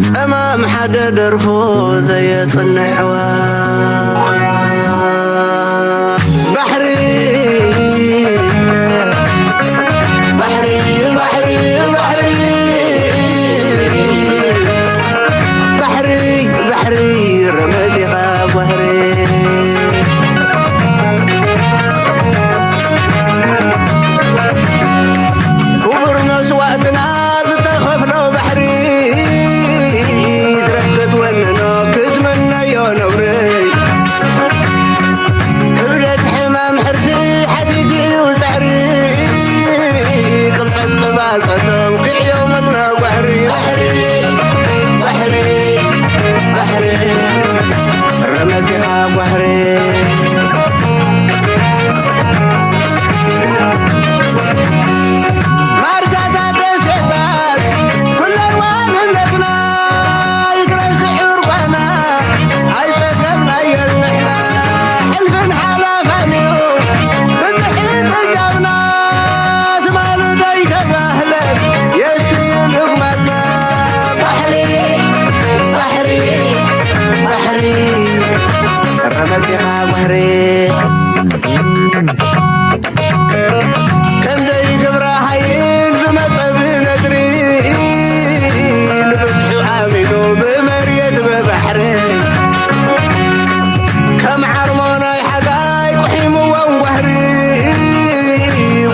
ጸማም ሓደ ደርፉ ዘየጽንሕዋ ባሕሪ፣ ባሕሪ፣ ባሕሪ፣ ባሕሪ፣ ባሕሪ፣ ባሕሪ፣ ረመጽኻ ባሕሪ። ክቡር መስዋእትና ዝተኸፍሎ ባሕሪ፣ ትረፍ ክትወንኖ ክትምነዮ ነውሪ። ክብደት ሕማም ሕርሲ ሓዲግ እዩ ጻዕሪ፣ ቅብጸት ቅባጸቶም ክዕዮምልና ጓሕሪ። ባሕሪ፣ ባሕሪ፣ ባሕሪ፣ ረመጽኻ ጓሕሪ። ማርሳታት ደሴታት ኩለን ዋንነትና ይትረፍ ስዑር ጓና ኣይጸገብናዮን ንሕና። ሕልፍን ሓላፋን እዩ ብጽሒት እጃምና ትማሊ ዶ ኣይተባህለን የስዩ ልቕመልና። ባሕሪ፣ ባሕሪ፣ ባሕሪ፣ ረመጽኻ ባሕሪ። ከምዘይ ግብረ ሓይል ዝመጸ ብነድሪ፣ ንብዝሑ ኣሚኑ ብመሬት ብባሕሪ። ከም ዓርሞ ናይ ሓጋይ ቁሒምዎም ጓሕሪ፣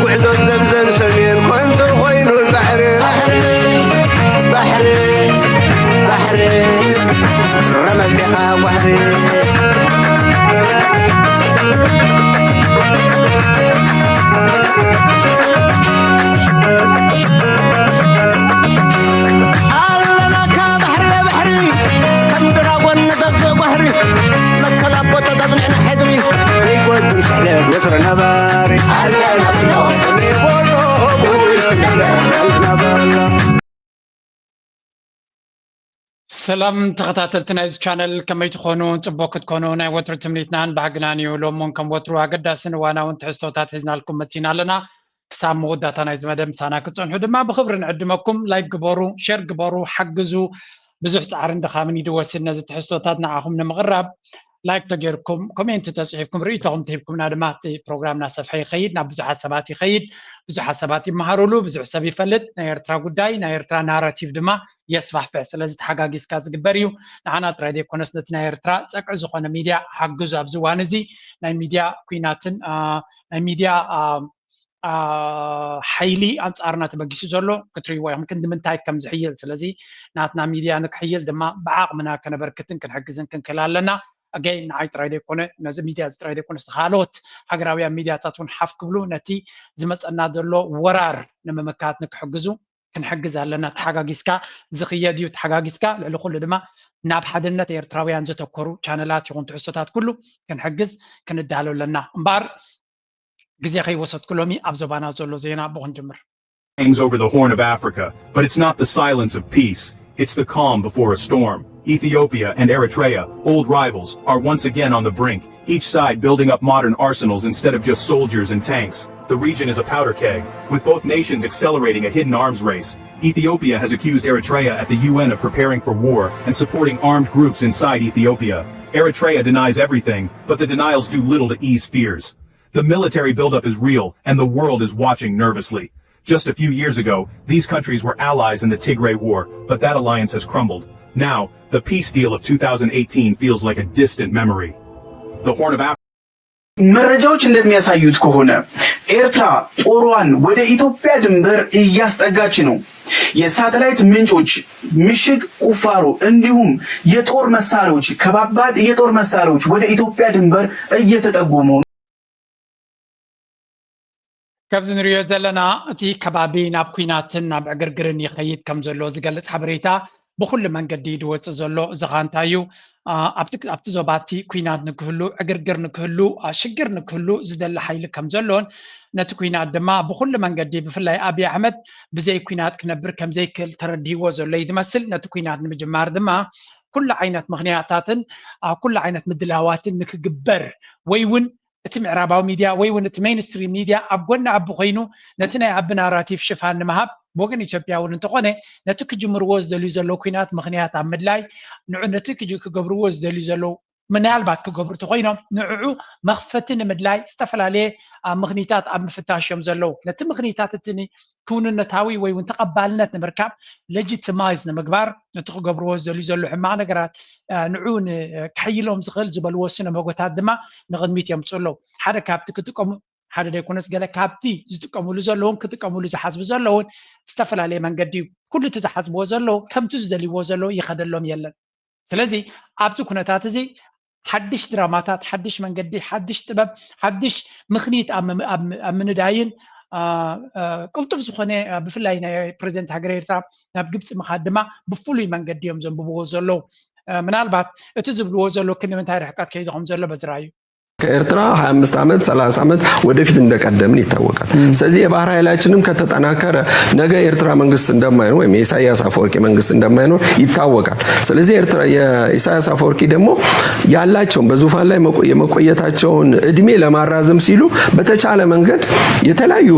ጉዕዞ ዘብዘን ሰሜን ኮንቶ ኮይኑ ጻዕሪ። ባሕሪ፣ ባሕሪ፣ ባሕሪ፣ ረመጽኻ ጓሕሪ። ኣለናካ ባሕሪ፣ ባሕሪ፣ ከም ድራጎን ንጠፍእ ጓሕሪ፣ መትከል ኣቦታት ኣጽኒዕና ሕድሪ፣ ዘይጎድል ስሕለት ወትሩ ነባሪ። ኣለና ብሎ ብሎ ብሎ ብሎ ኣለና ብሎ። ሰላም ተኸታተልቲ ናይዚ ቻነል፣ ከመይ ትኾኑ? ጽቡቕ ክትኮኑ ናይ ወትሩ ትምኒትናን ባህግናን እዩ። ሎሚ እውን ከም ወትሩ ኣገዳስን እዋናውን ትሕዝቶታት ሒዝናልኩም መጺና ኣለና። ክሳብ መወዳእታ ናይዚ መደብ ምሳና ክትጸንሑ ድማ ብኽብሪ ንዕድመኩም። ላይክ ግበሩ፣ ሼር ግበሩ፣ ሓግዙ። ብዙሕ ጻዕርን ድኻምን እዩ ዝወስድ ነዚ ትሕዝቶታት ንዓኹም ንምቕራብ። ላይክ ተገይርኩም፣ ኮሜንት ተጽሒፍኩም፣ ርእይቶኹም ተሂብኩምና ድማ እቲ ፕሮግራም እናሰፍሐ ይኸይድ፣ ናብ ብዙሓት ሰባት ይኸይድ። ብዙሓት ሰባት ይመሃሩሉ፣ ብዙሕ ሰብ ይፈልጥ። ናይ ኤርትራ ጉዳይ፣ ናይ ኤርትራ ናራቲቭ ድማ የስፋሕፍሕ። ስለዚ ተሓጋጊዝካ ዝግበር እዩ። ንዓና ጥራይ ዘይኮነስ ነቲ ናይ ኤርትራ ጸግዒ ዝኾነ ሚድያ ሓግዙ። ኣብዚ እዋን እዚ ናይ ሚድያ ኲናትን፣ አ፣ ናይ ሚድያ፣ አ፣ አ፣ ሓይሊ ኣንጻርና ተበጊሱ ዘሎ ክትርእይዎ ኢኹም፣ ክንዲ ምንታይ ከም ዝሕይል። ስለዚ ናትና ሚድያ ንክሕይል ድማ ብዓቕምና ከነበርክትን ክንሕግዝን ክንክእል ኣለና። ኣገይን ንዓይ ጥራይ ዘይኮነ፣ ነዚ ሚድያ እዚ ጥራይ ዘይኮነስ፣ ካልኦት ሃገራውያን ሚድያታት እውን ሓፍ ክብሉ ነቲ ዝመጸና ዘሎ ወራር ንምምካት ንክሕግዙ ክንሕግዝ ኣለና። ተሓጋጊዝካ ዝኽየድ እዩ። ተሓጋጊዝካ ልዕሊ ኩሉ ድማ ናብ ሓድነት ኤርትራውያን ዘተኮሩ ቻነላት ይኹን ትሕዝቶታት ኩሉ ክንሕግዝ ክንዳሎ ኣለና። እምበኣር ግዜ ከይወሰድኩ ሎሚ ኣብ ዞባና ዘሎ ዜና ብኡ ክንጅምር። Gangs over the Horn of Africa, but it's not the silence of peace, it's the calm before a storm. Ethiopia and Eritrea, old rivals, are once again on the brink, each side building up modern arsenals instead of just soldiers and tanks. The region is a powder keg, with both nations accelerating a hidden arms race. Ethiopia has accused Eritrea at the U N of preparing for war and supporting armed groups inside Ethiopia. Eritrea denies everything, but the denials do little to ease fears. The military buildup is real, and the world is watching nervously. Just a few years ago, these countries were allies in the Tigray War, but that alliance has crumbled. Now, the peace deal of two thousand eighteen feels like a distant memory. The Horn of Africa. መረጃዎች እንደሚያሳዩት ከሆነ ኤርትራ ጦሯን ወደ ኢትዮጵያ ድንበር እያስጠጋች ነው። የሳተላይት ምንጮች ምሽግ ቁፋሮ እንዲሁም የጦር መሳሪያዎች፣ ከባባድ የጦር መሳሪያዎች ወደ ኢትዮጵያ ድንበር እየተጠጉ መሆኑ ካብዚ ንሪኦ ዘለና እቲ ከባቢ ናብ ኲናትን ናብ ዕግርግርን ይኸይድ ከም ዘሎ ዝገልጽ ሓበሬታ ብኹሉ መንገዲ ዝወጽእ ዘሎ እዚ ኸኣ እንታይ እዩ? ኣብቲ ዞባ እቲ ኲናት ንክህሉ፣ ዕግርግር ንክህሉ፣ ሽግር ንክህሉ ዝደሊ ሓይሊ ከም ዘሎን ነቲ ኲናት ድማ ብኹሉ መንገዲ ብፍላይ ኣብይ ኣሕመድ ብዘይ ኲናት ክነብር ከም ዘይክእል ተረዲእዎ ዘሎ እዩ ዝመስል። ነቲ ኲናት ንምጅማር ድማ ኩሉ ዓይነት ምኽንያታትን ኩሉ ዓይነት ምድላዋትን ንክግበር ወይ እውን እቲ ምዕራባዊ ሚድያ ወይ እውን እቲ ሜይንስትሪም ሚድያ ኣብ ጎኒ ኣቢ ኮይኑ ነቲ ናይ ኣቢ ናራቲቭ ሽፋን ንምሃብ ብወገን ኢትዮጵያ እውን እንተኾነ ነቲ ክጅምርዎ ዝደልዩ ዘለዉ ኩናት ምኽንያት ኣብ ምድላይ ንዑ ነቲ ክጅ- ክገብርዎ ዝደልዩ ዘለዉ ምናልባት ክገብሩ እንተኮይኖም ንዕዑ መኽፈቲ ንምድላይ ዝተፈላለየ ምኽኒታት ኣብ ምፍታሽ እዮም ዘለዉ። ነቲ ምኽኒታት እቲ ክውንነታዊ ወይ እውን ተቐባልነት ንምርካብ ሌጂቲማይዝ ንምግባር ነቲ ክገብርዎ ዝደልዩ ዘለዉ ሕማቕ ነገራት ንዑ ከሕይሎም ዝኽእል ዝበልዎ ስነ መጎታት ድማ ንቕድሚት የምፅኡ ኣለዉ። ሓደ ካብቲ ክጥቀሙ ሓደ ዘይኮነስ ገለ ካብቲ ዝጥቀምሉ ዘለውን ክጥቀምሉ ዝሓስቡ ዘለውን ዝተፈላለየ መንገዲ እዩ። ኩሉ እቲ ዝሓስብዎ ዘለዉ ከምቲ ዝደልይዎ ዘለዉ ይኸደሎም የለን። ስለዚ ኣብዚ ኩነታት እዚ ሓድሽ ድራማታት፣ ሓድሽ መንገዲ፣ ሓድሽ ጥበብ፣ ሓድሽ ምኽኒት ኣብ ምንዳይን ቅልጡፍ ዝኾነ ብፍላይ ናይ ፕሬዚደንት ሃገር ኤርትራ ናብ ግብፂ ምኻድ ድማ ብፍሉይ መንገዲ እዮም ዘንብብዎ ዘለዉ። ምናልባት እቲ ዝብልዎ ዘሎ ክንዲ ምንታይ ርሕቀት ከይዱ ከም ዘሎ በዚ ርኣዩ። ከኤርትራ ሃያ አምስት ዓመት ሠላሳ ዓመት ወደፊት እንደቀደምን ይታወቃል። ስለዚህ የባህር ኃይላችንም ከተጠናከረ ነገ የኤርትራ መንግስት እንደማይኖር ወይም የኢሳያስ አፈወርቂ መንግስት እንደማይኖር ይታወቃል። ስለዚህ የኢሳያስ አፈወርቂ ደግሞ ያላቸውን በዙፋን ላይ የመቆየታቸውን እድሜ ለማራዘም ሲሉ በተቻለ መንገድ የተለያዩ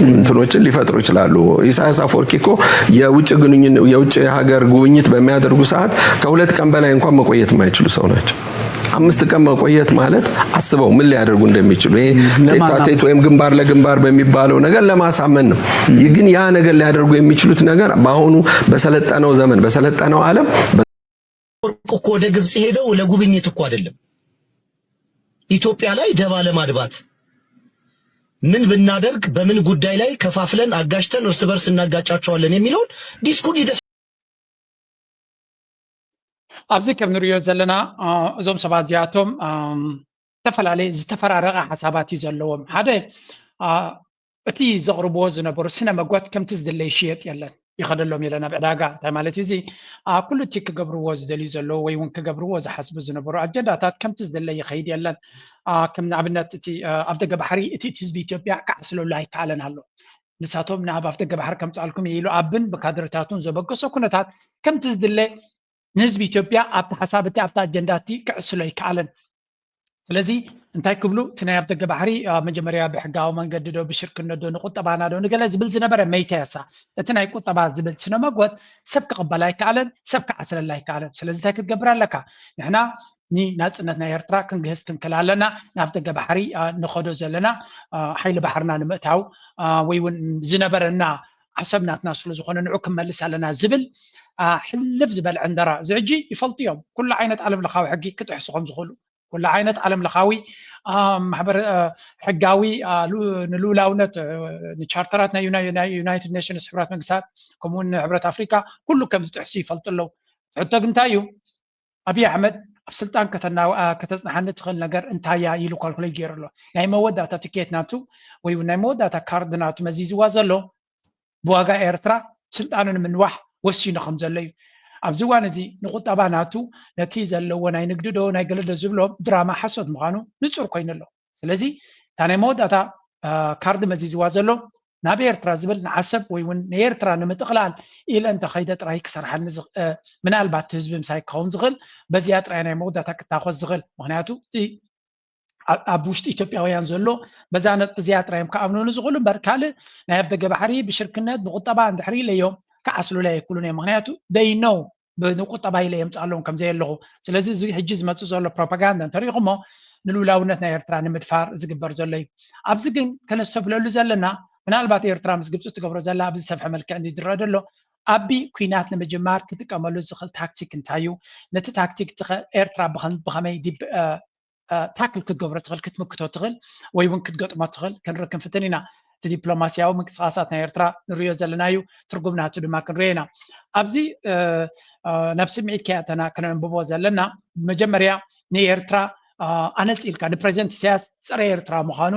እንትኖችን ሊፈጥሩ ይችላሉ። ኢሳያስ አፈወርቂ እኮ የውጭ ግንኙነት የውጭ ሀገር ጉብኝት በሚያደርጉ ሰዓት ከሁለት ቀን በላይ እንኳን መቆየት የማይችሉ ሰው ናቸው። አምስት ቀን መቆየት ማለት አስበው ምን ሊያደርጉ እንደሚችሉ ይሄ ቴታቴት ወይም ግንባር ለግንባር በሚባለው ነገር ለማሳመን ነው። ግን ያ ነገር ሊያደርጉ የሚችሉት ነገር በአሁኑ በሰለጠነው ዘመን በሰለጠነው ዓለም ወርቅ እኮ ወደ ግብጽ ሄደው ለጉብኝት እኮ አይደለም። ኢትዮጵያ ላይ ደባ ለማድባት ምን ብናደርግ በምን ጉዳይ ላይ ከፋፍለን አጋጭተን እርስ በርስ እናጋጫቸዋለን የሚለውን ዲስኩር ኣብዚ ከም ንሪኦ ዘለና እዞም ሰባት እዚኣቶም ዝተፈላለየ ዝተፈራረቐ ሓሳባት እዩ ዘለዎም። ሓደ እቲ ዘቕርብዎ ዝነበሩ ስነ መጎት ከምቲ ዝድለ ይሽየጥ የለን፣ ይኸደሎም የለን ኣብ ዕዳጋ። እንታይ ማለት እዩ እዚ? ኩሉ እቲ ክገብርዎ ዝደልዩ ዘለዉ ወይ እውን ክገብርዎ ዝሓስቡ ዝነበሩ ኣጀንዳታት ከምቲ ዝድለ ይኸይድ የለን። ከም ንኣብነት እቲ ኣብ ደገ ባሕሪ እቲ ህዝቢ ኢትዮጵያ ክዓስለሉ ኣይከኣለን ኣሎ። ንሳቶም ናብ ኣፍደገ ባሕሪ ከምፅኣልኩም እየ ኢሉ ኣብን ብካድረታቱን ዘበገሶ ኩነታት ከምቲ ዝድለ ንህዝቢ ኢትዮጵያ ኣብቲ ሓሳብ እቲ ኣብቲ ኣጀንዳ እቲ ክዕስሎ ኣይከኣለን። ስለዚ እንታይ ክብሉ እቲ ናይ ኣፍደገ ባሕሪ መጀመርያ ብሕጋዊ መንገዲ ዶ ብሽርክነት ዶ ንቁጠባና ዶ ንገለ ዝብል ዝነበረ መይተያሳ እቲ ናይ ቁጠባ ዝብል ስነ መጎት ሰብ ክቕበል ኣይከኣለን፣ ሰብ ክዓስለላ ኣይከኣለን። ስለዚ እንታይ ክትገብር ኣለካ? ንሕና ንናፅነት ናይ ኤርትራ ክንግህስ ክንክል ኣለና። ናብ ደገ ባሕሪ ንኸዶ ዘለና ሓይሊ ባሕርና ንምእታው ወይ እውን ዝነበረና ዓሰብ ናትና ስለ ዝኾነ ንዑ ክንመልስ ኣለና ዝብል ሕልፍ ዝበለ ዕንደራ እዚ ሕጂ ይፈልጡ እዮም። ኩሉ ዓይነት ዓለም ለኻዊ ሕጊ ክጥሕሱ ከም ዝኽእሉ ኩሉ ዓይነት ዓለም ለኻዊ ማሕበር ሕጋዊ ንልኡላውነት ንቻርተራት ናይ ዩናይትድ ኔሽንስ ሕብራት መንግስታት ከምኡውን ንሕብረት ኣፍሪካ ኩሉ ከም ዝጥሕሱ ይፈልጡ ኣለዉ። ሕቶ ግን እንታይ እዩ? ኣብይ ኣሕመድ ኣብ ስልጣን ከተፅንሓኒ ትኽእል ነገር እንታይ እያ ኢሉ ካልኩሌት ገይሩ ኣሎ። ናይ መወዳእታ ትኬት ናቱ ወይ እውን ናይ መወዳእታ ካርድ ናቱ መዚዝዋ ዘሎ ብዋጋ ኤርትራ ስልጣኑ ንምንዋሕ ወሲኑ ከም ዘሎ እዩ። ኣብዚ እዋን እዚ ንቁጠባ ናቱ ነቲ ዘለዎ ናይ ንግዲ ዶ ናይ ገለ ዶ ዝብሎ ድራማ ሓሶት ምዃኑ ንፁር ኮይኑ ኣሎ። ስለዚ እታ ናይ መወዳእታ ካርድ መዚዝዋ ዘሎ ናብ ኤርትራ ዝብል ንዓሰብ ወይ እውን ንኤርትራ ንምጥቕላል ኢለ እንተኸይደ ጥራይ ክሰርሓኒ ምናልባት ህዝቢ ምሳይ ክኸውን ዝኽእል በዚኣ ጥራይ ናይ መወዳእታ ክታኾስ ዝኽእል ምክንያቱ ኣብ ውሽጢ ኢትዮጵያውያን ዘሎ በዛ ነጥቢ እዚኣ ጥራይ እዮም ክኣምኑኒ ዝኽእሉ እምበር ካልእ ናይ ኣፍደገ ባሕሪ ብሽርክነት ብቁጠባ እንድሕር ኢለዮም ክዓስሉለይ ኣይክእሉን እዮም ምክንያቱ ደይነው ንቁጠባ ኢለ የምፅኣሎም ከም ዘየለኹ። ስለዚ እዚ ሕጂ ዝመፅእ ዘሎ ፕሮፓጋንዳ እንተሪኢኹሞ ንልኡላውነት ናይ ኤርትራ ንምድፋር ዝግበር ዘሎ እዩ። ኣብዚ ግን ከነስተብለሉ ዘለና ምናልባት ኤርትራ ምስ ግብፂ ትገብሮ ዘላ ኣብዚ ዝሰፍሐ መልክዕ እንዲ ዝረአ ዘሎ ኣቢ ኩናት ንምጅማር ክጥቀመሉ ዝኽእል ታክቲክ እንታይ እዩ? ነቲ ታክቲክ ኤርትራ ብኸመይ ታክል ክትገብሮ ትኽእል ክትምክቶ ትኽእል ወይ እውን ክትገጥሞ ትኽእል ክንርኢ ክንፍትን ኢና። እቲ ዲፕሎማስያዊ ምንቅስቃሳት ናይ ኤርትራ ንሪኦ ዘለና እዩ። ትርጉም ናቱ ድማ ክንሪኦ ኢና። ኣብዚ ናብ ስምዒት ከይኣተና ክነንብቦ ዘለና መጀመርያ ንኤርትራ ኣነፂልካ ንፕሬዚደንት ኢሳያስ ፀረ ኤርትራ ምዃኑ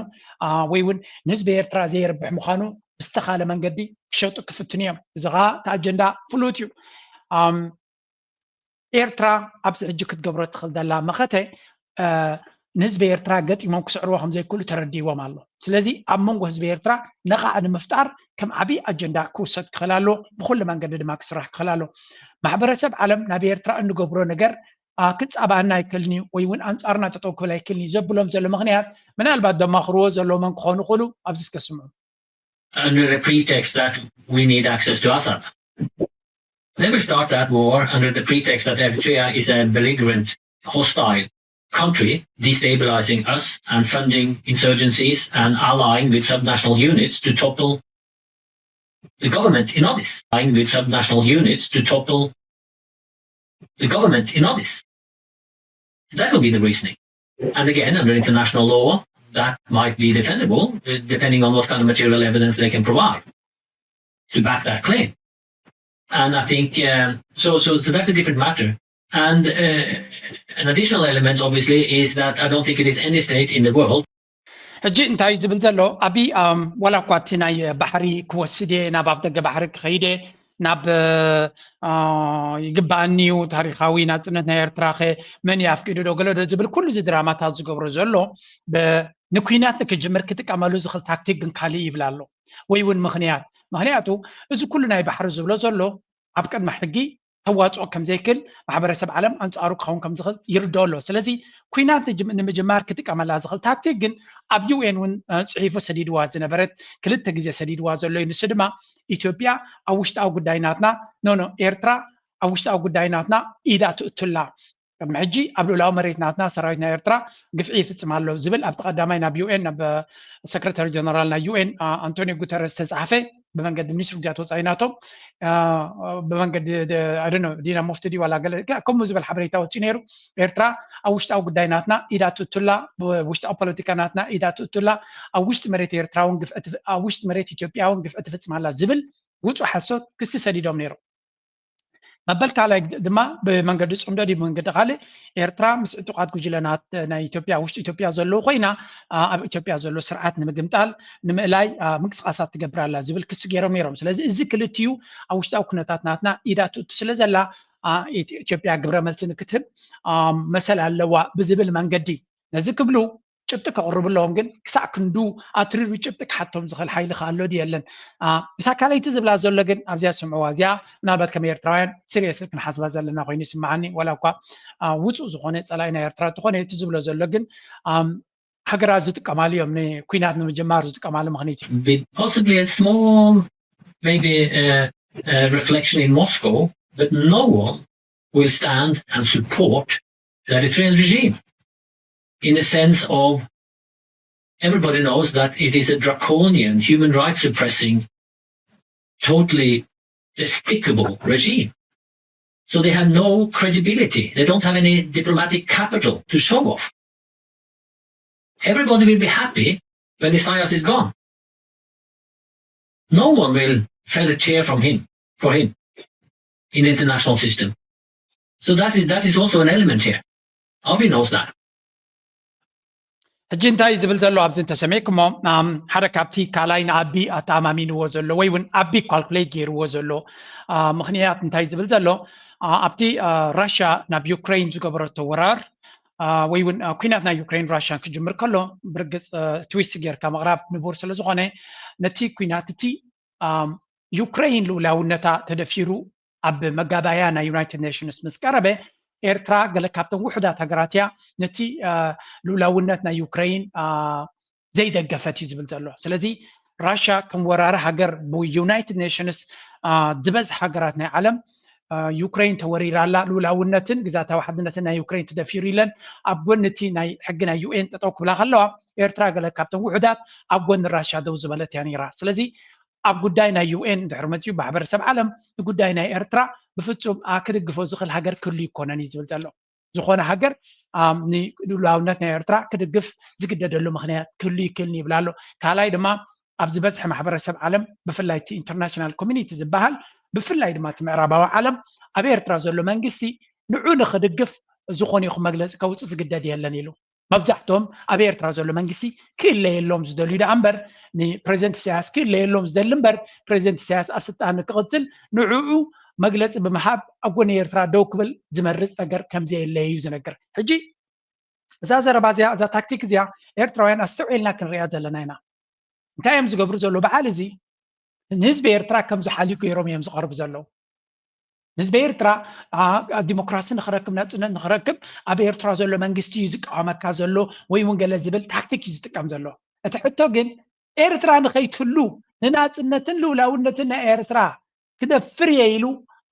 ወይ እውን ንህዝቢ ኤርትራ ዘየርብሕ ምዃኑ ብዝተኻለ መንገዲ ክሸጡ ክፍትኑ እዮም። እዚ ከዓ እቲ ኣጀንዳ ፍሉጥ እዩ። ኤርትራ ኣብዚ ሕጂ ክትገብሮ ትኽእል ዘላ መኸተ ንህዝቢ ኤርትራ ገጢሞም ክስዕርዎ ከም ዘይክእሉ ተረዲዎም ኣሎ። ስለዚ ኣብ መንጎ ህዝቢ ኤርትራ ነቓዕ ንምፍጣር ከም ዓብዪ ኣጀንዳ ክውሰድ ክኽእል ኣለዎ። ብኩሉ መንገዲ ድማ ክስራሕ ክኽእል ኣለዎ። ማሕበረሰብ ዓለም ናብ ኤርትራ እንገብሮ ነገር ክፃባኣና ኣይክእልን እዩ ወይ እውን ኣንፃርና ጠጠው ክብል ኣይክእልን እዩ ዘብሎም ዘሎ ምኽንያት ምናልባት ዘማኽርዎ ዘለዉ መን ክኾኑ ይኽእሉ ኣብዚ እስከ ስምዑ። under the pretext that we need access to Assab. Never start that war under the pretext that Eritrea is a belligerent, hostile country, destabilizing us and funding insurgencies and allying with subnational units to topple the government in Addis, allying with subnational units to topple the government in Addis. That would be the reasoning. And again, under international law, that might be defendable, uh, depending on what kind of material evidence they can provide to back that claim. And I think um, so, so. So that's a different matter. And uh, an additional element, obviously, is that I don't think it is any state in the world. ሕጂ እንታይ ዝብል ዘሎ ኣቢ ዋላ እኳ እቲ ናይ ባሕሪ ክወስድ እየ ናብ ኣፍ ደገ ባሕሪ ክኸይድ እየ ናብ ይግባኣኒ እዩ ታሪካዊ ናፅነት ናይ ኤርትራ ከ መን እዩ ኣፍቂዱ ዶ ገለ ዶ ዝብል ኩሉ እዚ ድራማታት ዝገብሮ ዘሎ ንኩናት ንክጅምር ክጥቀመሉ ዝኽእል ታክቲክ ግን ካልእ ይብል ኣሎ ወይ እውን ምኽንያት ምኽንያቱ እዚ ኩሉ ናይ ባሕሪ ዝብሎ ዘሎ ኣብ ቅድሚ ሕጊ ተዋፅኦ ከም ዘይክእል ማሕበረሰብ ዓለም ኣንፃሩ ክኸውን ከም ዝኽእል ይርድኦ ኣሎ ስለዚ ኩናት ንምጅማር ክጥቀመላ ዝኽእል ታክቲክ ግን ኣብ ዩ ኤን እውን ፅሒፉ ሰዲድዋ ዝነበረት ክልተ ግዜ ሰዲድዋ ዘሎ እዩ ንሱ ድማ ኢትዮጵያ ኣብ ውሽጣዊ ጉዳይ ናትና ኖ ኖ ኤርትራ ኣብ ውሽጣዊ ጉዳይ ናትና ኢዳ ትእቱላ ቅድሚ ሕጂ ኣብ ልኡላዊ መሬት ናትና ሰራዊት ናይ ኤርትራ ግፍዒ ይፍፅም ኣሎ ዝብል ኣብቲ ቀዳማይ ናብ ዩ ኤን ናብ ሰክረታሪ ጀነራል ናይ ዩ ኤን ኣንቶኒዮ ጉተረስ ዝተፃሓፈ ብመንገዲ ሚኒስትሪ ጉዳያት ወፃኢ ናቶም ብመንገዲ ዲና ሙፍቲ ድዩ ዋላ ገለ ከምኡ ዝበል ሓበሬታ ወፂኡ ነይሩ ኤርትራ ኣብ ውሽጣዊ ጉዳይ ናትና ኢዳ ትእቱላ ውሽጣዊ ፖለቲካ ናትና ኢዳ ትእቱላ ኣብ ውሽጢ መሬት ኤርትራ እውን ኣብ ውሽጢ መሬት ኢትዮጵያ እውን ግፍዒ ትፍፅም ኣላ ዝብል ውፁእ ሓሶት ክሲ ሰዲዶም ነይሮም መበል ካልኣይ ድማ ብመንገዲ ፅምዶ ድዩ መንገዲ ካልእ ኤርትራ ምስ ዕጡቃት ጉጅለናት ናይ ኢትዮጵያ ውሽጢ ኢትዮጵያ ዘለዉ ኮይና ኣብ ኢትዮጵያ ዘሎ ስርዓት ንምግምጣል ንምእላይ ምንቅስቃሳት ትገብር ኣላ ዝብል ክሲ ገይሮም ነይሮም ስለዚ እዚ ክልትዩ ኣብ ውሽጣዊ ኩነታት ናትና ኢዳ ትእቱ ስለ ዘላ ኢትዮጵያ ግብረ መልሲ ንክትህብ መሰል ኣለዋ ብዝብል መንገዲ ነዚ ክብሉ ጭብጢ ከቕርቡ ኣለዎም ግን ክሳዕ ክንዱ ኣትሪሩ ጭብጢ ክሓቶም ዝኽእል ሓይሊ ከ ኣሎ ድዩ የለን ብሳካለይቲ ዝብላ ዘሎ ግን ኣብዚኣ ስምዕዋ እዚኣ ምናልባት ከም ኤርትራውያን ስሪየስ ክንሓስባ ዘለና ኮይኑ ይስምዓኒ ዋላ እኳ ውፁእ ዝኾነ ፀላኢ ናይ ኤርትራ እንተኾነ እቲ ዝብሎ ዘሎ ግን ሃገራት ዝጥቀማሉ እዮም ንኩናት ንምጅማር ዝጥቀማሉ ምኽንያት እዩ possibly a small maybe uh, uh, reflection in Moscow but no one will stand and support the Eritrean regime in the sense of everybody knows that it is a draconian, human rights suppressing, totally despicable regime. So they have no credibility. They don't have any diplomatic capital to show off. Everybody will be happy when Isaias is gone. No one will fell a tear from him for him in the international system. So that is that is also an element here. Abiy knows that. ሕጂ እንታይ ዝብል ዘሎ ኣብዚ እንተሰሚዕኩሞ ሓደ ካብቲ ካልኣይ ንኣቢ ኣተኣማሚንዎ ዘሎ ወይ እውን ኣቢ ካልኩሌት ገይርዎ ዘሎ ምኽንያት እንታይ ዝብል ዘሎ ኣብቲ ራሽያ ናብ ዩክሬን ዝገበረቶ ወራር ወይ እውን ኩናት ናይ ዩክሬን ራሽያን ክጅምር ከሎ ብርግፅ ትዊስት ጌርካ ምቕራብ ንቡር ስለ ዝኾነ ነቲ ኩናት እቲ ዩክሬን ልኡላውነታ ተደፊሩ ኣብ መጋባያ ናይ ዩናይትድ ኔሽንስ ምስ ቀረበ ኤርትራ ገለ ካብተን ውሑዳት ሃገራት እያ ነቲ ልኡላውነት ናይ ዩክሬን ዘይደገፈት እዩ ዝብል ዘሎ ስለዚ ራሽያ ከም ወራሪ ሃገር ብዩናይትድ ኔሽንስ ዝበዝሕ ሃገራት ናይ ዓለም ዩክሬን ተወሪራ ኣላ ልኡላውነትን ግዛታዊ ሓድነትን ናይ ዩክሬን ተደፊሩ ኢለን ኣብ ጎኒ እቲ ናይ ሕጊ ናይ ዩኤን ጠጠው ክብላ ከለዋ ኤርትራ ገለ ካብቶም ውሑዳት ኣብ ጎኒ ራሽያ ደው ዝበለት እያ ነይራ ስለዚ ኣብ ጉዳይ ናይ ዩኤን ድሕሪ መፅኡ ማሕበረሰብ ዓለም ንጉዳይ ናይ ኤርትራ ብፍፁም ክድግፎ ዝኽእል ሃገር ክህሉ ይኮነን እዩ ዝብል ዘሎ ዝኾነ ሃገር ንልኡላውነት ናይ ኤርትራ ክድግፍ ዝግደደሉ ምኽንያት ክህሉ ይክእል ይብል ኣሎ ካልኣይ ድማ ኣብ ዝበዝሐ ማሕበረሰብ ዓለም ብፍላይ እቲ ኢንተርናሽናል ኮሚኒቲ ዝበሃል ብፍላይ ድማ እቲ ምዕራባዊ ዓለም ኣብ ኤርትራ ዘሎ መንግስቲ ንዑ ንክድግፍ ዝኾነ ይኹን መግለፂ ከውፅእ ዝግደድ የለን ኢሉ መብዛሕትኦም ኣብ ኤርትራ ዘሎ መንግስቲ ክእለ የሎም ዝደልዩ ደኣ እምበር ንፕሬዚደንት ኢሳያስ ክእለ የሎም ዝደሊ እምበር ፕሬዚደንት ኢሳያስ ኣብ ስልጣን ክቕፅል ንዕኡ መግለፂ ብምሃብ ኣብ ጎኒ ኤርትራ ደው ክብል ዝመርፅ ነገር ከምዘየለ እዩ ዝነግር ሕጂ እዛ ዘረባ እዚኣ እዛ ታክቲክ እዚኣ ኤርትራውያን ኣስተውዒልና ክንሪኣ ዘለና ኢና እንታይ እዮም ዝገብሩ ዘለዉ በዓል እዚ ንህዝቢ ኤርትራ ከም ዝሓልዩ ገይሮም እዮም ዝቐርቡ ዘለዉ ንህዝቢ ኤርትራ ዲሞክራሲ ንክረክብ ናፅነት ንክረክብ ኣብ ኤርትራ ዘሎ መንግስቲ እዩ ዝቃወመካ ዘሎ ወይ እውን ገለ ዝብል ታክቲክ እዩ ዝጥቀም ዘሎ እቲ ሕቶ ግን ኤርትራ ንከይትህሉ ንናፅነትን ልኡላውነትን ናይ ኤርትራ ክደፍር እየ ኢሉ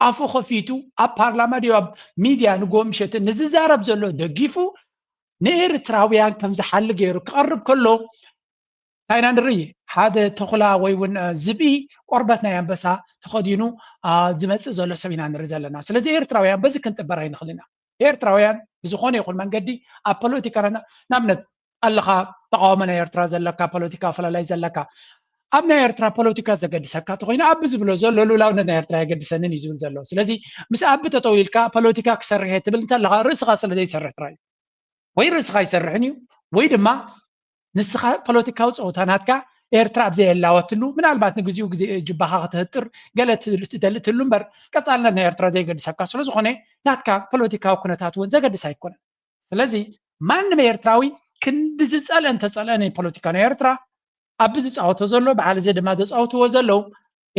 ኣፉ ከፊቱ ኣብ ፓርላማ ድዩ ኣብ ሚድያ ንጎ ምሸትን ንዝዛረብ ዘሎ ደጊፉ ንኤርትራውያን ከም ዝሓሊ ገይሩ ክቐርብ ከሎ እንታይ ኢና ንርኢ? ሓደ ተኹላ ወይ እውን ዝብኢ ቆርበት ናይ ኣንበሳ ተኸዲኑ ዝመፅእ ዘሎ ሰብ ኢና ንርኢ ዘለና። ስለዚ ኤርትራውያን በዚ ክንጥበር ኣይንኽእል ኢና። ኤርትራውያን ብዝኾነ ይኹን መንገዲ ኣብ ፖለቲካ ንኣብነት ኣለኻ ተቃውሞ ናይ ኤርትራ ዘለካ ፖለቲካ ኣፈላላይ ዘለካ ኣብ ናይ ኤርትራ ፖለቲካ ዘገድሰካ ተኮይኑ ኣብ ዝብሎ ዘሎ ልኡላውነት ናይ ኤርትራ የገድሰንን እዩ ዝብል ዘሎ። ስለዚ ምስ ኣብ ተጠው ኢልካ ፖለቲካ ክሰርሕ እየ ትብል እንተለካ ርእስኻ ስለ ዘይሰርሕ ጥራይ እዩ። ወይ ርእስኻ ኣይሰርሕን እዩ ወይ ድማ ንስኻ ፖለቲካዊ ፀወታ ናትካ ኤርትራ ኣብ ዘየላወትሉ ምናልባት ንግዚኡ ግዜ ጅባኻ ክትህጥር ገለ ትደሊ ትህሉ እምበር ቀፃልነት ናይ ኤርትራ ዘይገድሰካ ስለዝኾነ ናትካ ፖለቲካዊ ኩነታት እውን ዘገድስ ኣይኮነን። ስለዚ ማንም ኤርትራዊ ክንዲ ዝፀልአ እንተፀልአ ናይ ፖለቲካ ናይ ኤርትራ ኣብ ዝፃወቶ ዘሎ ብዓል እዚ ድማ ዘፃውትዎ ዘለዉ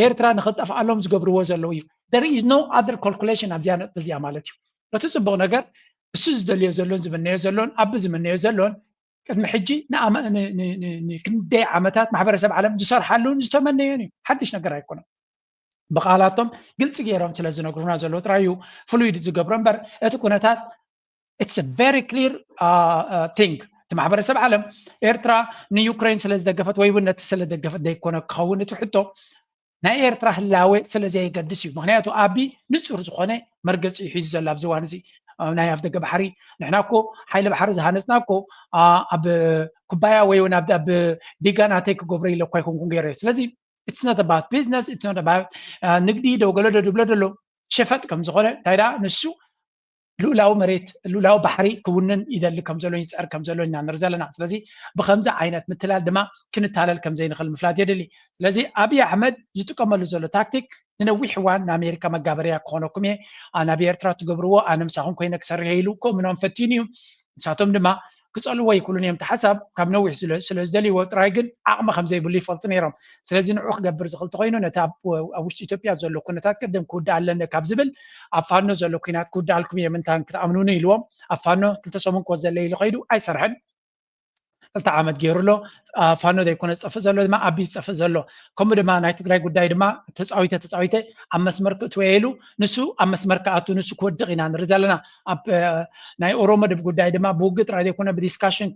ኤርትራ ንክጠፍኣሎም ዝገብርዎ ዘለዉ እዩ። There is no other calculation ኣብዚኣ ነጥቢ እዚኣ ማለት እዩ። እቲ ፅቡቅ ነገር እሱ ዝደልዮ ዘሎን ዝምነዮ ዘሎን ኣብ ዝምነዮ ዘሎን ቅድሚ ሕጂ ክንደይ ዓመታት ማሕበረሰብ ዓለም ዝሰርሓሉን ዝተመነዮን እዩ። ሓድሽ ነገር ኣይኮነን። ብቃላቶም ግልፂ ገይሮም ስለ ዝነግሩና ዘለዉ ጥራይ እዩ ፍሉይ ዝገብሮ እምበር እቲ ኩነታት it's very clear thing። እቲ ማሕበረሰብ ዓለም ኤርትራ ንዩክሬን ስለ ዝደገፈት ወይ እውን ነቲ ስለ ዝደገፈት ዘይኮነ ክኸውን እቲ ሕቶ ናይ ኤርትራ ህላወ ስለ ዘየገድስ እዩ። ምክንያቱ ኣቢ ንፁር ዝኾነ መርገፂ እዩ ሒዙ ዘሎ ኣብዚ እዋን እዚ ናይ ኣፍደገ ባሕሪ ንሕና እኮ ሓይሊ ባሕሪ ዝሃነፅና እኮ ኣብ ኩባያ ወይ እውን ኣብ ዲጋ ናተይ ክገብሮ ኢለ እኳ ይኮንኩን ገይረ። ስለዚ it's not about business it's not about ንግዲ ደው ገለዶ ድብሎ ደሎ ሸፈጥ ከም ዝኾነ እንታይ ደኣ ንሱ ልኡላዊ መሬት ልኡላዊ ባሕሪ ክውንን ይደሊ ከም ዘሎ ይፅዕር ከም ዘሎ ኢና ንርኢ ዘለና። ስለዚ ብከምዚ ዓይነት ምትላል ድማ ክንታለል ከም ዘይንኽእል ምፍላጥ የድሊ። ስለዚ ኣብይ ኣሕመድ ዝጥቀመሉ ዘሎ ታክቲክ ንነዊሕ እዋን ንኣሜሪካ መጋበርያ ክኾነኩም እየ፣ ናብ ኤርትራ ትገብርዎ ኣነ ምሳኹም ኮይነ ክሰርሕ ኢሉ ክእምኖም ፈቲኑ እዩ። ንሳቶም ድማ ክፀልዎ ይክእሉን እዮም። እቲ ሓሳብ ካብ ነዊሕ ስለ ዝደልይዎ ጥራይ ግን ዓቕሚ ከም ዘይብሉ ይፈልጡ ነይሮም። ስለዚ ንዑ ክገብር ዝኽእል ተኮይኑ ነቲ ኣብ ውሽጢ ኢትዮጵያ ዘሎ ኩነታት ቅድም ክውዳእ ኣለኒ ካብ ዝብል ኣብ ፋኖ ዘሎ ኩናት ክውዳኣልኩም እየ ምንታን ክትኣምኑኒ ኢልዎም ኣብ ፋኖ ክልተ ሰሙን ክወስደለይ ኢሉ ከይዱ ኣይሰርሐን። ክልተ ዓመት ገይሩ ኣሎ። ፋኖ ዘይኮነ ዝጠፍእ ዘሎ ድማ ኣቢ ዝጠፍእ ዘሎ ከምኡ ድማ ናይ ትግራይ ጉዳይ ድማ ተፃዊተ ተፃዊተ ኣብ መስመር ክእትወ ኢሉ ንሱ ኣብ መስመር ክኣቱ ንሱ ክወድቕ ኢና ንርኢ ዘለና። ኣብ ናይ ኦሮሞ ድብ ጉዳይ ድማ ብውግእ ጥራይ ዘይኮነ ብዲስካሽን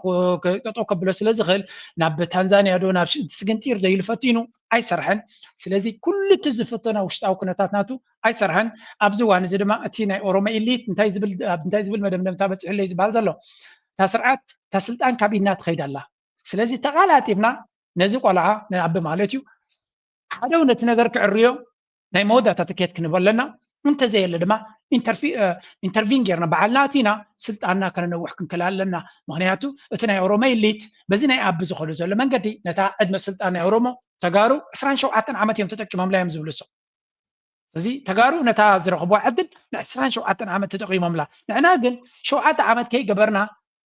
ጠጠው ከብሎ ስለ ዝኽእል ናብ ታንዛንያ ዶ ናብ ስግንጢር ዶ ኢሉ ፈቲኑ ኣይሰርሐን። ስለዚ ኩሉ እቲ ዝፈተኖ ውሽጣዊ ኩነታት ናቱ ኣይሰርሐን። ኣብዚ እዋን እዚ ድማ እቲ ናይ ኦሮሞ ኢሊት እንታይ ዝብል መደምደምታ በፂሑለይ ዝበሃል ዘሎ እታ ስርዓት እታ ስልጣን ካብ ኢድና ትኸይድ ኣላ። ስለዚ ተቓላጢፍና ነዚ ቆልዓ ንኣቢ ማለት እዩ ሓደ ነቲ ነገር ክዕርዮ ናይ መወዳእታ ትኬት ክንህቦ ኣለና። እንተዘየለ ድማ ኢንተርቪን ጌርና ባዕልና ኣቲና ስልጣንና ከነነውሕ ክንክእል ኣለና። ምክንያቱ እቲ ናይ ኦሮሞ ኢሊት በዚ ናይ ኣቢ ዝኸዱ ዘሎ መንገዲ ነታ ዕድመ ስልጣን ናይ ኦሮሞ ተጋሩ ዕስራን ሸውዓተን ዓመት እዮም ተጠቂሞምላ እዮም ዝብሉ እሶም። ስለዚ ተጋሩ ነታ ዝረኽብዋ ዕድል ንዕስራን ሸውዓተን ዓመት ተጠቂሞምላ። ንሕና ግን ሸውዓተ ዓመት ከይገበርና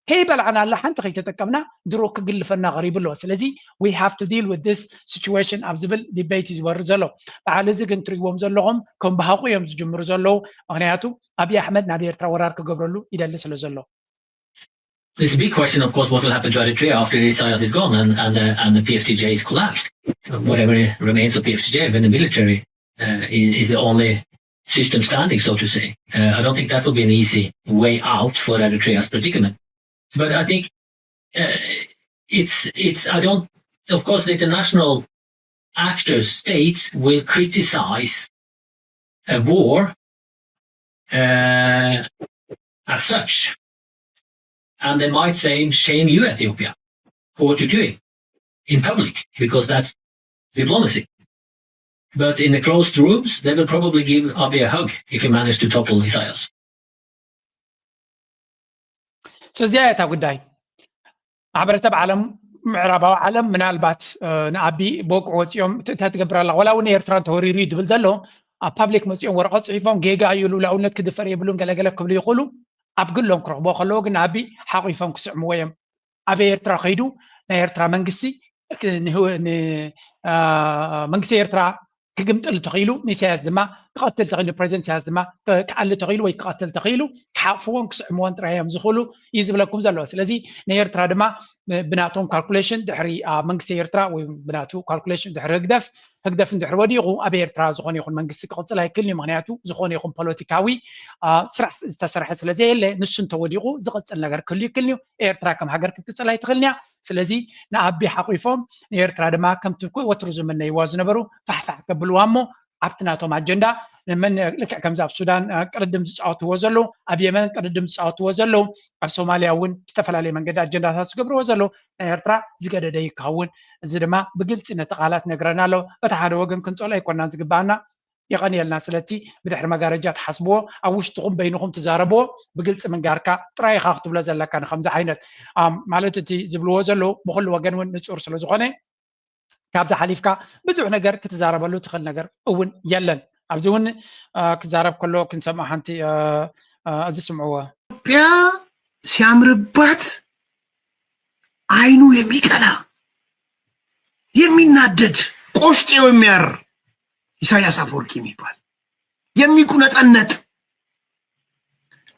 ከይበላዕናላ ሓንቲ ከይተጠቀምና ድሮ ክግልፈና ቀሪቡ ኣለዎ። ስለዚ we have to deal with this situation ኣብ ዝብል ዲቤት እዩ ዝበሪ ዘሎ። በዓል እዚ ግን ትሪእዎም ዘለኹም ከም ብሃቁ እዮም ዝጅምሩ ዘለዉ። ምክንያቱ ኣብይ ኣሕመድ ናብ ኤርትራ ወራር ክገብረሉ ይደሊ ስለ ዘሎ። This big question, of course, what will happen to Eritrea after Isaias is gone and, and, the, and the P F T J is collapsed? Whatever remains of P F T J, when the military uh, is, is the only system standing, so to say. Uh, I don't think that would be an easy way out for Eritrea's predicament. But I think uh, it's it's I don't. Of course, the international actors, states will criticize a war uh, as such, and they might say, "Shame you, Ethiopia, for what you're doing in public," because that's diplomacy. But in the closed rooms, they will probably give Abiy a hug if he managed to topple Isaias. So እዚኣ እያ እታ ጉዳይ። ማሕበረሰብ ዓለም ምዕራባዊ ዓለም ምናልባት ንኣቢ ብወግዒ ወፂኦም ትእተ ትገብር ኣላ ዋላ እውን ኤርትራ እንተወሪሩ እዩ ድብል ዘሎ ኣብ ፓብሊክ መፂኦም ወረቐት ፅሒፎም ጌጋ እዩ ልኡላውነት ክድፈር የብሉን ገለገለ ክብሉ ይኽእሉ። ኣብ ግሎም ክረኽቦ ከለዎ ግን ንኣቢ ሓቂፎም ክስዕምዎ እዮም። ኣብ ኤርትራ ከይዱ ናይ ኤርትራ መንግስቲ መንግስቲ ኤርትራ ክግምጥል ተኽኢሉ ንኢሳያስ ድማ ክቐትል ተኽኢሉ፣ ፕሬዚደንት ኢሳያስ ድማ ክኣሊ ተኽኢሉ ወይ ክቐትል ተኽኢሉ ክሓቕፍዎን ክስዕምዎን ጥራይ እዮም ዝኽእሉ እዩ ዝብለኩም ዘሎ። ስለዚ ንኤርትራ ድማ ብናቶም ካልኩሌሽን ድሕሪ መንግስቲ ኤርትራ ወይ ብናቱ ካልኩሌሽን ድሕሪ ህግደፍ ህግደፍ እንድሕር ወዲቑ ኣብ ኤርትራ ዝኾነ ይኹን መንግስቲ ክቕፅል ኣይክእልን እዩ። ምክንያቱ ዝኾነ ይኹን ፖለቲካዊ ስራሕ ዝተሰርሐ ስለ ዘየለ ንሱ እንተወዲቑ ዝቕፅል ነገር ክህሉ ይክእልን እዩ። ኤርትራ ከም ሃገር ክትቅፅል ኣይትኽእልን እያ። ስለዚ ንኣቢ ሓቂፎም ንኤርትራ ድማ ከምቲ ወትሩ ዝምነይዋ ዝነበሩ ፋሕፋሕ ከብልዋ እሞ ኣብቲ ናቶም ኣጀንዳ ልክዕ ከምዚ ኣብ ሱዳን ቅድድም ዝፃወትዎ ዘለዉ፣ ኣብ የመን ቅድድም ዝፃወትዎ ዘለዉ፣ ኣብ ሶማልያ እውን ብዝተፈላለየ መንገዲ ኣጀንዳታት ዝገብርዎ ዘለዉ ናይ ኤርትራ ዝገደደ ይከውን። እዚ ድማ ብግልፂ ነቲ ቃላት ነግረና ኣሎ። በቲ ሓደ ወገን ክንፀሎ ኣይኮናን ዝግባኣና። የቐንየልና ስለቲ ብድሕሪ መጋረጃ ትሓስብዎ፣ ኣብ ውሽጥኹም በይንኹም ትዛረብዎ ብግልፂ ምንጋርካ ጥራይ ኢኻ ክትብሎ ዘለካ። ንከምዚ ዓይነት ማለት እቲ ዝብልዎ ዘለዉ ብኩሉ ወገን እውን ንፁር ስለ ዝኾነ ካብዚ ሓሊፍካ ብዙሕ ነገር ክትዛረበሉ ትኽእል ነገር እውን የለን። ኣብዚ እውን ክዛረብ ከሎ ክንሰምዖ ሓንቲ እዚ ስምዕዎ። ኢትዮጵያ ሲያምርባት አይኑ የሚቀላ የሚናደድ ቆሽጤው የሚያር ኢሳያስ አፈወርቂ የሚባል የሚቁነጠነጥ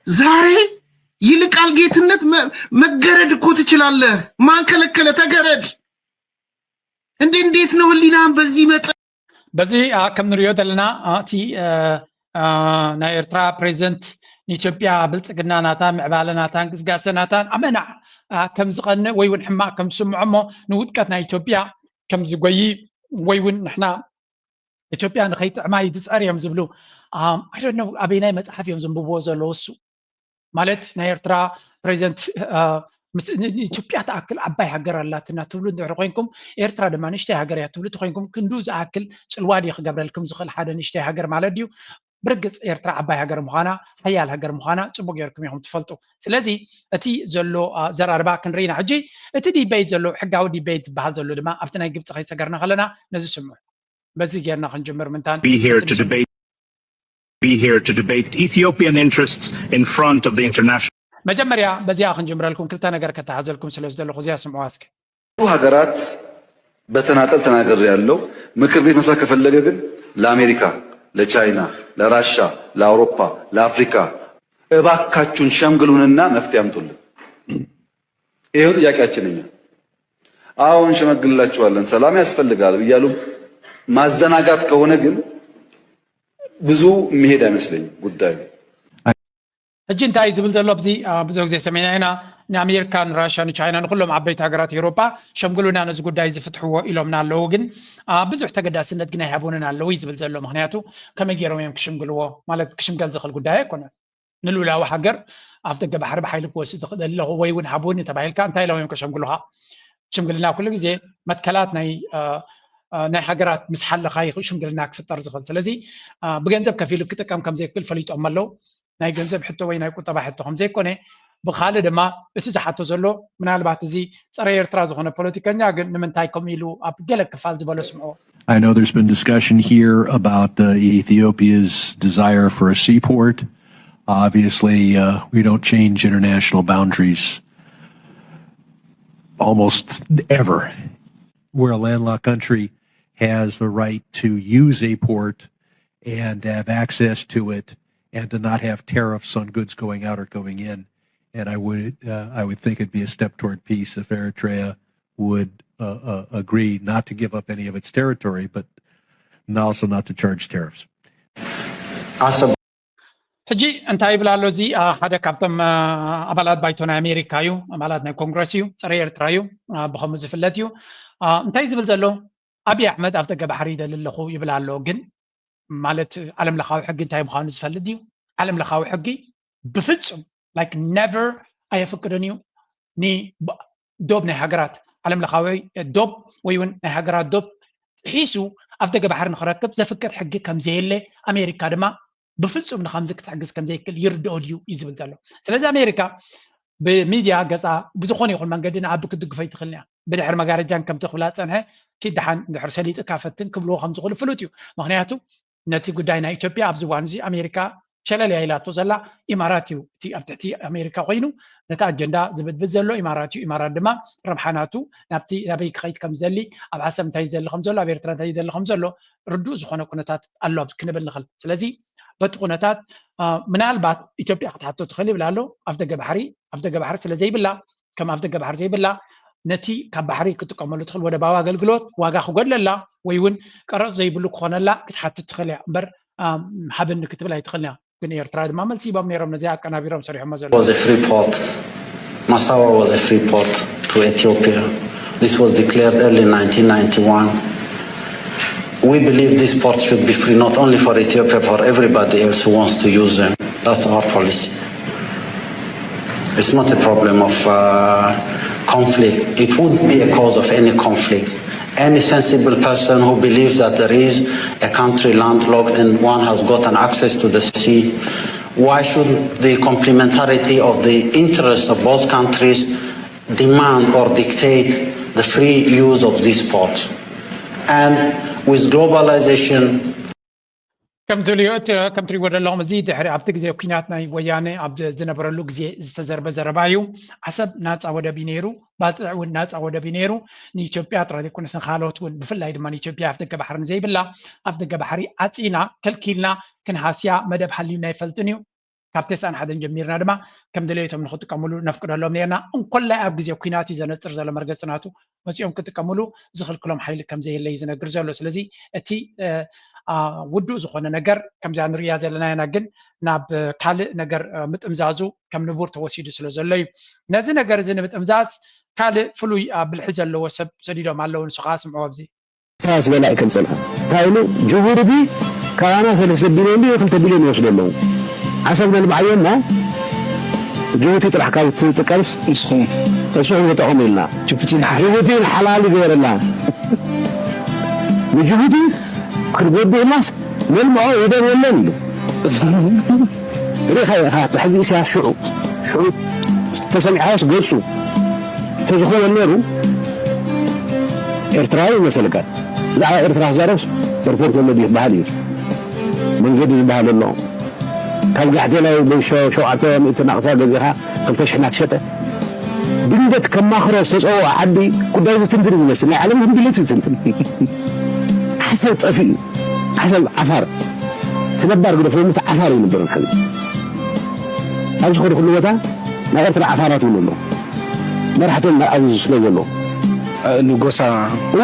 ዛሬ ይልቃል ጌትነት መገረድ እኮ ትችላለህ። ማን ከለከለ? ተገረድ እንዴ! እንዴት ነው ህሊናህን በዚህ መጠን በዚ ከም ንሪኦ ዘለና እቲ ናይ ኤርትራ ፕሬዚደንት ንኢትዮጵያ ብልፅግና ናታ ምዕባለ ናታ እንቅስቃሴ ናታ ኣመና ከም ዝቐንእ ወይ እውን ሕማቕ ከም ዝስምዖ እሞ ንውድቀት ናይ ኢትዮጵያ ከም ዝጎይ ወይ እውን ንሕና ኢትዮጵያ ንኸይጥዕማ እዩ ዝፅዕር እዮም ዝብሉ ኣይደነ ኣበይናይ መፅሓፍ እዮም ዘንብብዎ ዘለዉ እሱ ማለት ናይ ኤርትራ ፕሬዚደንት ኢትዮጵያ ትኣክል ዓባይ ሃገር ኣላትና ትብሉ እንድሕር ኮይንኩም ኤርትራ ድማ ንእሽተይ ሃገር እያ ትብሉ ተኮይንኩም ክንዱ ዝኣክል ፅልዋ ድዩ ክገብረልኩም ዝኽእል ሓደ ንእሽተይ ሃገር ማለት ድዩ? ብርግፅ ኤርትራ ዓባይ ሃገር ምዃና ሓያል ሃገር ምዃና ፅቡቅ ገይርኩም ኢኹም ትፈልጡ። ስለዚ እቲ ዘሎ ዘራርባ ክንርኢና ሕጂ እቲ ዲቤት ዘሎ ሕጋዊ ዲቤት ዝበሃል ዘሎ ድማ ኣብቲ ናይ ግብፂ ከይሰገርና ከለና ነዚ ስምዑ። በዚ ጌርና ክንጅምር ምንታን be here to debate Ethiopian interests in front of the international መጀመርያ በዚኣ ክንጅምረልኩም ክልተ ነገር ከተሓዘልኩም ስለ ዝደለኹ እዚኣ ስምዑዋ እስኪ። ሃገራት በተናጠል ተናገር ያለው ምክር ቤት መስራት ከፈለገ ግን ለአሜሪካ፣ ለቻይና፣ ለራሻ፣ ለአውሮፓ፣ ለአፍሪካ እባካችሁን ሸምግሉንና መፍትሄ አምጡልን። ይሄው ጥያቄያችን እኛ አሁን ሸመግልላችኋለን ሰላም ያስፈልጋል እያሉ ማዘናጋት ከሆነ ግን ብዙ የሚሄድ አይመስለኝም ጉዳዩ። ሕጂ እንታይ ዝብል ዘሎ ኣብዚ ብዙ ግዜ ሰሜና ኢና ንኣሜሪካ ንራሽያ ንቻይና ንኩሎም ዓበይቲ ሃገራት ኤውሮጳ ሸምግሉና ነዚ ጉዳይ ዝፍትሕዎ ኢሎምና ኣለዉ ግን ብዙሕ ተገዳስነት ግን ኣይሃቡንን ኣለዉ እዩ ዝብል ዘሎ ምክንያቱ ከመይ ገይሮም እዮም ክሽምግልዎ ማለት ክሽምገል ዝኽእል ጉዳይ ኣይኮነን ንልኡላዊ ሃገር ኣፍ ደገ ባሕሪ ብሓይሊ ክወስድ ይኽእል ኣለኹ ወይ እውን ሃቡኒ ተባሂልካ እንታይ ኢሎም እዮም ከሸምግሉኻ ሽምግልና ኩሉ ግዜ መትከላት ናይ ናይ ሃገራት ምስ ሓለኻ እዩ ሽምግልና ክፍጠር ዝኽእል ስለዚ ብገንዘብ ከፊሉ ክጥቀም ከም ዘይክእል ፈሊጦም ኣለዉ ናይ ገንዘብ ሕቶ ወይ ናይ ቁጠባ ሕቶ ከም ዘይኮነ ብካልእ ድማ እቲ ዝሓቶ ዘሎ ምናልባት እዚ ፀረ ኤርትራ ዝኾነ ፖለቲከኛ ግን ንምንታይ ከምኡ ኢሉ ኣብ ገለ ክፋል ዝበሎ ስምዖ I know there's been discussion here about uh, Ethiopia's desire for a seaport. Obviously, uh, we don't change international boundaries almost ever. Where a landlocked country has the right to use a port and have access to it and to not have tariffs on goods going out or going in. And I would, uh, I would think it'd be a step toward peace if Eritrea would uh, uh, agree not to give up any of its territory, but also not to charge tariffs. ሕጂ እንታይ ይብል ኣሎ እዚ ሓደ ካብቶም ኣባላት ባይቶ ናይ ኣሜሪካ እዩ ኣባላት ናይ ኮንግረስ እዩ ፀረ ኤርትራ እዩ ብከምኡ ዝፍለጥ እዩ እንታይ ዝብል ዘሎ ኣብይ ኣሕመድ ኣብ ደገ ባሕሪ ይደሊ ኣለኹ ይብል ኣሎ ግን ማለት ዓለም ለኻዊ ሕጊ እንታይ ምዃኑ ዝፈልጥ እዩ ዓለም ለኻዊ ሕጊ ብፍፁም like never ኣየፍቅድን እዩ ንዶብ ናይ ሃገራት ዓለም ለኻዊ ዶብ ወይ እውን ናይ ሃገራት ዶብ ጥሒሱ ኣብ ደገ ባሕሪ ንክረክብ ዘፍቅድ ሕጊ ከም ዘየለ ኣሜሪካ ድማ ብፍፁም ንከምዚ ክትሕግዝ ከም ዘይክእል ይርድኦ ድዩ እዩ ዝብል ዘሎ ስለዚ ኣሜሪካ ብሚድያ ገፃ ብዝኾነ ይኹን መንገዲ ንኣቢ ክትድግፎ ይትኽእል እያ ብድሕሪ መጋረጃን ከምቲ ክብላ ፀንሐ ኪድ ደሓን እንድሕር ሰሊጥካ ፈትን ክብልዎ ከም ዝኽእሉ ፍሉጥ እዩ ምክንያቱ ነቲ ጉዳይ ናይ ኢትዮጵያ ኣብዚ እዋን እዚ ኣሜሪካ ሸለል እያ ኢላቶ ዘላ ኢማራት እዩ። እቲ ኣብ ትሕቲ ኣሜሪካ ኮይኑ ነቲ ኣጀንዳ ዝብድብድ ዘሎ ኢማራት እዩ። ኢማራት ድማ ረብሓ ናቱ ናብቲ ናበይ ክኸይድ ከም ዝደሊ፣ ኣብ ዓሰብ እንታይ ዝደሊ ከም ዘሎ፣ ኣብ ኤርትራ እንታይ ዝደሊ ከም ዘሎ ርዱእ ዝኾነ ኩነታት ኣሎ ክንብል ንኽእል። ስለዚ በቲ ኩነታት ምናልባት ኢትዮጵያ ክትሓቶ ትኽእል ይብል ኣሎ። ኣፍደገ ባሕሪ ኣፍደገ ባሕሪ ስለ ዘይብላ ከም ኣፍደገ ባሕሪ ዘይብላ ነቲ ካብ ባሕሪ ክትጥቀመሉ ትኽእል ወደባዊ ኣገልግሎት ዋጋ ክጎድለላ ወይ እውን ቀረፅ ዘይብሉ ክኾነላ ክትሓትት ትኽእል እያ እምበር ሃብኒ ክትብል ኣይትኽእልን እያ። ግን ኤርትራ ድማ መልሲ ሂቦም ነይሮም ነዚ ኣቀናቢሮም ሰሪሖሞ ዘሎ was a free port. Massawa was a free port to Ethiopia. This was declared early in nineteen ninety-one. We believe this port should be free not only for Ethiopia, for everybody else who wants to use them. That's our policy. It's not a problem of uh, conflict. It wouldn't be a cause of any conflict. Any sensible person who believes that there is a country landlocked and one has got an access to the sea, why shouldn't the complementarity of the interests of both countries demand or dictate the free use of this port? And with globalization, ከም ትሪእዎ ዘለኹም እዚ ድሕሪ ኣብቲ ግዜ ኩናት ናይ ወያነ ኣብ ዝነበረሉ ግዜ ዝተዘርበ ዘረባ እዩ። ዓሰብ ናፃ ወደብ እዩ ነይሩ፣ ባፅዕ እውን ናፃ ወደብ እዩ ነይሩ። ንኢትዮጵያ ጥራይ ዘይኮነስ ንካልኦት እውን ብፍላይ ድማ ንኢትዮጵያ ኣፍደገ ባሕሪ ንዘይብላ ኣፍደገ ባሕሪ ዓፂና ከልኪልና ክንሃስያ መደብ ሃልዩና ኣይፈልጥን እዩ። ካብ ተስዓን ሓደን ጀሚርና ድማ ከም ድሌቶም ንክጥቀምሉ ነፍቅደሎም ነርና። እንኮላይ ኣብ ግዜ ኩናት እዩ ዘነፅር ዘሎ መርገፂ ናቱ መፂኦም ክጥቀምሉ ዝኽልክሎም ሓይሊ ከም ዘየለ እዩ ዝነግር ዘሎ። ስለዚ እቲ ውዱእ ዝኾነ ነገር ከምዚኣ ንርእያ ዘለና ኢና፣ ግን ናብ ካልእ ነገር ምጥምዛዙ ከም ንቡር ተወሲዱ ስለ ዘሎ እዩ። ነዚ ነገር እዚ ንምጥምዛዝ ካልእ ፍሉይ ብልሒ ዘለዎ ሰብ ሰዲዶም ኣለዉ። ንሱ ከዓ ስምዕዎ ኣብዚ። ኢሳያስ ገላኢ ከም ጸንሐ እንታይ ኢሉ? ጅቡቲ ካባና ሰለስተ ቢልዮን ድዩ ክልተ ቢልዮን ይወስዱ ኣለዉ። ዓሰብ ነልምዓዮ እሞ ጅቡቲ ጥራሕ ካብ ትጥቀምስ ንስኹም ንስኹም ተጠቐሙ ኢልና። ጅቡቲ ንሓ- ጅቡቲ ንሓላል ይገበረላ። ንጅቡቲ ክንጎድእ ኢልናስ ነልምዖ ወደብ የለን ኢሉ። ርኢኻ ኢኻ ሕዚ ኢሳያስ ሽዑ ሽዑ ተሰሚዕካዮስ ገጹ ተዝኸውን ነይሩ ኤርትራዊ ይመሰልካ። ብዛዕባ ኤርትራ ክዛረብስ ኤርፖርት ኣሎ ድዩ ክበሃል እዩ። መንገዲ ዝበሃል ኣሎ። ካብ ጋሕቴላይ ብሸ- ሸውዓተ ሚእቲ ናቕፋ ገዚኻ ክልተ ሽሕ እናተሸጠ ድንገት ከማኽሮ ዝተፀውዖ ዓዲ ጉዳይ ዝትንትን ዝመስል ናይ ዓለም ህንድለት ዝትንትን ዓሰብ ጠፊኡ ዓሰብ ዓፋር እቲ ነባር ግደፎ እቲ ዓፋር እዩ ነበር። ኣብዚ ከዱ ኩሉ ቦታ ናይ ኤርትራ ዓፋራት እውን ኣሎ። መራሕቶም ኣብዚ ስለ ዘሎ ንጎሳ እወ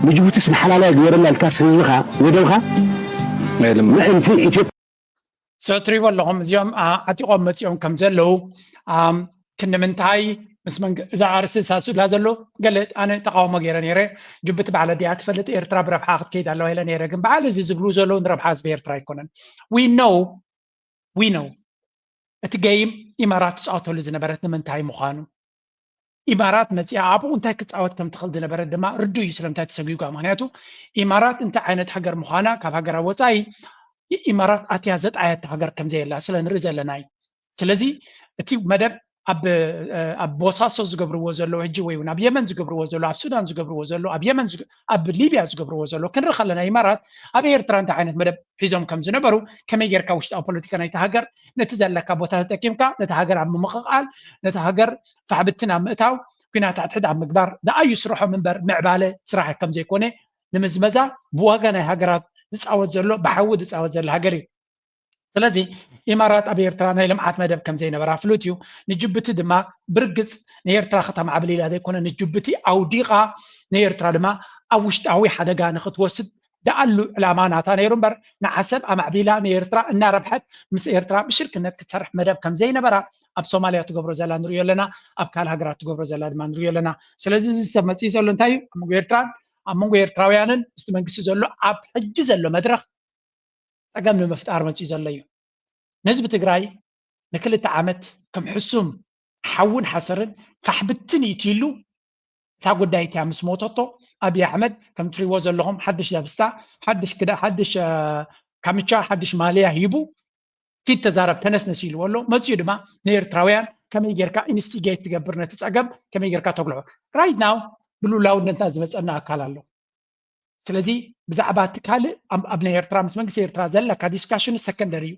ንጅቡቲስ ንሓላላይ ግበረላ ኢልካስ ህዝብኻ ወደብኻ የለም። ምእንቲ ኢትዮጵያ ሰትሪቦ ኣለኹም እዚኦም ዓ- ዓጢቖም መፂኦም ከም ዘለዉ ኣም፣ ክንምንታይ ምስ መንግ- እዛ ኣርእስቲ ዝሳሱላ ዘሎ ገለ ኣነ ተቃውሞ ገይረ ነይረ። ጅቡቲ ባዕለ ዲኣ ትፈልጥ ኤርትራ ብረብሓ ክትከይድ ኣለዋ ኢለ ነይረ። ግን በዓል እዚ ዝብሉ ዘለዉ ንረብሓ ህዝቢ ኤርትራ ኣይኮነን። We know we know እቲ ገይም ኢማራት ትፃወተሉ ዝነበረት ንምንታይ ምዃኑ ኢማራት መፂኣ ኣብኡ እንታይ ክፃወት ከም ትኽእል ዝነበረት ድማ ርዱእ እዩ። ስለምንታይ ተሰጒጓ? ምክንያቱ ኢማራት እንታይ ዓይነት ሃገር ምዃና ካብ ሃገራ ወፃኢ ኢማራት ኣትያ ዘጥዓየት ሃገር ከም ዘየላ ስለ ንርኢ ዘለና እዩ። ስለዚ እቲ መደብ ኣብ ኣብ ቦሳሶ ዝገብርዎ ዘለዉ ሕጂ ወይ እውን ኣብ የመን ዝገብርዎ ዘለዉ ኣብ ሱዳን ዝገብርዎ ዘለዉ ኣብ የመን ዝገ- ኣብ ሊብያ ዝገብርዎ ዘለዉ ክንርኢ ከለና ኢማራት ኣብ ኤርትራ እንታይ ዓይነት መደብ ሒዞም ከም ዝነበሩ ከመይ ጌርካ ውሽጣዊ ፖለቲካ ናይቲ ሃገር ነቲ ዘለካ ቦታ ተጠቂምካ ነቲ ሃገር ኣብ ምምቕቓል ነቲ ሃገር ፋሕብትን ኣብ ምእታው ኩናት ኣትሕድ ኣብ ምግባር ደኣ እዩ ስርሖም እምበር ምዕባለ ስራሕ ከም ዘይኮነ ንምዝመዛ ብዋጋ ናይ ሃገራት ዝፃወት ዘሎ ብሓዊ ዝፃወት ዘሎ ሃገር እዩ። ስለዚ ኢማራት ኣብ ኤርትራ ናይ ልምዓት መደብ ከም ዘይነበራ ፍሉጥ እዩ። ንጅቡቲ ድማ ብርግፅ ንኤርትራ ከተማዕብል ኢላ ዘይኮነ ንጅቡቲ ኣውዲቓ ንኤርትራ ድማ ኣብ ውሽጣዊ ሓደጋ ንክትወስድ ደኣሉ ዕላማ ናታ ነይሩ እምበር ንዓሰብ ኣማዕቢላ ንኤርትራ እናረብሐት ምስ ኤርትራ ብሽርክነት ክትሰርሕ መደብ ከም ዘይነበራ ኣብ ሶማልያ ትገብሮ ዘላ ንሪኦ ኣለና፣ ኣብ ካልእ ሃገራት ትገብሮ ዘላ ድማ ንሪኦ ኣለና። ስለዚ እዚ ሰብ መፅኡ ዘሎ እንታይ እዩ? ኣብ መንጎ ኤርትራን ኣብ መንጎ ኤርትራውያንን ምስቲ መንግስቲ ዘሎ ኣብ ሕጂ ዘሎ መድረኽ ፀገም ንምፍጣር መፂኡ ዘሎ እዩ። ንህዝቢ ትግራይ ንክልተ ዓመት ከም ሕሱም ሓውን ሓሰርን ፋሕብትን ኢትይሉ እታ ጉዳይ እቲያ ምስ ሞተቶ ኣብይ ኣሕመድ ከም ትሪእዎ ዘለኹም ሓድሽ ዳብስታ ሓድሽ ክዳ ሓድሽ ካምቻ ሓድሽ ማልያ ሂቡ ኪድ ተዛረብ ተነስነስ ኢልዎ ኣሎ። መፂኡ ድማ ንኤርትራውያን ከመይ ጌርካ ኢንስቲጌት ትገብር ነቲ ፀገም ከመይ ጌርካ ተጉልሖ right now ብሉላውነትና ዝመፀና ኣካል ኣሎ። ስለዚ ብዛዕባ እቲ ካልእ ኣብ ናይ ኤርትራ ምስ መንግስቲ ኤርትራ ዘለካ ዲስካሽን ሰከንደሪ እዩ።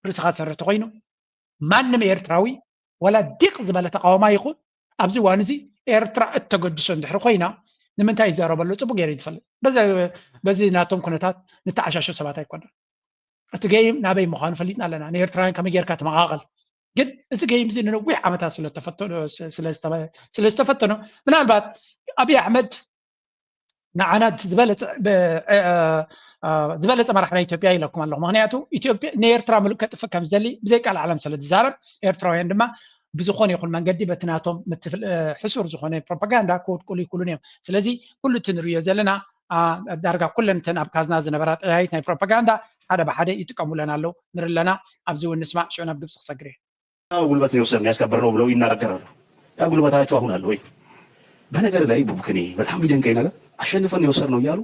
ርእስኻ ዝሰርሕ ተኮይኑ ማንም ኤርትራዊ ዋላ ዲቕ ዝበለ ተቃዋማ ይኹን ኣብዚ እዋን እዚ ኤርትራ እተገድሶ እንድሕሪ ኮይና ንምንታይ ይዛረበሉ ጽቡቅ ገይረ ይትፈልጥ። በዚ ናቶም ኩነታት ንተዓሻሾ ሰባት ኣይኮነን። እቲ ገይም ናበይ ምዃኑ ፈሊጥና ኣለና። ንኤርትራውያን ከመይ ጌርካ ትመቓቐል? ግን እዚ ገይም እዚ ንነዊሕ ዓመታት ስለዝተፈተኖ ምናልባት ኣብይ ኣሕመድ ንዓና ዝበለፀ መራሕ ናይ ኢትዮጵያ ኢለኩም ኣለኹ። ምክንያቱ ንኤርትራ ምሉእ ከጥፍእ ከም ዝደሊ ብዘይ ቃል ዓለም ስለ ዝዛረብ ኤርትራውያን ድማ ብዝኾነ ይኹን መንገዲ በቲ ናቶም ሕሱር ዝኾነ ፕሮፓጋንዳ ክወድቁሉ ይክእሉን እዮም። ስለዚ ኩሉ እቲ ንሪዮ ዘለና ዳርጋ ኩለን እተን ኣብ ካዝና ዝነበራ ጠያይት ናይ ፕሮፓጋንዳ ሓደ ብሓደ ይጥቀሙለን ኣለዉ። ንርኢ ኣለና። ኣብዚ እውን ንስማዕ፣ ሽዑ ናብ ግብፂ ክሰግር እየ። ጉልበት ነው የወሰድነው ያስከበርነው ብለው ይናገራሉ። ያ ጉልበታቸው አሁን አለ ወይ? በነገር ላይ ቡቡክ፣ እኔ በጣም የሚደንቀኝ ነገር አሸንፈን ነው የወሰድነው እያሉ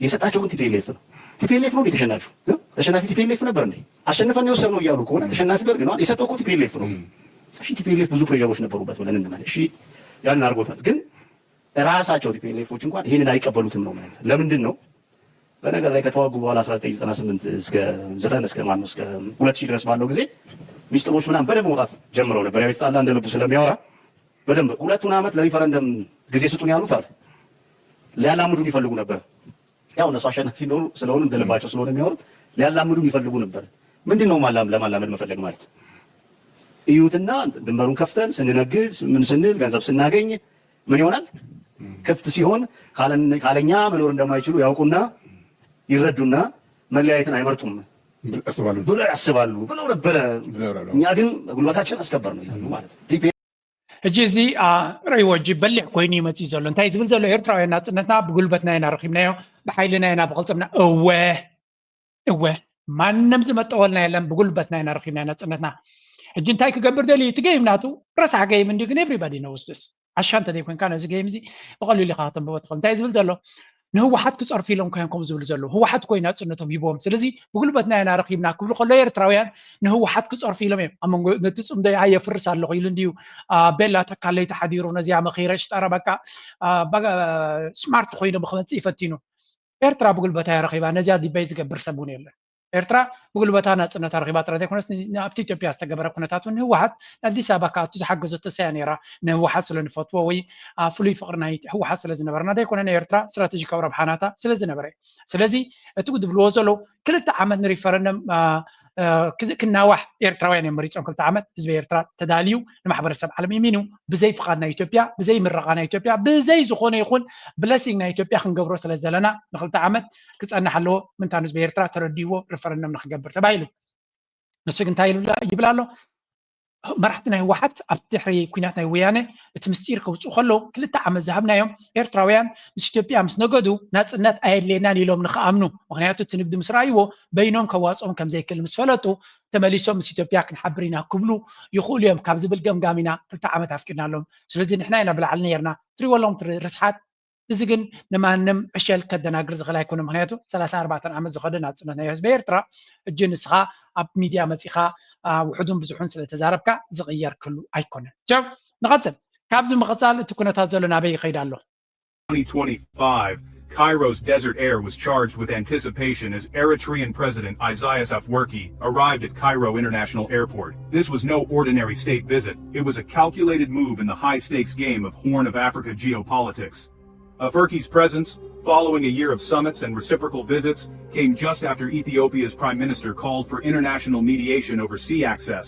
የሰጣቸው ግን ቲፒኤልኤፍ ነው። ቲፒኤልኤፍ ነው እንዴ ተሸናፊው? ተሸናፊ ቲፒኤልኤፍ ነበር እንዴ? አሸንፈን ነው የወሰድነው እያሉ ከሆነ ተሸናፊ ደርግ ነው። የሰጠው እኮ ቲፒኤልኤፍ ነው። እሺ ቲፒኤልኤፍ ብዙ ፕሬሸሮች ነበሩበት ብለን እንመን። እሺ ያንን አድርጎታል። ግን ራሳቸው ቲፒኤልኤፎች እንኳን ይሄንን አይቀበሉትም ነው ማለት። ለምንድን ነው? በነገር ላይ ከተዋጉ በኋላ አስራ ዘጠኝ ዘጠና ስምንት እስከ ዘጠና እስከ ማነው እስከ ሁለት ሺህ ድረስ ባለው ጊዜ ሚስጥሮች ምናምን በደንብ መውጣት ጀምረው ነበር። ያው የተጣላ እንደ ልቡ ስለሚያወራ በደንብ ሁለቱን ዓመት ለሪፈረንደም ጊዜ ስጡን ያሉት አሉ። ሊያላምዱን ይፈልጉ ነበር። ያው እነሱ አሸናፊ እንደሆኑ ስለሆኑ እንደ ልባቸው ስለሆነ የሚያወሩት ሊያላምዱን ይፈልጉ ነበር። ምንድን ነው ማላም ለማላመድ መፈለግ ማለት? እዩትና ድንበሩን ከፍተን ስንነግድ ምን ስንል ገንዘብ ስናገኝ ምን ይሆናል? ክፍት ሲሆን ካለኛ መኖር እንደማይችሉ ያውቁና ይረዱና መለያየትን አይመርጡም ብለው ያስባሉ ብለው ነበረ። እኛ ግን ጉልበታችን አስከበር ነው ይላሉ ማለት ነው። ሕጂ እዚ ርእይዎ እጂ በሊሕ ኮይኑ ይመፅእ ዘሎ እንታይ ዝብል ዘሎ ኤርትራውያን ናፅነትና ብጉልበትና ኢና ረኪብናዮ፣ ብሓይልና ኢና ብቅልፅምና። እወ እወ ማንም ዝመጠወልና የለን፣ ብጉልበትና ኢና ረኪብናዮ ናፅነትና። ሕጂ እንታይ ክገብር ደልዩ? እቲ ገይም ናቱ ረሳሕ ገይም እንዲ ግን everybody knows this። ዓሻ እንተዘይኮንካ ነዚ ገይም እዚ ብቀሊሉ ኢካ ከተንብቦ ትኽእል። እንታይ ዝብል ዘሎ ንህወሓት ክፀርፉ ኢሎም ኮይን ከም ዝብሉ ዘለዉ ህወሓት እኮ እዩ ናፅነቶም ሂቦም። ስለዚ ብጉልበትና ኢና ረኪብና ክብሉ ከሎ ኤርትራውያን ንህወሓት ክፀርፉ ኢሎም እዮም። ኣብ መንጎ ነቲ ፅምዶ ኣየ ፍርስ ኣለኹ ኢሉ እንድዩ ቤላ ተካለይ ተሓዲሩ ነዚኣ መኺረ ሽጠረ በቃ ስማርት ኮይኑ ብክመፅእ ይፈቲኑ። ኤርትራ ብጉልበታ እያ ረኺባ። ነዚኣ ዲበይ ዝገብር ሰብ እውን የለን። ኤርትራ ብጉልበታ ናፅነታ ረኺባ ጥራይ ዘይኮነስ ኣብቲ ኢትዮጵያ ዝተገበረ ኩነታት እውን ንህወሓት ኣዲስ ኣበባ ክኣቱ ዝሓገዘቶ ሰያ ነይራ። ንህወሓት ስለ ንፈትዎ ወይ ፍሉይ ፍቅሪ ናይ ህወሓት ስለ ዝነበረና ዘይኮነ ናይ ኤርትራ ስትራቴጂካዊ ረብሓናታ ስለ ዝነበረ። ስለዚ እቲ ዝብልዎ ዘለዉ ክልተ ዓመት ንሪፈረንደም ክናዋሕ ኤርትራውያን እዮም መሪፆም። ክልተ ዓመት ህዝቢ ኤርትራ ተዳልዩ ንማሕበረሰብ ዓለም ኢሚኑ ብዘይ ፍቃድ ናይ ኢትዮጵያ ብዘይ ምረቃ ናይ ኢትዮጵያ ብዘይ ዝኾነ ይኹን blessing ናይ ኢትዮጵያ ክንገብሮ ስለ ዘለና ንክልተ ዓመት ክፀንሕ ኣለዎ። ምንታን ህዝቢ ኤርትራ ተረዲእዎ ሪፈረንደም ንክገብር ተባሂሉ። ንሱ ግን እንታይ ይብል ኣሎ? መራሕቲ ናይ ህወሓት ኣብ ድሕሪ ኩናት ናይ ወያነ እቲ ምስጢር ከውፅኡ ከለዉ ክልተ ዓመት ዝሃብናዮም ኤርትራውያን ምስ ኢትዮጵያ ምስ ነገዱ ናፅነት ኣየድልየናን ኢሎም ንክኣምኑ። ምክንያቱ እቲ ንግዲ ምስ ረኣይዎ በይኖም ከዋፅኦም ከም ዘይክእል ምስ ፈለጡ ተመሊሶም ምስ ኢትዮጵያ ክንሓብር ኢና ክብሉ ይኽእሉ እዮም ካብ ዝብል ገምጋም ኢና ክልተ ዓመት ኣፍቂድናሎም። ስለዚ ንሕና ኢና ብላዕሊ ነይርና። ትሪእዎ ኣለኹም እቲ ርስሓት እዚ ግን ንማንም ዕሸል ከደናግር ዝኽእል ኣይኮነ። ምክንያቱ ሰላሳ ኣርባዕተ ዓመት ዝኸደ ናፅነት ናይ ህዝቢ ኤርትራ እጂ ንስኻ ኣብ ሚድያ መፂኻ ውሕዱን ብዙሑን ስለተዛረብካ ዝቕየር ክህሉ ኣይኮነን። ንቐፅል። ካብዚ ምቕፃል እቲ ኩነታት ዘሎ ናበይ ይኸይድ ኣሎ? twenty twenty-five, Cairo's Desert Air was charged with anticipation as Eritrean President Isaias Afwerki arrived at Cairo International Airport. This was no ordinary state visit, it was a calculated move in the high stakes game of Horn of Africa geopolitics. Afwerki's presence, following a year of summits and reciprocal visits, came just after Ethiopia's prime minister called for international mediation over sea access,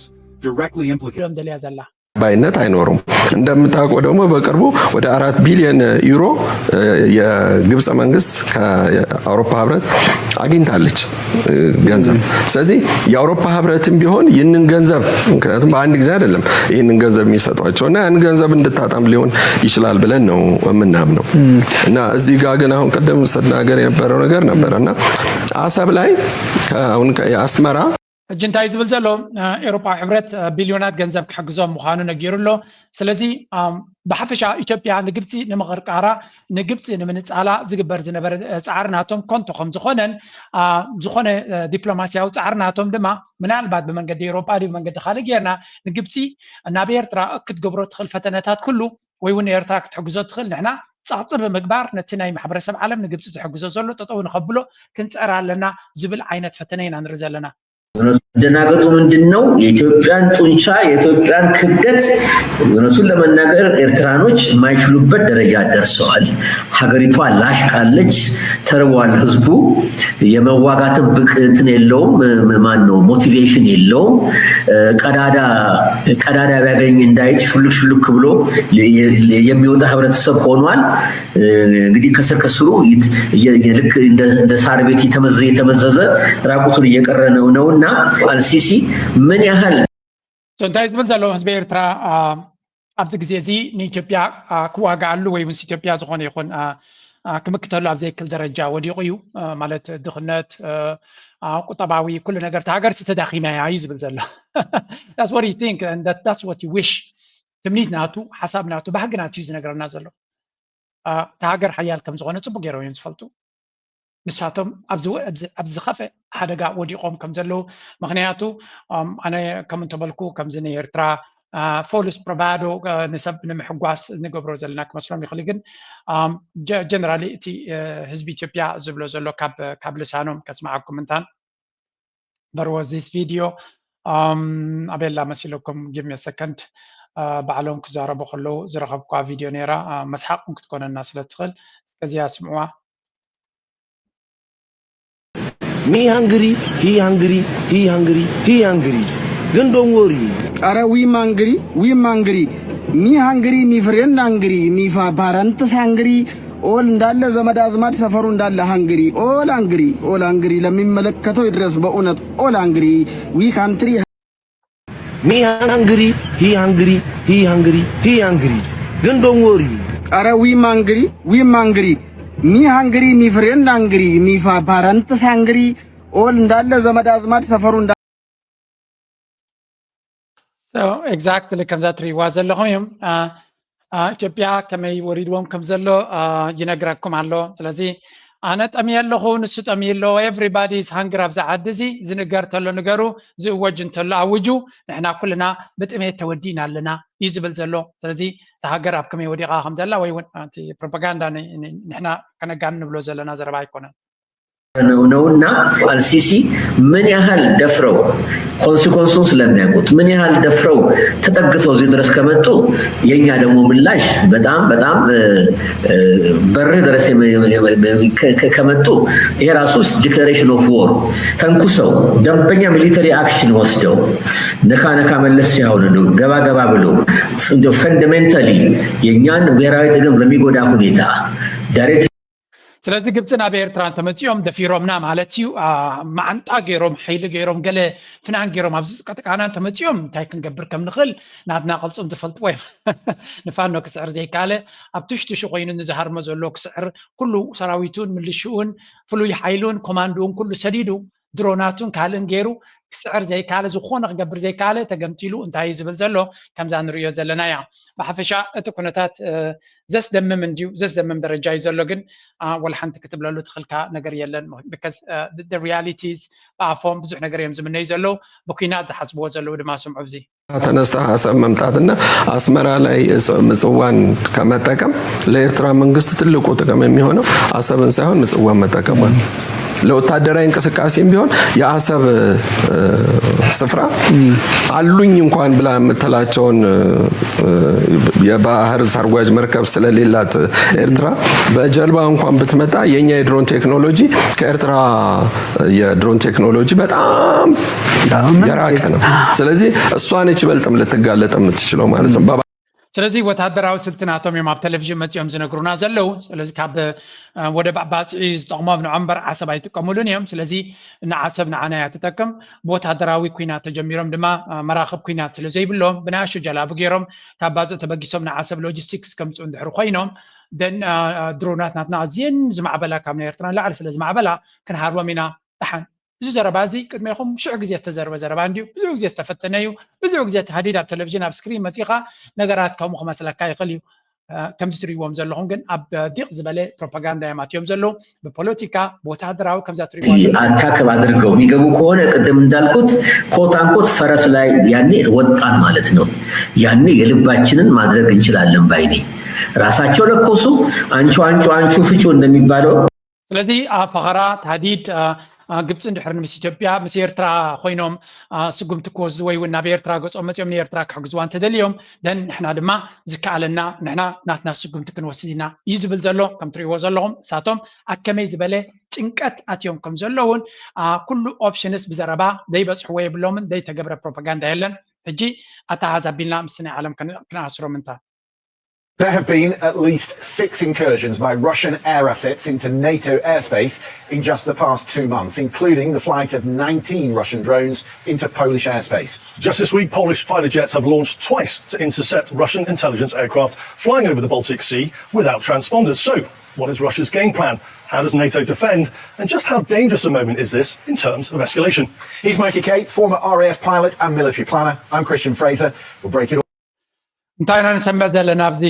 directly implicating. ባይነት አይኖሩም። እንደምታውቀው ደግሞ በቅርቡ ወደ አራት ቢሊዮን ዩሮ የግብጽ መንግስት ከአውሮፓ ህብረት አግኝታለች ገንዘብ። ስለዚህ የአውሮፓ ህብረትም ቢሆን ይህንን ገንዘብ ምክንያቱም በአንድ ጊዜ አይደለም ይህንን ገንዘብ የሚሰጧቸው እና ያንን ገንዘብ እንድታጣም ሊሆን ይችላል ብለን ነው የምናምነው። እና እዚህ ጋር ግን አሁን ቅድም ስናገር የነበረው ነገር ነበረ እና አሰብ ላይ አሁን የአስመራ ሕጂ እንታይ ዝብል ዘሎ ኤሮፓ ሕብረት ቢልዮናት ገንዘብ ክሕግዞም ምዃኑ ነጊሩ ኣሎ። ስለዚ ብሓፈሻ ኢትዮጵያ ንግብፂ ንምቕርቃራ ንግብፂ ንምንፃላ ዝግበር ዝነበረ ፃዕሪ ናቶም ኮንቶ ከም ዝኾነን ዝኾነ ዲፕሎማሲያዊ ፃዕሪ ናቶም ድማ ምናልባት ብመንገዲ ኤሮፓ ድዩ መንገዲ ካልእ ጌርና ንግብፂ ናብ ኤርትራ ክትገብሮ ትኽእል ፈተነታት ኩሉ ወይ እውን ኤርትራ ክትሕግዞ ትኽእል ንሕና ጸቕጢ ብምግባር ነቲ ናይ ማሕበረሰብ ዓለም ንግብፂ ዝሕግዞ ዘሎ ጠጠው ንኸብሎ ክንፅዕር ኣለና ዝብል ዓይነት ፈተነ ኢና ንርኢ ዘለና። መደናገጡ ምንድን ነው? የኢትዮጵያን ጡንቻ፣ የኢትዮጵያን ክብደት፣ እውነቱን ለመናገር ኤርትራኖች የማይችሉበት ደረጃ ደርሰዋል። ሀገሪቷ ላሽቃለች፣ ተርቧል ህዝቡ። የመዋጋትን ብቅ እንትን የለውም። ማን ነው ሞቲቬሽን የለውም። ቀዳዳ ቀዳዳ ቢያገኝ እንዳይጥ ሹልክ ሹልክ ብሎ የሚወጣ ህብረተሰብ ሆኗል። እንግዲህ ከስር ከስሩ ልክ እንደ ሳር ቤት የተመዘዘ ራቁቱን እየቀረ ነው ነውና አልሲሲ ምን ያህል እንታይ ዝብል ዘሎ ህዝቢ ኤርትራ ኣብዚ ግዜ እዚ ንኢትዮጵያ ክዋግኣሉ ወይ ምስ ኢትዮጵያ ዝኾነ ይኹን ክምክተሉ ኣብ ዘይክል ደረጃ ወዲቑ እዩ። ማለት ድኽነት፣ ቁጠባዊ ኩሉ ነገር፣ እቲ ሃገር ተዳኺማ እያ እዩ ዝብል ዘሎ። That's what he think and that, that's what he wish። ትምኒት ናቱ፣ ሓሳብ ናቱ፣ ባህጊ ናቱ እዩ ዝነግረና ዘሎ። እቲ ሃገር ሓያል ከም ዝኾነ ፅቡቅ ገይሮም እዮም ዝፈልጡ። ንሳቶም ኣብ ዝኸፈ ሓደጋ ወዲቖም ከም ዘለዉ፣ ምክንያቱ ኣነ ከም እንተበልኩ ከምዚ ናይ ኤርትራ ፎልስ ብራቫዶ ንሰብ ንምሕጓስ ንገብሮ ዘለና ክመስሎም ይኽእል፣ ግን ጀነራሊ እቲ ህዝቢ ኢትዮጵያ ዝብሎ ዘሎ ካብ ልሳኖም ከስምዓኩም እንታን there was this video ኣቤላ መሲለኩም give me a second ባዕሎም ክዛረቡ ከለዉ ዝረኸብኳ ቪድዮ ነይራ። መስሓቕ እውን ክትኮነና ስለ ትኽእል እስከዚኣ ስምዕዋ። Me hungry, he hungry, he hungry, he hungry. ግን don't worry. ኧረ we hungry, we hungry. Me hungry, me friend hungry, me parents hungry. All እንዳለ ዘመድ አዝማድ ሰፈሩ እንዳለ hungry. All hungry, all hungry. ለሚመለከተው ይድረስ በእውነት all hungry. We country Me hungry, he hungry, he hungry, he hungry. ግን don't worry. ኧረ we hungry, we hungry. Me hungry, me friend hungry, me parents hungry. All እንዳለ ዘመድ አዝማድ ሰፈሩ እንዳ exactly ከምዛ ትሪእዋ ዘለኹም እዮም። ኢትዮጵያ ከመይ ወሪድዎም ከም ዘሎ ይነግረኩም ኣሎ። ስለዚ ኣነ ጠምየ ኣለኹ፣ ንሱ ጠምዩ ኣሎ፣ everybody is hungry ኣብዚ ዓዲ እዚ። ዝንገር ተሎ ንገሩ፣ ዝእወጅ እንተሎ ኣውጁ፣ ንሕና ኩልና ብጥሜት ተወዲእና ኣለና እዩ ዝብል ዘሎ። ስለዚ እታ ሃገር ኣብ ከመይ ወዲቓ ከም ዘላ ወይ እውን እቲ ፕሮፓጋንዳ ንሕና ከነጋን ንብሎ ዘለና ዘረባ ኣይኮነን። ነውና አልሲሲ ምን ያህል ደፍረው ኮንሲኮንሱን ስለሚያውቁት ምን ያህል ደፍረው ተጠግተው እዚህ ድረስ ከመጡ የኛ ደግሞ ምላሽ በጣም በጣም በርህ ድረስ ከመጡ ይሄ ራሱ declaration of war ተንኩሰው ደንበኛ military action ወስደው ነካ ነካ መለስ ሲያውልሉ ገባ ገባ ብሎ fundamentally የኛን ብሔራዊ ጥቅም በሚጎዳ ሁኔታ direct ስለዚ ግብፂ ናብ ኤርትራ እንተመፂኦም ደፊሮምና ማለት እዩ። መዓንጣ ገይሮም ሓይሊ ገይሮም ገለ ፍናን ገይሮም ኣብዚ ዝቀጥቃና እንተመፂኦም እንታይ ክንገብር ከም ንኽእል ናትና ቅልፅም ዝፈልጥዎ እዮም። ንፋኖ ክስዕር ዘይካለ ኣብ ትሽትሹ ኮይኑ ንዝሃርሞ ዘሎ ክስዕር ኩሉ ሰራዊቱን ምልሽኡን ፍሉይ ሓይሉን ኮማንድኡን ኩሉ ሰዲዱ ድሮናቱን ካልእን ገይሩ ክስዕር ዘይካለ ዝኾነ ክገብር ዘይካለ ተገምጢሉ እንታይ እዩ ዝብል ዘሎ ከምዛ ንሪኦ ዘለና እያ። ብሓፈሻ እቲ ኩነታት ዘስደምም እንድዩ፣ ዘስደምም ደረጃ እዩ ዘሎ፣ ግን ወላ ሓንቲ ክትብለሉ ትኽልካ ነገር የለን። Because the reality is ብኣፎም ብዙሕ ነገር እዮም ዝምነዩ ዘለዉ፣ ብኩናት ዝሓስብዎ ዘለዉ ድማ ስምዑ። ኣብዚ ተነስተ አሰብ መምጣትና አስመራ ላይ ምጽዋን ከመጠቀም ለኤርትራ መንግስት ትልቁ ጥቅም የሚሆነው አሰብን ሳይሆን ምጽዋን መጠቀሙ ነው። ለወታደራዊ እንቅስቃሴም ቢሆን የአሰብ ስፍራ አሉኝ እንኳን ብላ የምትላቸውን የባህር ሰርጓጅ መርከብ ስለሌላት ኤርትራ በጀልባ እንኳን ብትመጣ የኛ የድሮን ቴክኖሎጂ ከኤርትራ የድሮን ቴክኖሎጂ በጣም የራቀ ነው። ስለዚህ እሷ ነች ይበልጥም ልትጋለጥ የምትችለው ማለት ነው። ስለዚ ወታደራዊ ስልቲ ናቶም እዮም ኣብ ቴሌቪዥን መፂኦም ዝነግሩና ዘለዉ። ስለዚ ካብ ወደብ ኣባፅዒ ዝጠቕሞም ንዖም እምበር ዓሰብ ኣይጥቀሙሉን እዮም። ስለዚ ንዓሰብ ንዓና እያ ትጠቅም። ብወታደራዊ ኩናት ተጀሚሮም ድማ መራኽብ ኩናት ስለ ዘይብሎም ብናያሹ ጀላቡ ገይሮም ካብ ባፅዒ ተበጊሶም ንዓሰብ ሎጂስቲክስ ከምፅኡ እንድሕር ኮይኖም ደን ድሮናት ናትና ኣዝየን ዝማዕበላ ካብ ናይ ኤርትራ ንላዕሊ ስለ ዝማዕበላ ክንሃርቦም ኢና። ደሓን እዚ ዘረባ እዚ ቅድሜኹም ሽዑ ግዜ ዝተዘርበ ዘረባ እንድዩ። ብዙሕ ግዜ ዝተፈተነ እዩ። ብዙሕ ግዜ ተሃዲድ ኣብ ቴሌቪዥን ኣብ ስክሪን መፂኻ ነገራት ከምኡ ክመስለካ ይኽእል እዩ። ከምዚ ትሪእዎም ዘለኹም ግን ኣብ ዲቕ ዝበለ ፕሮፓጋንዳ እዮም ኣትዮም ዘለዉ። ብፖለቲካ ብወታደራዊ ከምዛ ትሪእዋ አታክ አድርገው የሚገቡ ከሆነ ቅድም እንዳልኩት ኮት አንኮት ፈረስ ላይ ያኔ ወጣን ማለት ነው። ያኔ የልባችንን ማድረግ እንችላለን ባይ ነኝ። ራሳቸው ለኮሱ አንቹ አንቹ አንቹ ፍቹ እንደሚባለው። ስለዚ ኣብ ፈኸራ ታህዲድ ግብፂ እንድሕር ምስ ኢትዮጵያ ምስ ኤርትራ ኮይኖም ስጉምቲ ክወስዱ ወይ እውን ናብ ኤርትራ ገፆም መፂኦም ንኤርትራ ክሕግዝዋ እንተደልዮም ደን ንሕና ድማ ዝከኣለና ንሕና ናትና ስጉምቲ ክንወስድ ኢና እዩ ዝብል ዘሎ። ከም ትሪእዎ ዘለኹም እሳቶም ኣብ ከመይ ዝበለ ጭንቀት ኣትዮም ከም ዘለውን ኩሉ ኦፕሽንስ ብዘረባ ዘይበፅሕዎ የብሎምን ዘይተገብረ ፕሮፓጋንዳ የለን። ሕጂ ኣተሓዛቢልና ምስ ናይ ዓለም ክንኣስሮም እንታ There have been at least six incursions by Russian air assets into NATO airspace in just the past two months, including the flight of nineteen Russian drones into Polish airspace. Just this week, Polish fighter jets have launched twice to intercept Russian intelligence aircraft flying over the Baltic Sea without transponders. So, what is Russia's game plan? How does NATO defend? And just how dangerous a moment is this in terms of escalation? He's Mikey Kate, former R A F pilot and military planner. I'm Christian Fraser. We'll break it all. እንታይ ኢና ንሰምዕ ዘለና ኣብዚ?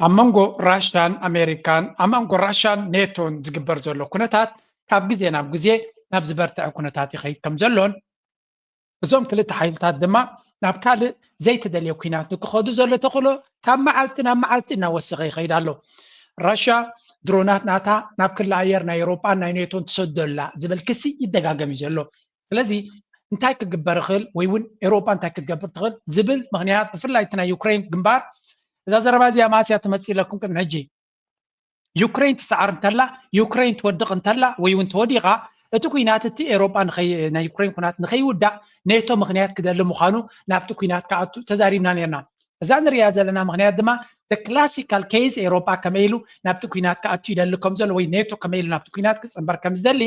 ኣብ መንጎ ራሻን ኣሜሪካን ኣብ መንጎ ራሻን ኔቶን ዝግበር ዘሎ ኩነታት ካብ ግዜ ናብ ግዜ ናብ ዝበርትዐ ኩነታት ይኸይድ ከም ዘሎን እዞም ክልተ ሓይልታት ድማ ናብ ካልእ ዘይተደልየ ኩናት ንክኸዱ ዘሎ ተኽእሎ ካብ መዓልቲ ናብ መዓልቲ እናወሰኸ ይኸይድ ኣሎ። ራሻ ድሮናት ናታ ናብ ክሊ ኣየር ናይ ኤውሮጳን ናይ ኔቶን ትሰዶ ኣላ ዝብል ክሲ ይደጋገም እዩ ዘሎ። ስለዚ እንታይ ክግበር ይኽእል ወይ እውን ኤውሮጳ እንታይ ክትገብር ትኽእል ዝብል ምኽንያት ብፍላይ እቲ ናይ ዩክሬን ግንባር እዛ ዘረባ እዚኣ ማስያ ትመፅእ ኢለኩም ቅድሚ ሕጂ ዩክሬን ትሰዓር እንተላ ዩክሬን ትወድቕ እንተላ ወይ እውን ተወዲቓ እቲ ኩናት እቲ ኤውሮጳ ናይ ዩክሬን ኩናት ንኸይውዳእ ኔቶ ምኽንያት ክደሊ ምዃኑ ናብቲ ኩናት ክኣቱ ተዛሪብና ነርና። እዛ ንሪኣ ዘለና ምኽንያት ድማ the classical case ኤውሮጳ ከመይ ኢሉ ናብቲ ኩናት ክኣቱ ይደሊ ከም ዘሎ ወይ ኔቶ ከመይ ኢሉ ናብቲ ኩናት ክፅንበር ከም ዝደሊ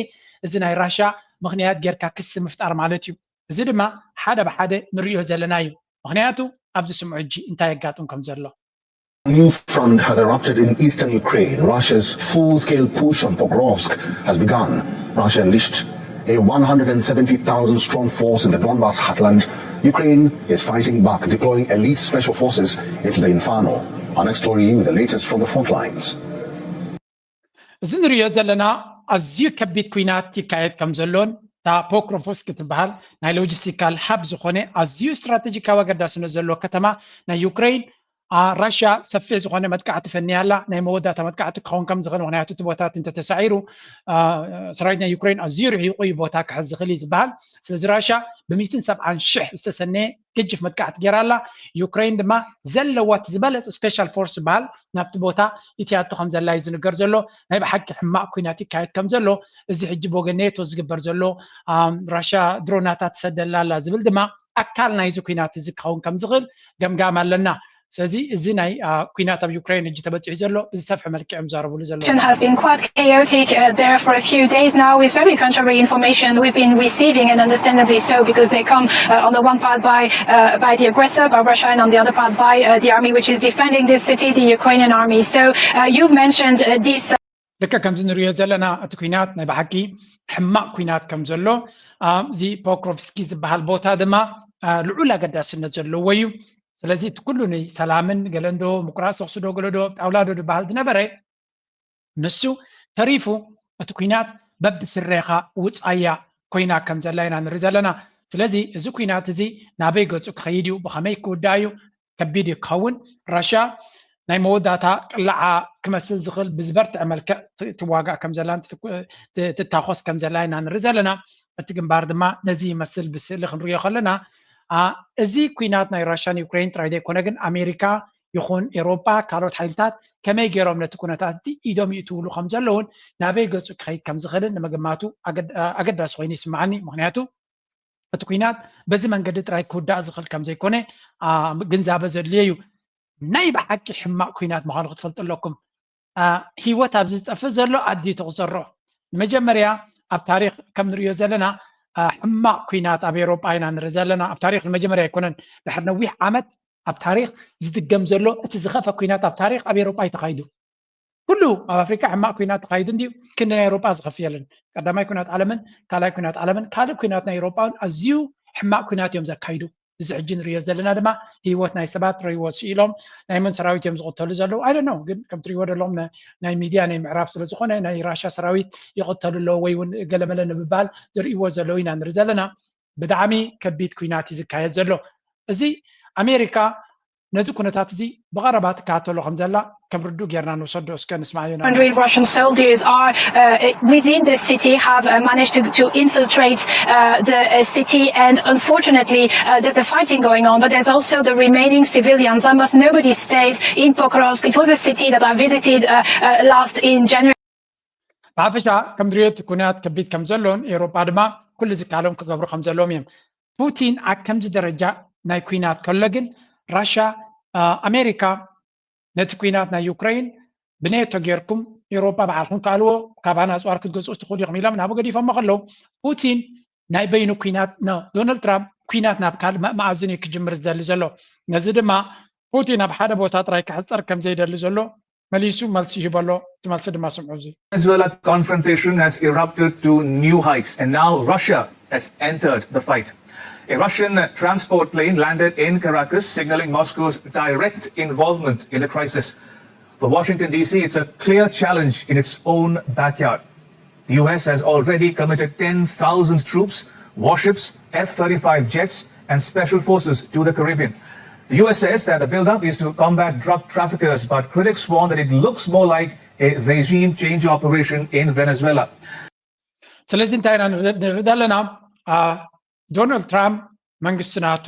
እዚ ናይ ራሻ ምኽንያት ጌርካ ክሲ ምፍጣር ማለት እዩ። እዚ ድማ ሓደ ብሓደ ንሪኦ ዘለና እዩ። ምኽንያቱ ኣብዚ ስምዑ ሕጂ እንታይ የጋጥም ከም ዘሎ። New front has erupted in eastern Ukraine. Russia's full-scale push on Pokrovsk has begun. Russia unleashed a one hundred and seventy thousand strong force in the Donbas heartland. Ukraine is fighting back, deploying elite special forces into the inferno. Our next story with the latest from the front lines. እዚ ንሪኦ ዘለና ኣዝዩ ከቢድ ኩናት ይካየድ ከም ዘሎን እታ ፖክሮፎስክ ትበሃል ናይ ሎጂስቲካል ሃብ ዝኾነ ኣዝዩ ስትራቴጂካዊ ኣገዳስነት ዘለዎ ከተማ ናይ ዩክሬን ራሽያ ሰፊሕ ዝኾነ መጥቃዕቲ ፈንያ ኣላ። ናይ መወዳእታ መጥቃዕቲ ክኸውን ከም ዝኽእል ምክንያቱ እቲ ቦታት እንተተሳዒሩ ሰራዊት ናይ ዩክሬን ኣዝዩ ርሒቑ እዩ ቦታ ክሕዝ ዝኽእል እዩ ዝበሃል። ስለዚ ራሽያ ብሚትን ሰብዓን ሽሕ ዝተሰነየ ገጅፍ መጥቃዕቲ ገይራ ኣላ። ዩክሬን ድማ ዘለዋ እቲ ዝበለፀ ስፔሻል ፎርስ ዝበሃል ናብቲ ቦታ እትያቶ ከም ዘላ እዩ ዝንገር ዘሎ። ናይ ብሓቂ ሕማቕ ኩናት ይካየድ ከም ዘሎ እዚ ሕጂ ብወገን ኔቶ ዝግበር ዘሎ ራሽያ ድሮናታት ትሰደላ ኣላ ዝብል ድማ ኣካል ናይዚ ኩናት እዚ ክኸውን ከም ዝኽእል ገምጋም ኣለና። ስለዚ እዚ ናይ ኩናት ኣብ ዩክሬን ሕጂ ተበፂሑ ዘሎ እዚ ሰፍሒ መልክዕ እዮም ዝዛረብሉ ዘለዉ። Has been quite chaotic uh, there for a few days now with very contrary information we've been receiving, and understandably so, because they come uh, on the one part by uh, by the aggressor, by Russia, and on the other part by uh, the army which is defending this city, the Ukrainian army. So uh, you've mentioned uh, this. ልክዕ ከምዚ ንሪኦ ዘለና እቲ ኩናት ናይ ብሓቂ ሕማቕ ኩናት ከም ዘሎ ኣብዚ ፖክሮቭስኪ ዝበሃል ቦታ ድማ ልዑል ኣገዳስነት ዘለዎ እዩ። ስለዚ እቲ ኩሉ ንሰላምን ገለንዶ ምቁራፅ ተኽስዶ ገለዶ ጣውላዶ ዝበሃል ዝነበረ ንሱ ተሪፉ እቲ ኩናት በብስሬኻ ውፃያ ኮይና ከም ዘላ ኢና ንርኢ ዘለና። ስለዚ እዚ ኩናት እዚ ናበይ ገፁ ክኸይድ እዩ ብኸመይ ክውዳእ እዩ ከቢድ እዩ ክኸውን። ራሽያ ናይ መወዳእታ ቅላዓ ክመስል ዝኽእል ብዝበርትዐ መልክዕ ትዋጋእ ከም ዘላን ትታኾስ ከም ዘላ ኢና ንርኢ ዘለና። እቲ ግንባር ድማ ነዚ ይመስል ብስእሊ ክንሪኦ ከለና እዚ ኩናት ናይ ራሽያን ዩክሬን ጥራይ ዘይኮነ ግን ኣሜሪካ ይኹን ኤሮጳ ካልኦት ሓይልታት ከመይ ገይሮም ነቲ ኩነታት እቲ ኢዶም ይእትውሉ ከም ዘለውን ናበይ ገጹ ክኸይድ ከም ዝኽእልን ንምግማቱ ኣገዳሲ ኮይኑ ይስምዓኒ። ምኽንያቱ እቲ ኩናት በዚ መንገዲ ጥራይ ክውዳእ ዝኽእል ከም ዘይኮነ ግንዛበ ዘድልዮ እዩ። ናይ ብሓቂ ሕማቕ ኩናት ምዃኑ ክትፈልጡ ኣለኩም። ህይወት ኣብዚ ዝጠፍእ ዘሎ ኣድዩ ተቑፀሮ። ንመጀመርያ ኣብ ታሪክ ከም ንሪኦ ዘለና ሕማቕ ኩናት ኣብ ኤሮጳ ኢና ንርኢ ዘለና። ኣብ ታሪክ ንመጀመርያ ኣይኮነን ድሕሪ ነዊሕ ዓመት ኣብ ታሪክ ዝድገም ዘሎ እቲ ዝኸፈ ኩናት ኣብ ታሪክ ኣብ ኤሮጳ እዩ ተኻይዱ። ኩሉ ኣብ ኣፍሪካ ሕማቕ ኩናት ተኻይዱ እንድዩ፣ ክንዲ ናይ ኤሮጳ ዝኸፍ የለን። ቀዳማይ ኩናት ዓለምን ካልኣይ ኩናት ዓለምን ካልእ ኩናት ናይ ኤሮጳ እውን ኣዝዩ ሕማቕ ኩናት እዮም ዘካይዱ። እዚ ሕጂ ንሪኦ ዘለና ድማ ህይወት ናይ ሰባት ረይዎ ስኢሎም ናይ መን ሰራዊት እዮም ዝቕተሉ ዘለዉ ኣይደነው። ግን ከም ትሪእዎ ዘለኹም ናይ ሚድያ ናይ ምዕራብ ስለ ዝኾነ ናይ ራሻ ሰራዊት ይቕተሉ ኣለዉ ወይ እውን ገለመለ ንምባል ዝርእይዎ ዘለዉ ኢና ንርኢ ዘለና። ብጣዕሚ ከቢድ ኩናት እዩ ዝካየድ ዘሎ። እዚ ኣሜሪካ ነዚ ኩነታት እዚ ብቐረባ ትከታተሎ ከም ዘላ ከም ርዱእ ጌርና ንወስዶ። እስከ ንስማዓዮ ኢና። Hundred Russian soldiers are uh, within the city, have uh, managed to, to infiltrate uh, the uh, city, and unfortunately uh, there's a fighting going on, but there's also the remaining civilians. Almost nobody stayed in Pokrovsk. It was a city that I visited uh, uh, last in January. ብሓፈሻ ከም ድርዮት ኩናት ከቢድ ከም ዘሎን ኤውሮጳ ድማ ኩሉ ዝካሎም ክገብሩ ከም ዘለዎም እዮም። ፑቲን ኣብ ከምዚ ደረጃ ናይ ኩናት ከሎ ግን ራሻ ኣሜሪካ ነቲ ኩናት ናይ ዩክሬን ብኔቶ ጌርኩም ኤውሮጳ ባዕልኩም ከኣልዎ ካባና ኣፅዋር ክትገዝኡ ትኽእሉ ኢኹም ኢሎም ናብኡ ገዲፎሞ ከለዉ ፑቲን ናይ በይኑ ኩናት ዶናልድ ትራምፕ ኩናት ናብ ካልእ መኣዝን እዩ ክጅምር ዝደሊ ዘሎ። ነዚ ድማ ፑቲን ኣብ ሓደ ቦታ ጥራይ ክሕፀር ከም ዘይደሊ ዘሎ መሊሱ መልሲ ይህበሎ። እቲ መልሲ ድማ ስምዑ። እዚ Venezuela confrontation has erupted to new heights, and now Russia has entered the fight. A Russian transport plane landed in Caracas, signaling Moscow's direct involvement in the crisis. For Washington, D C, it's a clear challenge in its own backyard. The U S has already committed ten thousand troops, warships, F thirty-five jets, and special forces to the Caribbean. The U S says that the buildup is to combat drug traffickers, but critics warn that it looks more like a regime change operation in Venezuela. ስለዚ እንታይ ኢና ንርኢ ዘለና? ዶናልድ ትራምፕ መንግስቲ ናቱ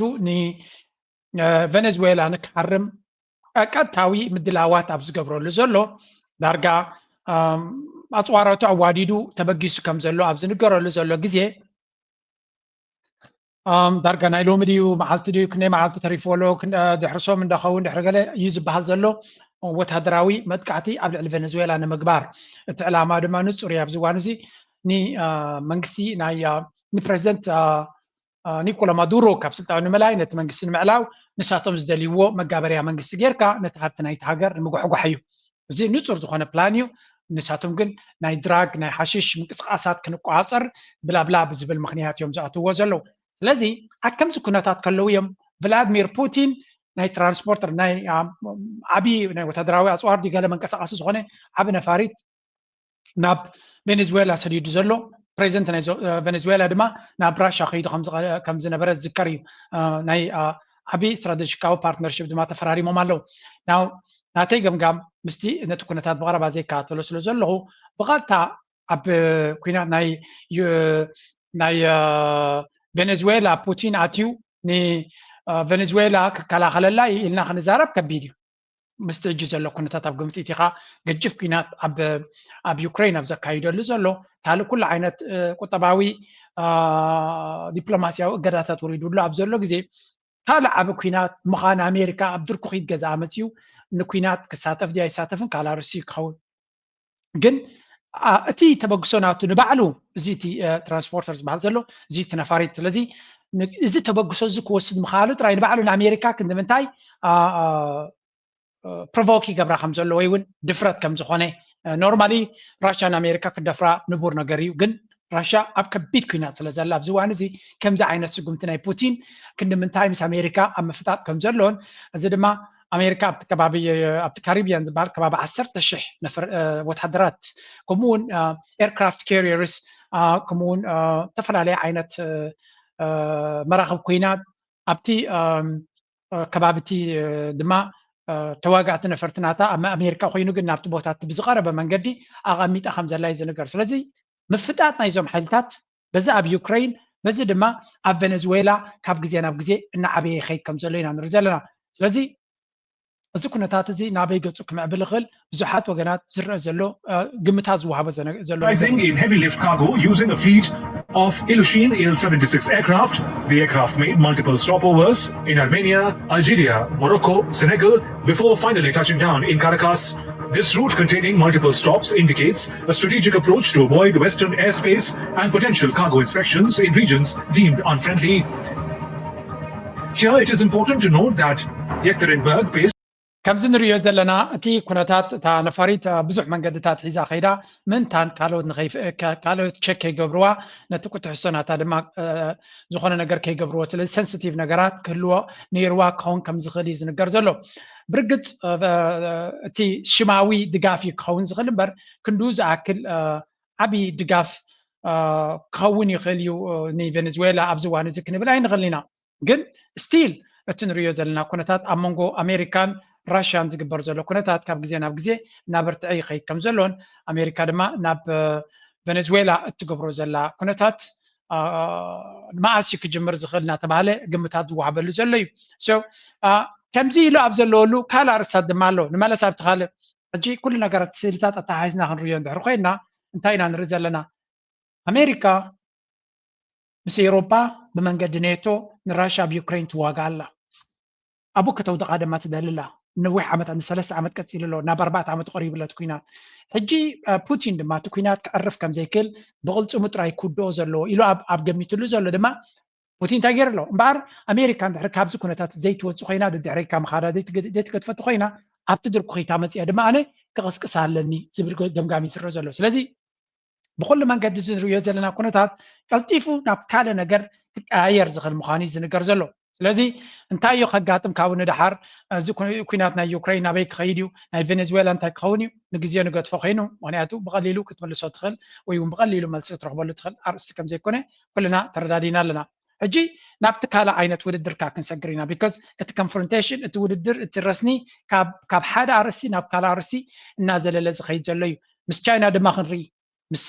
ንቨነዝዌላ ንክሃርም ቀጥታዊ ምድላዋት ኣብ ዝገብረሉ ዘሎ፣ ዳርጋ ኣፅዋራቱ ኣዋዲዱ ተበጊሱ ከም ዘሎ ኣብ ዝንገረሉ ዘሎ ግዜ፣ ዳርጋ ናይ ሎሚ ድዩ መዓልቲ ድዩ ክንደይ መዓልቲ ተሪፍዎ ኣሎ፣ ድሕሪ ሶም እንዳኸውን ድሕሪ ገለ እዩ ዝበሃል ዘሎ ወታደራዊ መጥቃዕቲ ኣብ ልዕሊ ቨነዝዌላ ንምግባር። እቲ ዕላማ ድማ ንፁር እዩ። ኣብዚ እዋን እዚ ንመንግስቲ ናይ ንፕሬዚደንት ኒኮላ ማዱሮ ካብ ስልጣኑ ንምላይ፣ ነቲ መንግስቲ ንምዕላው ንሳቶም ዝደልይዎ መጋበርያ መንግስቲ ጌርካ ነቲ ሃብቲ ናይቲ ሃገር ንምጉሕጓሕ እዩ። እዚ ንፁር ዝኾነ ፕላን እዩ። ንሳቶም ግን ናይ ድራግ ናይ ሓሽሽ ምንቅስቃሳት ክንቆፃፀር ብላብላ ብዝብል ምክንያት እዮም ዝኣትውዎ ዘለዉ። ስለዚ ኣብ ከምዚ ኩነታት ከለዉ እዮም ቭላድሚር ፑቲን ናይ ትራንስፖርተር ናይ ዓብዪ ናይ ወታደራዊ ኣፅዋር ድዩ ገለ መንቀሳቀሲ ዝኾነ ዓቢ ነፋሪት ናብ ቬኔዝዌላ ሰዲዱ ዘሎ። ፕሬዚደንት ናይ ቬኔዝዌላ ድማ ናብ ራሻ ከይዱ ከም ዝነበረ ዝዝከር እዩ። ናይ ዓቢ ስትራቴጂካዊ ፓርትነርሽፕ ድማ ተፈራሪሞም ኣለዉ። ናው ናተይ ገምጋም ምስቲ ነቲ ኩነታት ብቐረባ ዘይከታተሎ ስለ ዘለኹ ብቐጥታ ኣብ ኩናት ናይ ናይ ቬኔዝዌላ ፑቲን ኣትዩ ንቬኔዝዌላ ክከላኸለላ እዩ ኢልና ክንዛረብ ከቢድ እዩ። ምስቲ ሕጂ ዘሎ ኩነታት ኣብ ግምት ኢትኻ ገጅፍ ኩናት ኣብ ዩክሬን ኣብ ዘካይደሉ ዘሎ ካልእ ኩሉ ዓይነት ቁጠባዊ ዲፕሎማሲያዊ እገዳታት ወሪዱሉ ኣብ ዘሎ ግዜ ካልእ ዓቢ ኩናት ምዃን ኣሜሪካ ኣብ ድርኩኺት ገዛኣ መፅዩ ንኩናት ክሳተፍ ድዩ ኣይሳተፍን ካልእ ኣርእስቲ ክኸውን ግን እቲ ተበግሶ ናቱ ንባዕሉ እዚ እቲ ትራንስፖርተር ዝበሃል ዘሎ እዚ እቲ ነፋሪት ስለዚ እዚ ተበግሶ እዚ ክወስድ ምኽኣሉ ጥራይ ንባዕሉ ንኣሜሪካ ክንዲ ምንታይ ፕሮቮክ ይገብራ ከም ዘሎ ወይ እውን ድፍረት ከም ዝኾነ ኖርማሊ ራሽያ ንኣሜሪካ ክደፍራ ንቡር ነገር እዩ ግን ራሽያ ኣብ ከቢድ ኩናት ስለ ዘላ ኣብዚ እዋን እዚ ከምዚ ዓይነት ስጉምቲ ናይ ፑቲን ክንዲ ምንታይ ምስ ኣሜሪካ ኣብ ምፍጣጥ ከም ዘሎን እዚ ድማ ኣሜሪካ ኣብቲ ከባቢ ኣብቲ ካሪቢያን ዝበሃል ከባቢ ዓሰርተ ሽሕ ነፈር ወታደራት ከምኡውን ኤርክራፍት ካሪየርስ ከምኡውን ዝተፈላለየ ዓይነት መራኽብ ኮይና ኣብቲ ከባቢ እቲ ድማ ተዋጋእቲ ነፈርቲ ናታ ኣብ ኣሜሪካ ኮይኑ ግን ናብቲ ቦታ እቲ ብዝቐረበ መንገዲ ኣቐሚጣ ከም ዘላ እዩ ዝንገር። ስለዚ ምፍጣጥ ናይዞም ሓይልታት በዚ ኣብ ዩክሬን በዚ ድማ ኣብ ቨነዝዌላ ካብ ግዜ ናብ ግዜ እናዓበየ ይኸይድ ከም ዘሎ ኢና ንርኢ ዘለና። ስለዚ እዚ ኩነታት እዚ ናበይ ገጹ ክምዕብል ይኽእል ብዙሓት ወገናት ዝረአ ዘሎ ግምታት ዝወሃቦ ዘሎ Rising in heavy lift cargo using a fleet of Ilyushin Il seventy-six aircraft. The aircraft made multiple stopovers in Armenia, Algeria, Morocco, Senegal before finally touching down in Caracas. This route containing multiple stops indicates a strategic approach to avoid Western airspace and potential cargo inspections in regions deemed unfriendly. Here it is important to note that Yekaterinburg based ከምዚ ንሪኦ ዘለና እቲ ኩነታት እታ ነፋሪት ብዙሕ መንገድታት ሒዛ ከይዳ ምእንታን ካልኦት ቸክ ከይገብርዋ ነቲ ቁትሕሶ ናታ ድማ ዝኾነ ነገር ከይገብርዎ ስለዚ ሰንስቲቭ ነገራት ክህልዎ ነይርዋ ክኸውን ከም ዝኽእል እዩ ዝንገር ዘሎ። ብርግፅ እቲ ሽማዊ ድጋፍ እዩ ክኸውን ዝኽእል እምበር ክንድኡ ዝኣክል ዓብዪ ድጋፍ ክኸውን ይኽእል እዩ ንቬኔዝዌላ ኣብዚ እዋን እዚ ክንብል ኣይንኽእል ኢና። ግን ስቲል እቲ ንሪኦ ዘለና ኩነታት ኣብ መንጎ ኣሜሪካን ራሽያን ዝግበር ዘሎ ኩነታት ካብ ግዜ ናብ ግዜ እናበርትዐ ይኸይድ ከም ዘሎን ኣሜሪካ ድማ ናብ ቨነዝዌላ እትገብሮ ዘላ ኩነታት መኣስ እዩ ክጅምር ዝኽእል እናተባሃለ ግምታት ዝወሃበሉ ዘሎ እዩ። ከምዚ ኢሉ ኣብ ዘለወሉ ካልእ ኣርእስታት ድማ ኣሎ። ንመለስ ኣብቲ ካልእ ሕጂ ኩሉ ነገራት ስእልታት ኣተሓሒዝና ክንርእዮ እንድሕር ኮይና እንታይ ኢና ንርኢ ዘለና? ኣሜሪካ ምስ ኤውሮጳ ብመንገዲ ኔቶ ንራሽያ ኣብ ዩክሬን ትዋጋ ኣላ። ኣብኡ ከተውድቓ ድማ ትደሊ ኣላ። ነዊሕ ዓመታት፣ ንሰለስተ ዓመት ቀጺሉ ኣሎ። ናብ ኣርባዕተ ዓመት ቀሪቡ ኣሎ እቲ ኲናት። ሕጂ ፑቲን ድማ እቲ ኲናት ክዕርፍ ከም ዘይክእል ብቕልጽሙ ጥራይ ክውድኦ ዘለዎ ኢሉ ኣብ ገሚትሉ ዘሎ ድማ ፑቲን እንታይ ገይሩ ኣሎ? እምበኣር ኣሜሪካ እንድሕር ካብዚ ኩነታት ዘይትወጽእ ኮይና፣ ደድሕሪካ ምኻዳ ዘይትገ- ዘይትገድፈቲ ኮይና፣ ኣብቲ ድርኩኺታ መጺኣ ድማ ኣነ ክቕስቅሳ ኣለኒ ዝብል ገምጋም እዩ ዝረአ ዘሎ። ስለዚ ብኩሉ መንገዲ እዚ ንሪኦ ዘለና ኩነታት ቀልጢፉ ናብ ካልእ ነገር ክቀያየር ዝኽእል ምዃኑ እዩ ዝንገር ዘሎ። ስለዚ እንታይ እዩ ከጋጥም ካብኡ ንደሓር? እዚ ኩ- ኩናት ናይ ዩክሬን ናበይ ክኸይድ እዩ? ናይ ቬኔዙዌላ እንታይ ክኸውን እዩ? ንግዜኡ ንገድፎ ኮይኑ፣ ምክንያቱ ብቐሊሉ ክትምልሶ ትኽእል ወይ እውን ብቐሊሉ መልሲ ክትረኽበሉ ትኽእል ኣርእስቲ ከም ዘይኮነ ኩልና ተረዳዲና ኣለና። ሕጂ ናብቲ ካልእ ዓይነት ውድድር ከኣ ክንሰግር ኢና። ቢኮዝ እቲ ኮንፍሮንቴሽን፣ እቲ ውድድር፣ እቲ ረስኒ ካብ ሓደ ኣርእስቲ ናብ ካልእ ኣርእስቲ እናዘለለ ዝኸይድ ዘሎ እዩ። ምስ ቻይና ድማ ክንርኢ፣ ምስ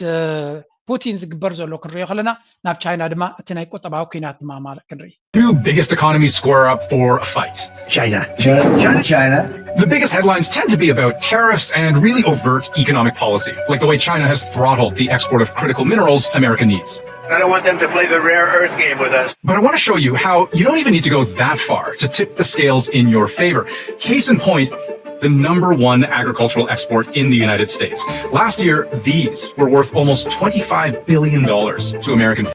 ፑቲን ዝግበር ዘሎ ክንሪኦ ከለና፣ ናብ ቻይና ድማ እቲ ናይ ቁጠባዊ ኲናት ድማ ማለት ክንርኢ። Two biggest economies square up for a fight. China. China. China. China. The biggest headlines tend to be about tariffs and really overt economic policy, like the way China has throttled the export of critical minerals America needs. I don't want them to play the rare earth game with us. But I want to show you how you don't even need to go that far to tip the scales in your favor. Case in point, the number one agricultural export in the United States. Last year, these were worth almost twenty-five billion dollars to American.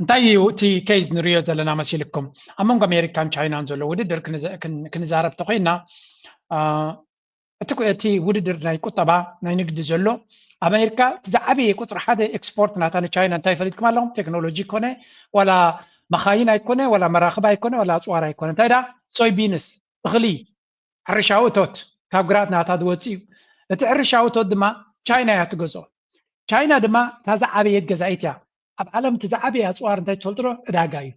እንታይ እዩ እቲ ኬዝ ንሪኦ ዘለና መሲልኩም? ኣብ መንጎ ኣሜሪካን ቻይናን ዘሎ ውድድር ክንዘ- ክን- ክንዛረብ ተኮይና፣ አ፣ እቲ ኩ- እቲ ውድድር ናይ ቁጠባ፣ ናይ ንግዲ ዘሎ፣ ኣሜሪካ እቲ ዝዓበየ ቁፅሪ ሓደ ኤክስፖርት ናታ ንቻይና እንታይ ፈሊጥኩም ኣለኹም? ቴክኖሎጂ ኮነ ዋላ መኻይን ኣይኮነ ዋላ መራኽብ ኣይኮነ ዋላ ኣፅዋር ኣይኮነ፣ እንታይ ዳ? ሶይ ቢንስ፣ እኽሊ፣ ሕርሻዊ እቶት፣ ካብ ግራት ናታ ዝወፅእ እዩ። እቲ ሕርሻዊ እቶት ድማ ቻይና እያ ትገዝኦ። ቻይና ድማ እታ ዝዓበየት ገዛኢት እያ። ኣብ ዓለም እቲ ዝዓበየ ኣፅዋር እንታይ ትፈልጥዶ? ዕዳጋ እዩ።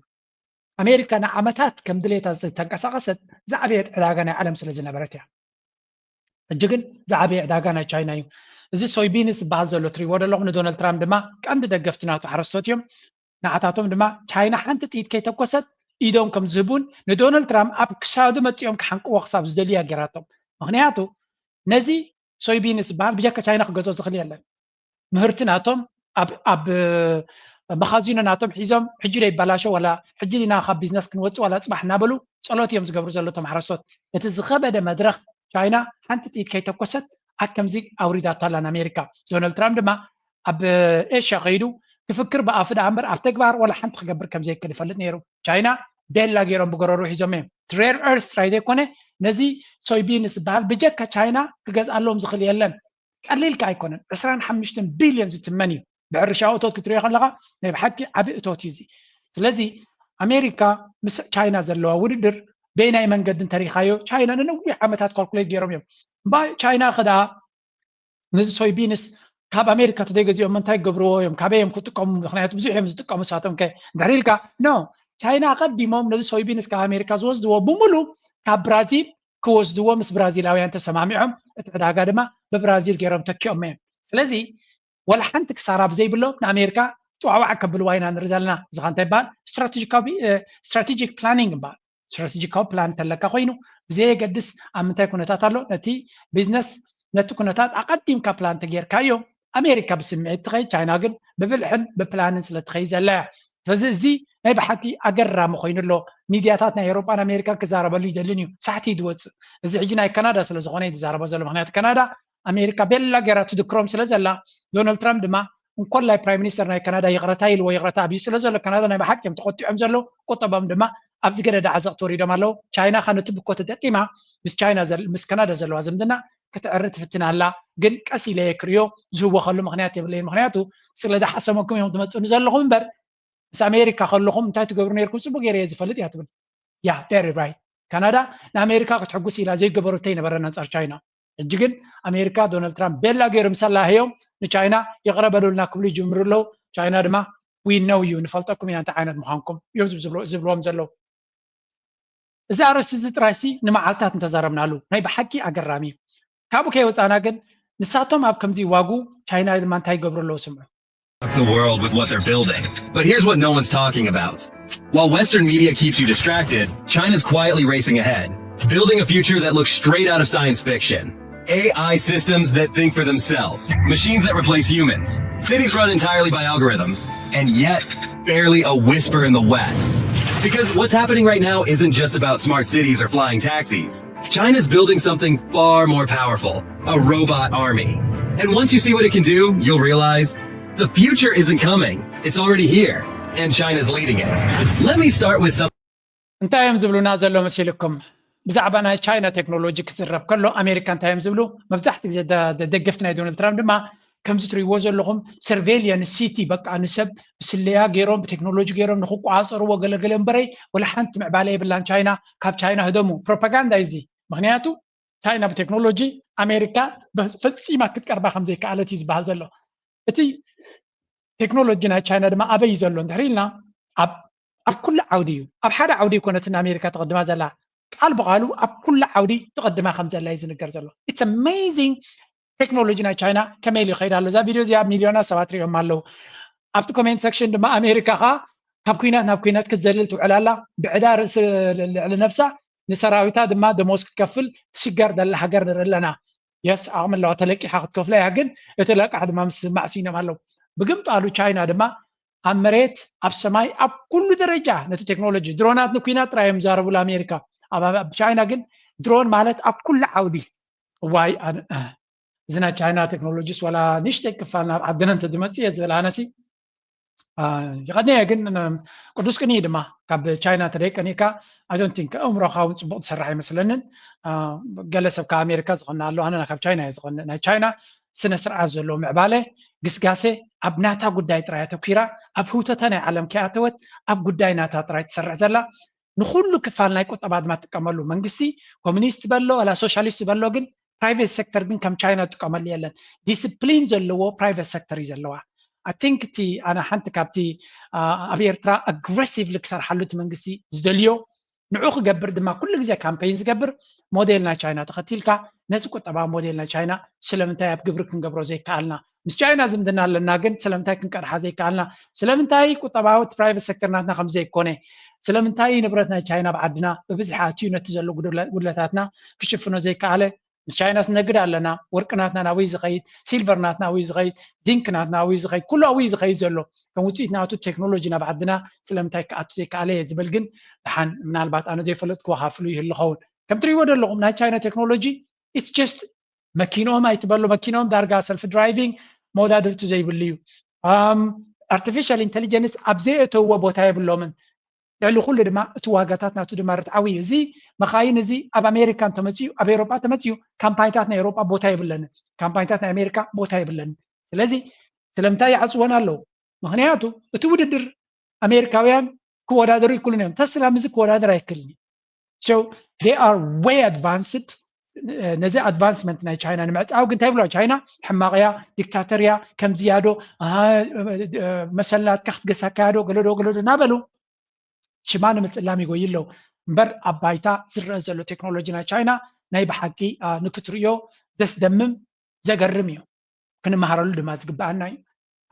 ኣሜሪካ ንዓመታት ከም ድሌታ ዝተንቀሳቐሰት ዝዓበየት ዕዳጋ ናይ ዓለም ስለ ዝነበረት እያ። ሕጂ ግን ዝዓበየ ዕዳጋ ናይ ቻይና እዩ። እዚ ሶይቢንስ ዝበሃል ዘሎ ትሪእዎ ዘለኹም፣ ንዶናልድ ትራምፕ ድማ ቀንዲ ደገፍቲ ናቱ ሓረስቶት እዮም። ንዓታቶም ድማ ቻይና ሓንቲ ጥይት ከይተኮሰት ኢዶም ከም ዝህቡን ንዶናልድ ትራምፕ ኣብ ክሳዱ መፂኦም ክሓንቅዎ ክሳብ ዝደልዩ እያ ገይራቶም። ምክንያቱ ነዚ ሶይቢንስ ዝበሃል ብጀካ ቻይና ክገዝኦ ዝኽእል የለን። ምህርቲ ናቶም ኣብ ኣብ መኻዚኖ ናቶም ሒዞም ሕጂ ዶ ይበላሾ ዋላ ሕጂ ዲና ካብ ቢዝነስ ክንወፅእ ዋላ ፅባሕ እናበሉ ፀሎት እዮም ዝገብሩ ዘሎ እቶም ሓረስቶት። እቲ ዝኸበደ መድረኽ ቻይና ሓንቲ ጥይት ከይተኮሰት ኣብ ከምዚ ኣውሪዳቶ ኣላ ንኣሜሪካ። ዶናልድ ትራምፕ ድማ ኣብ ኤሽያ ከይዱ ክፍክር ብኣፉ ደኣ እምበር ኣብ ተግባር ዋላ ሓንቲ ክገብር ከም ዘይክእል ይፈልጥ ነይሩ። ቻይና ቤላ ገይሮም ብጎረሩ ሒዞም እዮም። እቲ ሬር ኤርት ጥራይ ዘይኮነ ነዚ ሶይቢንስ ዝበሃል ብጀካ ቻይና ክገዝኣሎም ዝኽእል የለን። ቀሊል ከኣ ኣይኮነን። ዕስራን ሓሙሽተን ቢልዮን ዝትመን እዩ። ብሕርሻዊ እቶት ክትሪኦ ከለኻ ናይ ብሓቂ ዓቢ እቶት እዩ እዚ። ስለዚ ኣሜሪካ ምስ ቻይና ዘለዋ ውድድር በየናይ መንገዲ እንተሪኻዮ ቻይና ንነዊሕ ዓመታት ካልኩሌት ገይሮም እዮም። እምበኣር ቻይና ከ ደኣ ነዚ ሶይቢንስ ካብ ኣሜሪካ ተዘይገዚኦም እንታይ ክገብርዎ እዮም? ካበይ እዮም ክጥቀሙ? ምክንያቱ ብዙሕ እዮም ዝጥቀሙ ንሳቶም ከ እንድሕር ኢልካ፣ ኖ፣ ቻይና ኣቐዲሞም ነዚ ሶይቢንስ ካብ ኣሜሪካ ዝወስድዎ ብምሉ ካብ ብራዚል ክወስድዎ ምስ ብራዚላውያን ተሰማሚዖም እቲ ዕዳጋ ድማ ብብራዚል ገይሮም ተኪኦሞ እዮም። ስለዚ ዋላ ሓንቲ ክሳራ ብዘይብሎም ንኣሜሪካ ጥዋዕዋዕ ከብልዋ ኢና ንርኢ ዘለና። እዚ ኸ እንታይ ይበሃል? ስትራቴጂካዊ ስትራቴጂክ ፕላኒንግ ይበሃል። ስትራቴጂካዊ ፕላን እንተለካ ኮይኑ ብዘየገድስ ኣብ ምንታይ ኩነታት ኣሎ ነቲ ቢዝነስ ነቲ ኩነታት ኣቐዲምካ ፕላን ተጌርካዮ ኣሜሪካ ብስምዒት ትኸይድ፣ ቻይና ግን ብብልሕን ብፕላንን ስለ ትኸይድ ዘላ እያ። ስለዚ እዚ ናይ ብሓቂ ኣገራሚ ኮይኑ ኣሎ። ሚድያታት ናይ ኤውሮጳን ኣሜሪካን ክዛረበሉ ይደልን እዩ። ሳሕቲ እዩ ዝወፅእ። እዚ ሕጂ ናይ ካናዳ ስለ ዝኾነ እዩ ዝዛረቦ ዘሎ። ምክንያቱ ካናዳ ኣሜሪካ ቤላ ገይራ ትድክሮም ስለ ዘላ፣ ዶናልድ ትራምፕ ድማ እንኮላይ ፕራይም ሚኒስተር ናይ ካናዳ ይቕረታ ኢልዎ ይቕረታ ኣብዩ ስለ ዘሎ ካናዳ ናይ ብሓቂ እዮም ተቆጢዖም ዘለዉ። ቁጠቦም ድማ ኣብ ዝገደደ ዓዘቕቲ ወሪዶም ኣለዉ። ቻይና ኸ ነቲ ብኮ ተጠቂማ ምስ ቻይና ዘል- ምስ ካናዳ ዘለዋ ዝምድና ክትዕሪ ትፍትን ኣላ። ግን ቀስ ኢለ እየ ክርእዮ ዝህወኸሉ ምኽንያት የብለይን። ምኽንያቱ ስለ ዝሓሰመኩም እዮም ትመፅእኒ ዘለኹም እምበር ምስ ኣሜሪካ ከለኹም እንታይ ትገብሩ ነይርኩም ፅቡቅ ገይረ እየ ዝፈልጥ እያ ትብል። ያ very right። ካናዳ ንኣሜሪካ ክትሕጉስ ኢላ ዘይገበረቶ ኣይነበረን ኣንፃር ቻይና። ሕጂ ግን ኣሜሪካ ዶናልድ ትራምፕ ቤላ ገይሩ ምስ ኣላህዮም ንቻይና ይቕረ በሉልና ክብሉ ይጅምሩ ኣለዉ። ቻይና ድማ we know you ንፈልጠኩም ኢና እንታይ ዓይነት ምዃንኩም እዮም ዝብልዎም ዘለዉ። እዚ ኣርእስቲ እዚ ጥራይሲ ንመዓልታት እንተዛረብናሉ ናይ ብሓቂ ኣገራሚ እዩ። ካብኡ ከይወፃና ግን ንሳቶም ኣብ ከምዚ ይዋጉ፣ ቻይና ድማ እንታይ ይገብሩ ኣለዉ ስምዑ። The world with what they're building. But here's what no one's talking about. While Western media keeps you distracted, China's quietly racing ahead, building a future that looks straight out of science fiction. A I systems that think for themselves, machines that replace humans, cities run entirely by algorithms, and yet barely a whisper in the West. Because what's happening right now isn't just about smart cities or flying taxis. China's building something far more powerful, a robot army. And once you see what it can do, you'll realize the future isn't coming. It's already here, and China's leading it. Let me start with something. እንታይ እዮም ዝብሉና ዘሎ መሲልኩም? ብዛዕባ ናይ ቻይና ቴክኖሎጂ ክዝረብ ከሎ ኣሜሪካ እንታይ እዮም ዝብሉ? መብዛሕትኡ ግዜ ደ- ደ- ደገፍቲ ናይ ዶናልድ ትራምፕ ድማ ከምዚ ትሪእዎ ዘለኹም ሰርቬሊየንስ ሲቲ፣ በቃ ንሰብ ብስለያ ገይሮም ብቴክኖሎጂ ገይሮም ንክቆፃፀርዎ ገለገለ እምበረይ ወላ ሓንቲ ምዕባለ የብላን ቻይና፣ ካብ ቻይና ህደሙ። ፕሮፓጋንዳ እዩ እዚ። ምክንያቱ ቻይና ብቴክኖሎጂ ኣሜሪካ ፈፂማ ክትቀርባ ከምዘይከኣለት እዩ ዝበሃል ዘሎ። እቲ ቴክኖሎጂ ናይ ቻይና ድማ ኣበይ እዩ ዘሎ እንድሕር ኢልና ኣብ ኣብ ኩሉ ዓውዲ እዩ። ኣብ ሓደ ዓውዲ ይኮነትን ኣሜሪካ ተቐድማ ዘላ፣ ቃል ብቃሉ ኣብ ኩሉ ዓውዲ ተቐድማ ከም ዘላ እዩ ዝንገር ዘሎ። It's amazing። ቴክኖሎጂ ናይ ቻይና ከመይ ኢሉ ይኸይድ ኣሎ። እዛ ቪድዮ እዚኣ ሚልዮናት ሰባት ሪኦም ኣለዉ። ኣብቲ ኮሜንት ሴክሽን ድማ ኣሜሪካ ከ ካብ ኩናት ናብ ኩናት ክትዘልል ትውዕል ኣላ፣ ብዕዳ ርእሲ ልዕሊ ነብሳ ንሰራዊታ ድማ ደሞዝ ክትከፍል ትሽገር ዘላ ሃገር ንርኢ ኣለና። የስ ዓቕሚ ኣለዋ ተለቂሓ ክትከፍላ እያ፣ ግን እቲ ለቃሕ ድማ ምስማዕ ስኢኖም ኣለዉ። ብግምጣሉ ቻይና ድማ ኣብ መሬት ኣብ ሰማይ ኣብ ኩሉ ደረጃ ነቲ ቴክኖሎጂ ድሮናት ንኩናት ጥራይ እዮም ዝዛረቡሉ ኣሜሪካ። ኣብ ቻይና ግን ድሮን ማለት ኣብ ኩሉ ዓውዲ እዋይ እዚ ናይ ቻይና ቴክኖሎጂስ ዋላ ንእሽተይ ክፋል ናብ ዓድና እንተዝመፅእ እየ ዝብል ኣነሲ። ይቐንየ ግን ቅዱስ ቅኒ ድማ ካብ ቻይና እንተደይቀኒካ ኣይዶንቲንክ እምሮካ እውን ፅቡቅ ትሰርሕ ኣይመስለንን። ገለ ሰብ ካብ ኣሜሪካ ዝቐንእ ኣሎ፣ ኣነና ካብ ቻይና እየ ዝቐንእ። ናይ ቻይና ስነ ስርዓት ዘለዎ ምዕባለ ግስጋሴ ኣብ ናታ ጉዳይ ጥራይ ኣተኪራ ኣብ ህውተታ ናይ ዓለም ከይኣተወት ኣብ ጉዳይ ናታ ጥራይ ትሰርሕ ዘላ ንኩሉ ክፋል ናይ ቁጠባ ድማ ትጥቀመሉ መንግስቲ ኮሚኒስት በሎ ዋላ ሶሻሊስት በሎ ግን ፕራይቬት ሴክተር ግን ከም ቻይና ትጥቀመሉ የለን። ዲስፕሊን ዘለዎ ፕራይቬት ሴክተር እዩ ዘለዋ። I think እቲ ኣነ ሓንቲ ካብቲ ኣብ ኤርትራ ኣግሬሲቭሊ ክሰርሓሉ እቲ መንግስቲ ዝደልዮ ንዑ ክገብር ድማ ኩሉ ግዜ ካምፔይን ዝገብር ሞዴል ናይ ቻይና ተኸቲልካ ነዚ ቁጠባ ሞዴል ናይ ቻይና ስለምንታይ ኣብ ግብሪ ክንገብሮ ዘይከኣልና ምስ ቻይና ዝምድና ኣለና ግን ስለምንታይ ክንቀድሓ ዘይከኣልና ስለምንታይ ቁጠባዊ ፕራይቬት ሴክተር ናትና ከም ዘይኮነ ስለምንታይ ንብረት ናይ ቻይና ብዓድና ብብዝሒ ኣትዩ ነቲ ዘሎ ጉድለታትና ክሽፍኖ ዘይከኣለ ምስ ቻይና ስነግድ ኣለና ወርቂ ናትና ናብይ ዝኸይድ ሲልቨር ናትና ናብይ ዝኸይድ ዚንክ ናትና ናብይ ዝኸይድ ኩሉ ኣብይ ዝኸይድ ዘሎ ከም ውፅኢት ናቱ ቴክኖሎጂ ናብ ዓድና ስለምንታይ ክኣቱ ዘይከኣለ እየ ዝብል ግን ድሓን ምናልባት ኣነ ዘይፈለጥክዎ ካፍሉ ይህልኸውን ከም ትሪእዎ ዘለኹም ናይ ቻይና ቴክኖሎጂ it's just መኪኖም ኣይትበሎ መኪኖም ዳርጋ ሰልፍ ድራይቪንግ መወዳድርቱ ዘይብሉ እዩ ኣርቲፊሻል ኢንቴሊጀንስ ኣብ ዘየእተውዎ ቦታ የብሎምን ልዕሊ ኩሉ ድማ እቲ ዋጋታት ናቱ ድማ ርትዓዊ እዩ እዚ መኻይን እዚ ኣብ ኣሜሪካ እንተመፅኡ ኣብ ኤሮጳ ተመፅኡ ካምፓኒታት ናይ ኤሮጳ ቦታ የብለንን ካምፓኒታት ናይ ኣሜሪካ ቦታ የብለንን ስለዚ ስለምንታይ ይዓፅወን ኣለዉ ምክንያቱ እቲ ውድድር ኣሜሪካውያን ክወዳደሩ ይክሉን እዮም ተስላ ምዚ ክወዳደር ኣይክልን so they are way advanced ነዚ ኣድቫንስመንት ናይ ቻይና ንምዕፃው ግን እንታይ ብሎ ቻይና ሕማቕያ ዲክታተርያ ከምዝያዶ መሰላትካ ክትገሳካያዶ ገለዶ ገለዶ እናበሉ ሽማ ንምፅላም ይጎዩ ኣለዉ እምበር ኣብ ባይታ ዝረአ ዘሎ ቴክኖሎጂ ናይ ቻይና ናይ ብሓቂ ንክትርእዮ ዘስደምም ዘገርም እዩ ክንመሃረሉ ድማ ዝግበኣና እዩ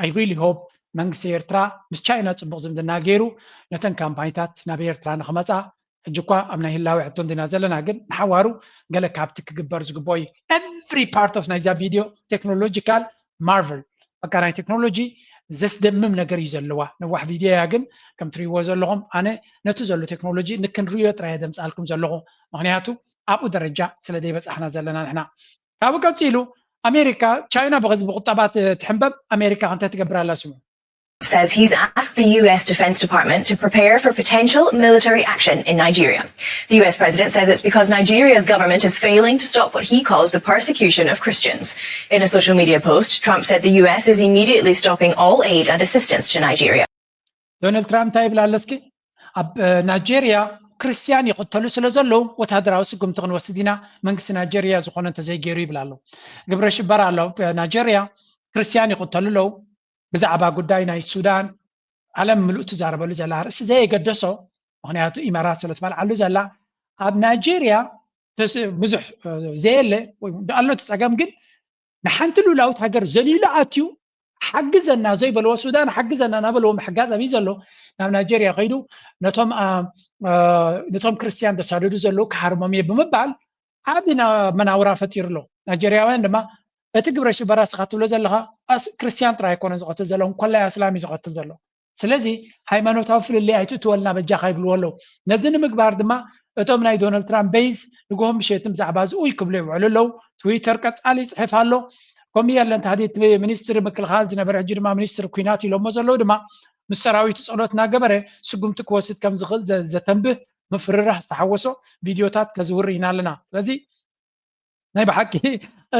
I really hope መንግስቲ ኤርትራ ምስ ቻይና ፅቡቅ ዝምድና ገይሩ ነተን ካምፓኒታት ናብ ኤርትራ ንክመፃ ሕጂ እኳ ኣብ ናይ ህላዊ ሕቶ እንዲና ዘለና ግን ንሓዋሩ ገለ ካብቲ ክግበር ዝግብኦ እዩ every part of ናይዛ ቪድዮ ቴክኖሎጂካል ማርቨል በቃ ናይ ቴክኖሎጂ ዘስደምም ነገር እዩ ዘለዋ ነዋሕ ቪድዮ እያ ግን ከም ትሪእዎ ዘለኹም ኣነ ነቲ ዘሎ ቴክኖሎጂ ንክንርእዮ ጥራይ ዘምፃልኩም ዘለኹ ምክንያቱ ኣብኡ ደረጃ ስለ ዘይበፃሕና ዘለና ንሕና ካብኡ ቀፂሉ ኣሜሪካ ቻይና ብዚ ብቁጠባ ትሕንበብ ኣሜሪካ ክንታይ ትገብር ኣላ ስሙ says he's asked the U S Defense Department to prepare for potential military action in Nigeria. The U S president says it's because Nigeria's government is failing to stop what he calls the persecution of Christians. In a social media post, Trump said the U S is immediately stopping all aid and assistance to Nigeria. ዶናልድ ትራምፕ እንታይ ይብል ኣሎ እስኪ ኣብ ናይጀርያ ክርስትያን ይቕተሉ ስለ ዘለዉ ወታደራዊ ስጉምቲ ክንወስድ ኢና መንግስቲ ናይጀርያ ዝኾነ እንተዘይገይሩ ይብል ኣሎ ግብረ ሽበራ ኣሎ ናይጀርያ ክርስትያን ይቕተሉ ኣለዉ ብዛዕባ ጉዳይ ናይ ሱዳን ዓለም ምሉእ ትዛረበሉ ዘላ ርእሲ ዘየገደሶ ምክንያቱ ኢማራት ስለ ትበልዓሉ ዘላ ኣብ ናይጄርያ ብዙሕ ዘየለ ኣሎ። እቲ ፀገም ግን ንሓንቲ ሉላዊት ሃገር ዘሊሉ ኣትዩ ሓግዘና ዘይበልዎ፣ ሱዳን ሓግዘና እናበልዎ ምሕጋዝ ኣብዩ ዘሎ፣ ናብ ናይጄርያ ከይዱ ነቶም ነቶም ክርስትያን ዘሳደዱ ዘለዉ ክሃርሞም እየ ብምባል ዓቢ መናውራ ፈጢሩ ኣሎ። ናይጄርያውያን ድማ እቲ ግብረ ሽበራ ስኻ ትብሎ ዘለኻ ክርስትያን ጥራይ ኣይኮነን ዝቐትል ዘሎ፣ እንኮላይ ኣስላም እዩ ዝቐትል ዘሎ። ስለዚ ሃይማኖታዊ ፍልልይ ኣይትእትወልና በጃኻ ይብልዎ ኣለዉ። ነዚ ንምግባር ድማ እቶም ናይ ዶናልድ ትራምፕ ቤዝ ንግሆን ምሸትን ብዛዕባ እዚ ኡይ ክብሉ ይውዕሉ ኣለዉ። ትዊተር ቀጻሊ ይጽሕፍ ኣሎ። ከምኡ የለን ታህዲት ሚኒስትሪ ምክልኻል ዝነበረ ሕጂ ድማ ሚኒስትሪ ኩናት ኢሎሞ ዘለዉ ድማ ምስ ሰራዊቱ ጸሎት እናገበረ ስጉምቲ ክወስድ ከም ዝኽእል ዘተንብህ ምፍርራህ ዝተሓወሶ ቪድዮታት ከዝውር ኢና ኣለና። ስለዚ ናይ ብሓቂ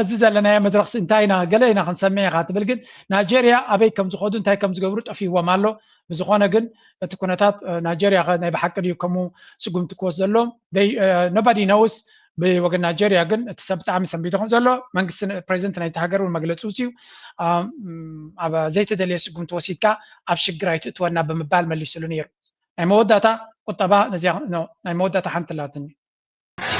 እዚ ዘለናዮ መድረኽ እንታይ ኢና ገለ ኢና ክንሰምዕ ኢኻ ትብል፣ ግን ናይጀርያ ኣበይ ከም ዝኸዱ እንታይ ከም ዝገብሩ ጠፊዎም ኣሎ። ብዝኾነ ግን እቲ ኩነታት ናይጀርያ ናይ ብሓቂ ድዩ ከምኡ ስጉምቲ ክወስድ ዘሎ? Nobody knows። ብወገን ናይጀርያ ግን እቲ ሰብ ብጣዕሚ ሰንቢዱ ከም ዘሎ መንግስቲ ፕሬዚደንት ናይቲ ሃገር እውን መግለፂ ውፅዩ ኣብ ዘይተደለየ ስጉምቲ ወሲድካ ኣብ ሽግር ኣይትእትወና ብምባል መሊሱሉ ነይሩ። ናይ መወዳእታ ቁጠባ ነዚያ ናይ መወዳእታ ሓንቲ ላትኒ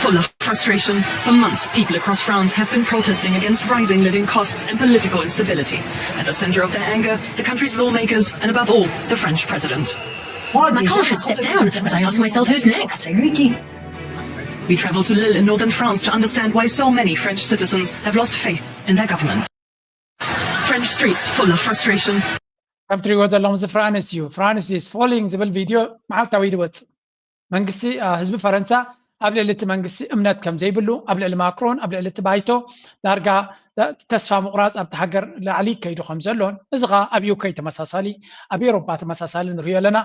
Full of frustration, for months people across France have been protesting against rising living costs and political instability. At the center of their anger, the country's lawmakers and above all, the French president. Macron should step down, but I ask myself who's next. We travel to Lille in northern France to understand why so many French citizens have lost faith in their government. French streets full of frustration. ከም ትሪእዎ ዘለኹም እዚ ፍራንስ እዩ። France is falling ዝብል ቪድዮ መዓልታዊ ዝወፅእ መንግስቲ ህዝቢ ፈረንሳ ኣብ ልዕሊ እቲ መንግስቲ እምነት ከም ዘይብሉ ኣብ ልዕሊ ማክሮን ኣብ ልዕሊ እቲ ባይቶ ዳርጋ ተስፋ ምቑራፅ ኣብቲ ሃገር ላዕሊ ከይዱ ከም ዘሎን እዚ ኸዓ ኣብ ዩኬ ተመሳሳሊ ኣብ ኤሮፓ ተመሳሳሊ ንሪኦ ኣለና።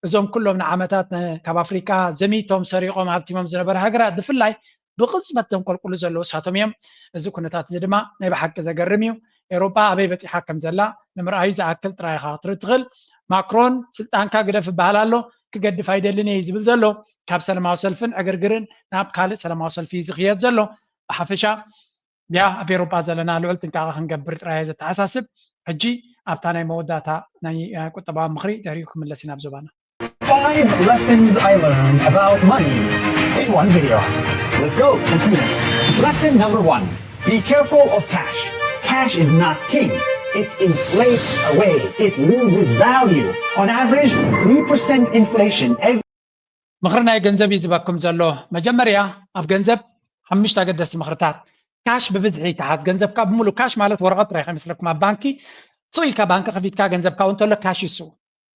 እዞም ኩሎም ንዓመታት ካብ ኣፍሪካ ዘሚቶም ሰሪቖም ሃብቲሞም ዝነበረ ሃገራት ብፍላይ ብቕፅበት ዘንቆልቁሉ ዘለዉ እሳቶም እዮም። እዚ ኩነታት እዚ ድማ ናይ ብሓቂ ዘገርም እዩ። ኤውሮጳ ኣበይ በፂሓ ከም ዘላ ንምርኣዩ ዝኣክል ጥራይ ኢኻ ክትርኢ ትኽእል። ማክሮን ስልጣንካ ግደፍ ይበሃል ኣሎ፣ ክገድፍ ኣይደልን እየ ዝብል ዘሎ። ካብ ሰለማዊ ሰልፍን ዕግርግርን ናብ ካልእ ሰለማዊ ሰልፊ እዩ ዝኽየድ ዘሎ። ብሓፈሻ ያ ኣብ ኤውሮጳ ዘለና ልዑል ጥንቃቐ ክንገብር ጥራይ እየ ዘተሓሳስብ። ሕጂ ኣብታ ናይ መወዳእታ ናይ ቁጠባዊ ምኽሪ ድሕሪኡ ክምለስ ኢና ኣብ ዞባና። Five lessons I learned about money in one video. Let's go. Let's do this. Lesson number one. Be careful of cash. Cash is not king. It inflates away. It loses value. On average, three percent inflation every ምኽሪ ናይ ገንዘብ እዩ ዝበኩም ዘሎ። መጀመርያ ኣብ ገንዘብ ሓሙሽተ ኣገደስቲ ምኽርታት። ካሽ ብብዝሒ ይትሓዝ። ገንዘብካ ብምሉ ካሽ ማለት ወረቐት ጥራይ ከይመስለኩም ኣብ ባንኪ ስቕ ኢልካ ባንኪ ከፊትካ ገንዘብካ እውን እንተሎ ካሽ ይሱ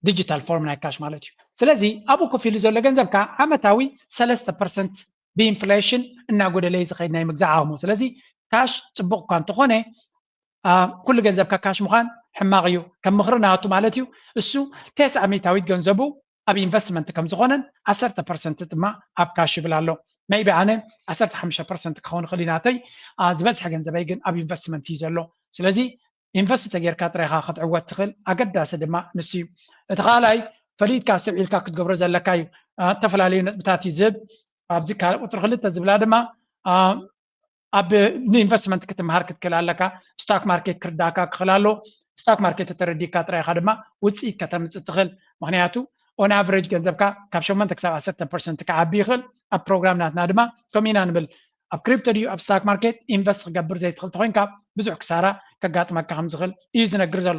ዲጂታል ፎርም ናይ ካሽ ማለት እዩ። ስለዚ ኣብኡ ኮፍ ኢሉ ዘሎ ገንዘብካ ዓመታዊ ሰለስተ ፐርሰንት ብኢንፍሌሽን እናጎደለ እዩ ዝኸይድ ናይ ምግዛእ ዓቕሙ። ስለዚ ካሽ ፅቡቕ እኳ እንተኾነ ኩሉ ገንዘብካ ካሽ ምዃን ሕማቕ እዩ። ከም ምኽሪ ናቱ ማለት እዩ። እሱ ተስዓ ሚእታዊት ገንዘቡ ኣብ ኢንቨስትመንት ከም ዝኾነን ዓሰርተ ፐርሰንት ድማ ኣብ ካሽ ይብል ኣሎ። ሜይቢ ኣነ ዓሰርተ ሓሙሽተ ፐርሰንት ክኸውን ይኽእል እዩ ናተይ፣ ዝበዝሐ ገንዘበይ ግን ኣብ ኢንቨስትመንት እዩ ዘሎ። ስለዚ ኢንቨስት ተጌርካ ጥራይ ኢኻ ክትዕወት ትኽእል። ኣገዳሲ ድማ ንሱ እዩ። እቲ ካልኣይ ፈሊጥካ ኣስተውዒልካ ክትገብሮ ዘለካ እዩ። ዝተፈላለዩ ነጥብታት እዩ ዝህብ። ኣብዚ ካልእ ቁፅሪ ክልተ ዝብላ ድማ ኣብ ንኢንቨስትመንት ክትምሃር ክትክእል ኣለካ። ስታክ ማርኬት ክርዳእካ ክኽእል ኣሎ። ስታክ ማርኬት ተተረዲእካ ጥራይ ኢኻ ድማ ውፅኢት ከተምፅእ ትኽእል። ምኽንያቱ ኦን ኣቨሬጅ ገንዘብካ ካብ ሸሞንተ ክሳብ ዓሰርተ ፐርሰንት ክዓቢ ይኽእል። ኣብ ፕሮግራም ናትና ድማ ከምኡ ኢና ንብል። ኣብ ክሪፕቶ ድዩ ኣብ ስታክ ማርኬት ኢንቨስት ክገብር ዘይትኽእል ተኾይንካ ብዙሕ ክሳራ ከጋጥመካ ከም ዝኽእል እዩ ዝነግር ዘሎ።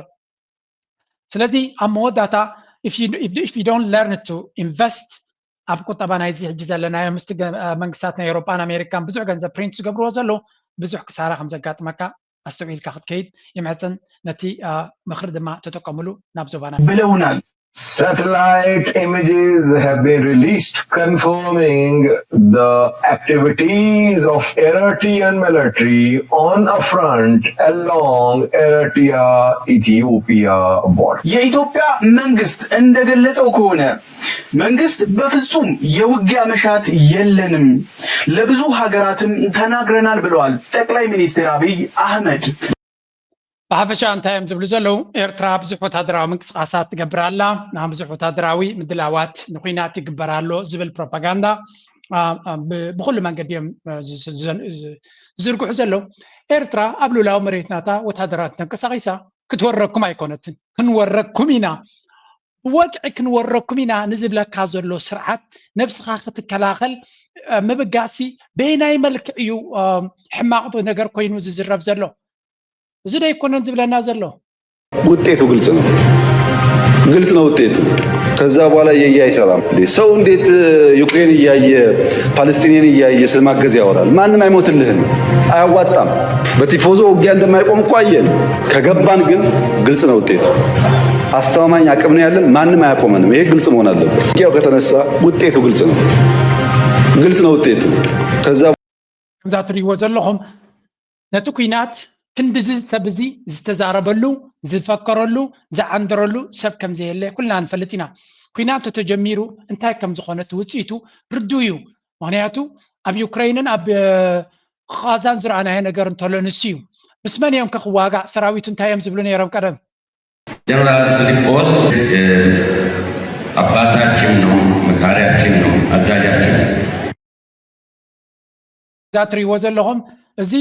ስለዚ ኣብ መወዳእታ if you, if, if you don't learn to invest ኣብ ቁጠባ ናይዚ ሕጂ ዘለናዮ ምስቲ መንግስታት ናይ ኤውሮጳን ኣሜሪካን ብዙሕ ገንዘብ ፕሪንት ዝገብርዎ ዘለዉ ብዙሕ ክሳራ ከም ዘጋጥመካ ኣስተውዒልካ ክትከይድ ይምሕጽን። ነቲ ምኽሪ ድማ ተጠቀምሉ ናብ ዞባና። ብለውናል። Satellite images have been released confirming the activities of Eritrean military on a front along Eritrea-Ethiopia border. የኢትዮጵያ መንግስት እንደገለጸው ከሆነ መንግስት በፍጹም የውጊያ መሻት የለንም፣ ለብዙ ሀገራትም ተናግረናል ብለዋል ጠቅላይ ሚኒስትር አብይ አህመድ። ብሓፈሻ እንታይ እዮም ዝብሉ ዘለዉ? ኤርትራ ብዙሕ ወታደራዊ ምንቅስቃሳት ትገብር ኣላ፣ ብዙሕ ወታደራዊ ምድላዋት ንኩናት ይግበር ኣሎ ዝብል ፕሮፓጋንዳ ብኩሉ መንገዲ እዮም ዝዝርግሑ ዘለዉ። ኤርትራ ኣብ ሉላዊ መሬት ናታ ወታደራት ተንቀሳቂሳ ክትወረኩም ኣይኮነትን። ክንወረኩም ኢና ብወግዒ ክንወረኩም ኢና ንዝብለካ ዘሎ ስርዓት ነብስኻ ክትከላኸል ምብጋሲ በየናይ መልክዕ እዩ ሕማቕ ነገር ኮይኑ ዝዝረብ ዘሎ? እዚ ዶ ኣይኮነን ዝብለና ዘሎ? ውጤቱ ግልጽ ነው። ግልጽ ነው ውጤቱ። ከዛ በኋላ የየ አይሰራም። ሰው እንዴት ዩክሬን እያየ ፓለስቲኒያን እያየ ስለማገዝ ያወራል? ማንም አይሞትልህም፣ አያዋጣም። በቲፎዞ ውጊያ እንደማይቆም እኮ አየን። ከገባን ግን ግልጽ ነው ውጤቱ። አስተማማኝ አቅም ነው ያለን፣ ማንም አያቆመንም። ይሄ ግልጽ መሆን አለበት። ውጊያው ከተነሳ ውጤቱ ግልጽ ነው። ግልጽ ነው ውጤቱ። ከዛ ከምዛ ትሪእዎ ዘለኹም ነቲ ኲናት ክንድዚ ሰብ እዚ ዝተዛረበሉ፣ ዝፈከረሉ፣ ዝዓንደረሉ ሰብ ከም ዘየለ ኩልና ንፈልጥ ኢና። ኲናት ተተጀሚሩ እንታይ ከም ዝኾነ እቲ ውፅኢቱ ርዱእ እዩ። ምኽንያቱ ኣብ ዩክረይንን ኣብ ቓዛን ዝረኣናዮ ነገር እንተሎ ንሱ እዩ። ምስ መን እዮም ከ ክዋጋእ? ሰራዊቱ እንታይ እዮም ዝብሉ ነይሮም ቀደም? ጀነራል ፊሊጶስ አባታችን ነው፣ መካሪያችን ነው፣ አዛዣችን ነው። እዛ ትሪእዎ ዘለኹም እዚ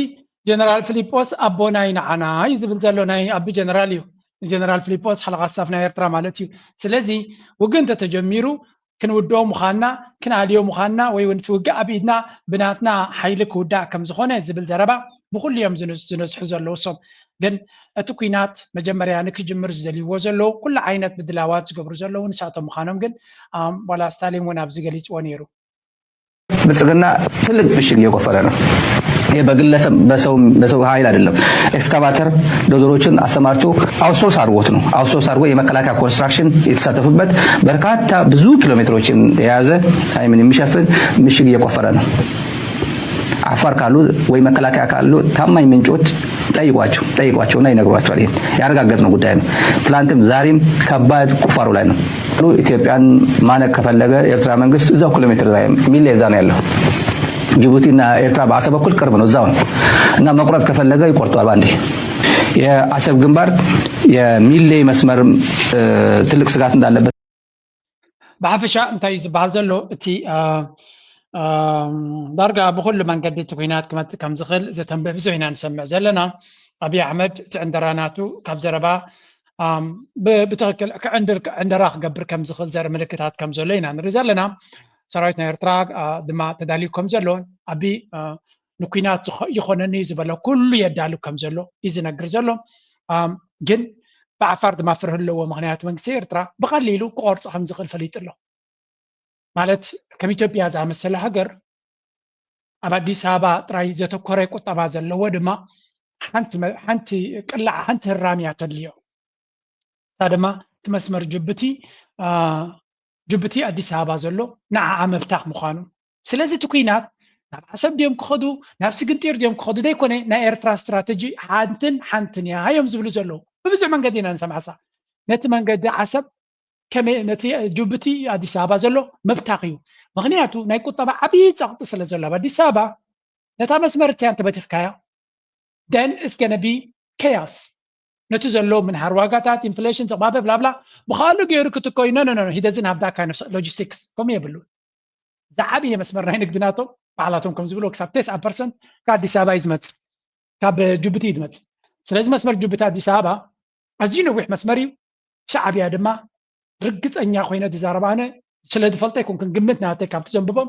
ጀነራል ፊሊጶስ ኣቦና እዩ ንዓና እዩ ዝብል ዘሎ ናይ ኣቢ ጀነራል እዩ። ጀነራል ፊሊጶስ ሓለቓ ስታፍ ናይ ኤርትራ ማለት እዩ። ስለዚ ውግእ እንተተጀሚሩ ክንውድኦ ምዃንና ክንኣልዮ ምዃንና ወይ እውን እቲ ውግእ ኣብ ኢድና ብናትና ሓይሊ ክውዳእ ከም ዝኾነ ዝብል ዘረባ ብኩሉ እዮም ዝነዝሑ ዘለዉ። እሶም ግን እቲ ኲናት መጀመርያ ንክጅምር ዝደልይዎ ዘለዉ ኩሉ ዓይነት ምድላዋት ዝገብሩ ዘለዉ ንሳቶም ምዃኖም ግን ዋላ ስታሊን እውን ኣብዚ ገሊፅዎ ነይሩ። ብልጽግና ትልቅ ምሽግ እየቆፈረ ነው። ይህ በግለሰብ በሰው በሰው ኃይል አይደለም። ኤክስካቫተር ዶዘሮችን አሰማርቶ አውትሶርስ አድርጎት ነው። አውትሶርስ አድርጎ የመከላከያ ኮንስትራክሽን የተሳተፉበት በርካታ ብዙ ኪሎ ሜትሮችን የያዘ ታይምን የሚሸፍን ምሽግ እየቆፈረ ነው። አፋር ካሉ ወይ መከላከያ ካሉ ታማኝ ምንጮች ጠይቋቸው ጠይቋቸውና ይነግሯቸዋል። ይሄን ያረጋገጥነው ጉዳይ ነው። ትላንትም ዛሬም ከባድ ቁፋሮ ላይ ነው። ኢትዮጵያን ማነቅ ከፈለገ ኤርትራ መንግስት እዛው ኪሎ ሜትር ላይ ሚሌ እዛ ነው ያለው። ጅቡቲና ኤርትራ በአሰብ በኩል ቅርብ ነው፣ እዛው ነው እና መቁረጥ ከፈለገ ይቆርጠዋል ባንዴ። የአሰብ ግንባር የሚሌ መስመር ትልቅ ስጋት እንዳለበት ብሓፈሻ እንታይ እዩ ዝበሃል ዘሎ እቲ ዳርጋ ብኩሉ መንገዲ እቲ ኩናት ክመፅእ ከም ዝኽእል ዘተንብህ ብዙሕ ኢና ንሰምዕ ዘለና። ኣብይ ኣሕመድ እቲ ዕንደራ ናቱ ካብ ዘረባ ብትክክል ክዕንድር ዕንደራ ክገብር ከም ዝኽእል ዘርኢ ምልክታት ከም ዘሎ ኢና ንርኢ ዘለና። ሰራዊት ናይ ኤርትራ ድማ ተዳልዩ ከም ዘሎ ኣቢ ንኩናት ይኾነኒ ዝበለ ኩሉ የዳሉ ከም ዘሎ እዩ ዝነግር ዘሎ። ግን ብዓፋር ድማ ፍርህ ኣለዎ። ምክንያቱ መንግስቲ ኤርትራ ብቐሊሉ ክቆርጾ ከም ዝኽእል ፈሊጡ ኣሎ። ማለት ከም ኢትዮጵያ ዝኣመሰለ ሃገር ኣብ ኣዲስ ኣበባ ጥራይ ዘተኮረ ቁጠባ ዘለዎ ድማ ሓንቲ ቅላዕ ሓንቲ ህራም እያ ተድልዮ። እታ ድማ እቲ መስመር ጅቡቲ ጅቡቲ ኣዲስ ኣበባ ዘሎ ንዓዓ መብታኽ ምዃኑ። ስለዚ እቲ ኩናት ናብ ዓሰብ ድዮም ክኸዱ ናብ ስግንጢር ድዮም ክኸዱ ዘይኮነ ናይ ኤርትራ ስትራተጂ ሓንትን ሓንትን እያ እዮም ዝብሉ ዘለዉ። ብብዙሕ መንገዲ ኢና ንሰምዓሳ ነቲ መንገዲ ዓሰብ ከመይ ነቲ ጅቡቲ ኣዲስ ኣበባ ዘሎ ምብታኽ እዩ። ምክንያቱ ናይ ቁጠባ ዓብዪ ፀቕጢ ስለ ዘሎ ኣብ ኣዲስ ኣበባ ነታ መስመር እቲያ እንተበቲኽካያ then it's gonna be chaos። ነቲ ዘሎ ምንሃር ዋጋታት ኢንፍሌሽን ዘቕባበ ብላብላ ብካሉ ገይሩ ክትኮይ no no no he doesn't have that kind of logistics። ከምኡ የብሉ። ዝዓብየ መስመር ናይ ንግዲ ናቶም ባዕላቶም ከም ዝብልዎ ክሳብ ተስዓ ፐርሰንት ካብ ኣዲስ ኣበባ እዩ ዝመፅእ፣ ካብ ጅቡቲ እዩ ዝመፅእ። ስለዚ መስመር ጅቡቲ ኣዲስ ኣበባ ኣዝዩ ነዊሕ መስመር እዩ። ሻዕብያ ድማ ርግፀኛ ኮይነ ዝዛረብ ኣነ ስለ ዝፈልጦ ኣይኮንኩን፣ ግምት ናተይ ካብቲ ዘንብቦም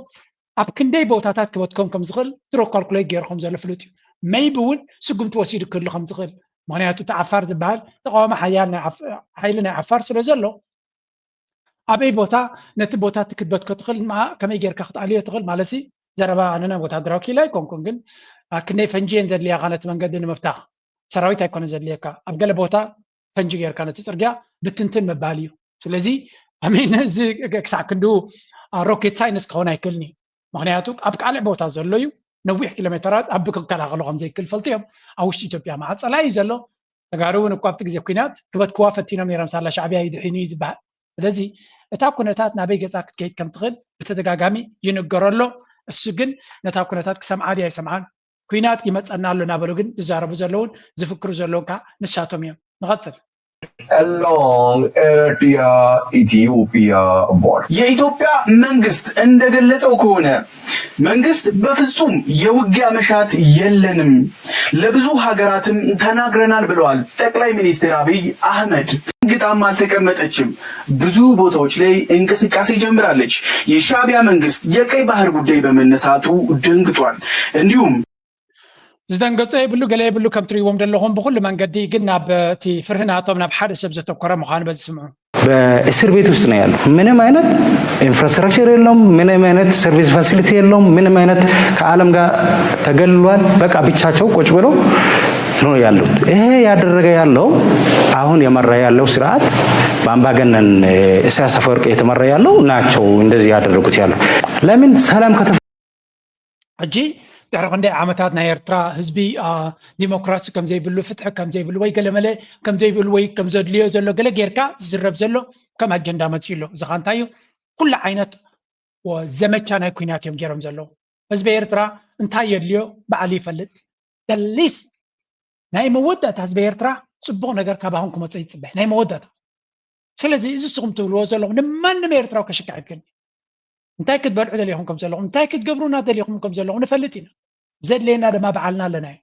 ኣብ ክንደይ ቦታታት ክበትኮም ከም ዝኽእል ድሮ ካልኩሌት ገይሩ ከም ዘሎ ፍሉጥ እዩ። ሜይቢ እውን ስጉምቲ ወሲዱ ክህሉ ከም ዝኽእል፣ ምክንያቱ እቲ ዓፋር ዝበሃል ተቃዋሚ ሓያል ናይ ዓፍ- ሓይሊ ናይ ዓፋር ስለ ዘሎ ኣበይ ቦታ ነቲ ቦታ እቲ ክትበትኮ ትኽእል ማ- ከመይ ጌርካ ክትኣልዮ ትኽእል ማለት ሲ ዘረባ ኣነ ናይ ወታደራዊ ክኢላ ኣይኮንኩን፣ ግን ኣብ ክንደይ ፈንጂ እየን ዘድልያኻ ነቲ መንገዲ ንምፍታሕ ሰራዊት ኣይኮነ ዘድልየካ ኣብ ገለ ቦታ ፈንጂ ጌርካ ነቲ ፅርግያ ብትንትን ምባል እዩ። ስለዚ ኣሜን እዚ ክሳዕ ክንዱ ሮኬት ሳይንስ ክኸውን ኣይክእልን እዩ። ምክንያቱ ኣብ ካልእ ቦታ ዘሎ እዩ ነዊሕ ኪሎ ሜተራት ኣብ ክከላኸሎ ከም ዘይክእል ፈልጡ እዮም። ኣብ ውሽጢ ኢትዮጵያ መዓት ፀላኢ እዩ ዘሎ። ተጋሩ እውን እኮ ኣብቲ ግዜ ኩናት ክበትክዋ ፈቲኖም ነይሮም ሳላ ሻዕብያ እዩ ድሒኑ እዩ ዝበሃል። ስለዚ እታ ኩነታት ናበይ ገፃ ክትከይድ ከም ትኽእል ብተደጋጋሚ ይንገሮ ኣሎ። እሱ ግን ነታ ኩነታት ክሰምዓ ድዩ ኣይሰምዓን ኩናት ይመፀና ኣሎ እናበሉ ግን ዝዛረቡ ዘለውን ዝፍክሩ ዘለውን ከዓ ንሳቶም እዮም። ንቐፅል። along Eritrea Ethiopia border. የኢትዮጵያ መንግስት እንደገለጸው ከሆነ መንግስት በፍጹም የውጊያ መሻት የለንም፣ ለብዙ ሀገራትም ተናግረናል ብለዋል ጠቅላይ ሚኒስትር አብይ አህመድ። ግጣም አልተቀመጠችም። ብዙ ቦታዎች ላይ እንቅስቃሴ ጀምራለች። የሻዕቢያ መንግስት የቀይ ባህር ጉዳይ በመነሳቱ ደንግጧል። እንዲሁም ዝደንገጸ የብሉ፣ ገለ የብሉ። ከም ትሪእዎም ዘለኹም ብኩሉ መንገዲ ግን ናብ እቲ ፍርሂ ናቶም ናብ ሓደ ሰብ ዘተኮረ ምዃኑ በዚ ስምዑ። በእስር ቤት ውስጥ ነው ያለው። ምንም አይነት ኢንፍራስትራክቸር የለውም፣ ምንም አይነት ሰርቪስ ፋሲሊቲ የለውም፣ ምንም አይነት ከዓለም ጋር ተገልሏል። በቃ ብቻቸው ቁጭ ብለው ነው ያሉት። ይሄ ያደረገ ያለው አሁን የመራ ያለው ስርዓት በአምባገነን ኢሳያስ አፈወርቂ የተመራ ያለው ናቸው እንደዚህ ያደረጉት ያለው። ለምን ሰላም ከተፈ ሕጂ ድሕሪ ክንደይ ዓመታት ናይ ኤርትራ ህዝቢ ዲሞክራሲ ከም ዘይብሉ፣ ፍትሒ ከም ዘይብሉ ወይ ገለመለ ከም ዘይብሉ ወይ ከም ዘድልዮ ዘሎ ገለ ጌርካ ዝዝረብ ዘሎ ከም ኣጀንዳ መጺኡ ኣሎ። እዚ ኸ እንታይ እዩ? ኩሉ ዓይነት ዘመቻ ናይ ኲናት እዮም ገይሮም ዘለዉ። ህዝቢ ኤርትራ እንታይ የድልዮ ባዕሉ ይፈልጥ። ሊስት ናይ መወዳእታ ህዝቢ ኤርትራ ጽቡቕ ነገር ካባኹም ክመጽእ ይጽበ። ናይ መወዳእታ። ስለዚ እዚ ንስኹም ትብልዎ ዘለኹም ንማንም ኤርትራዊ ከሽክዕ ይብልኒ። እንታይ ክትበልዑ ደሊኹም ከም ዘለኹም፣ እንታይ ክትገብሩና ደሊኹም ከም ዘለኹም ንፈልጥ ኢና። ዘድልየና ድማ ባዕልና ኣለና እዩ።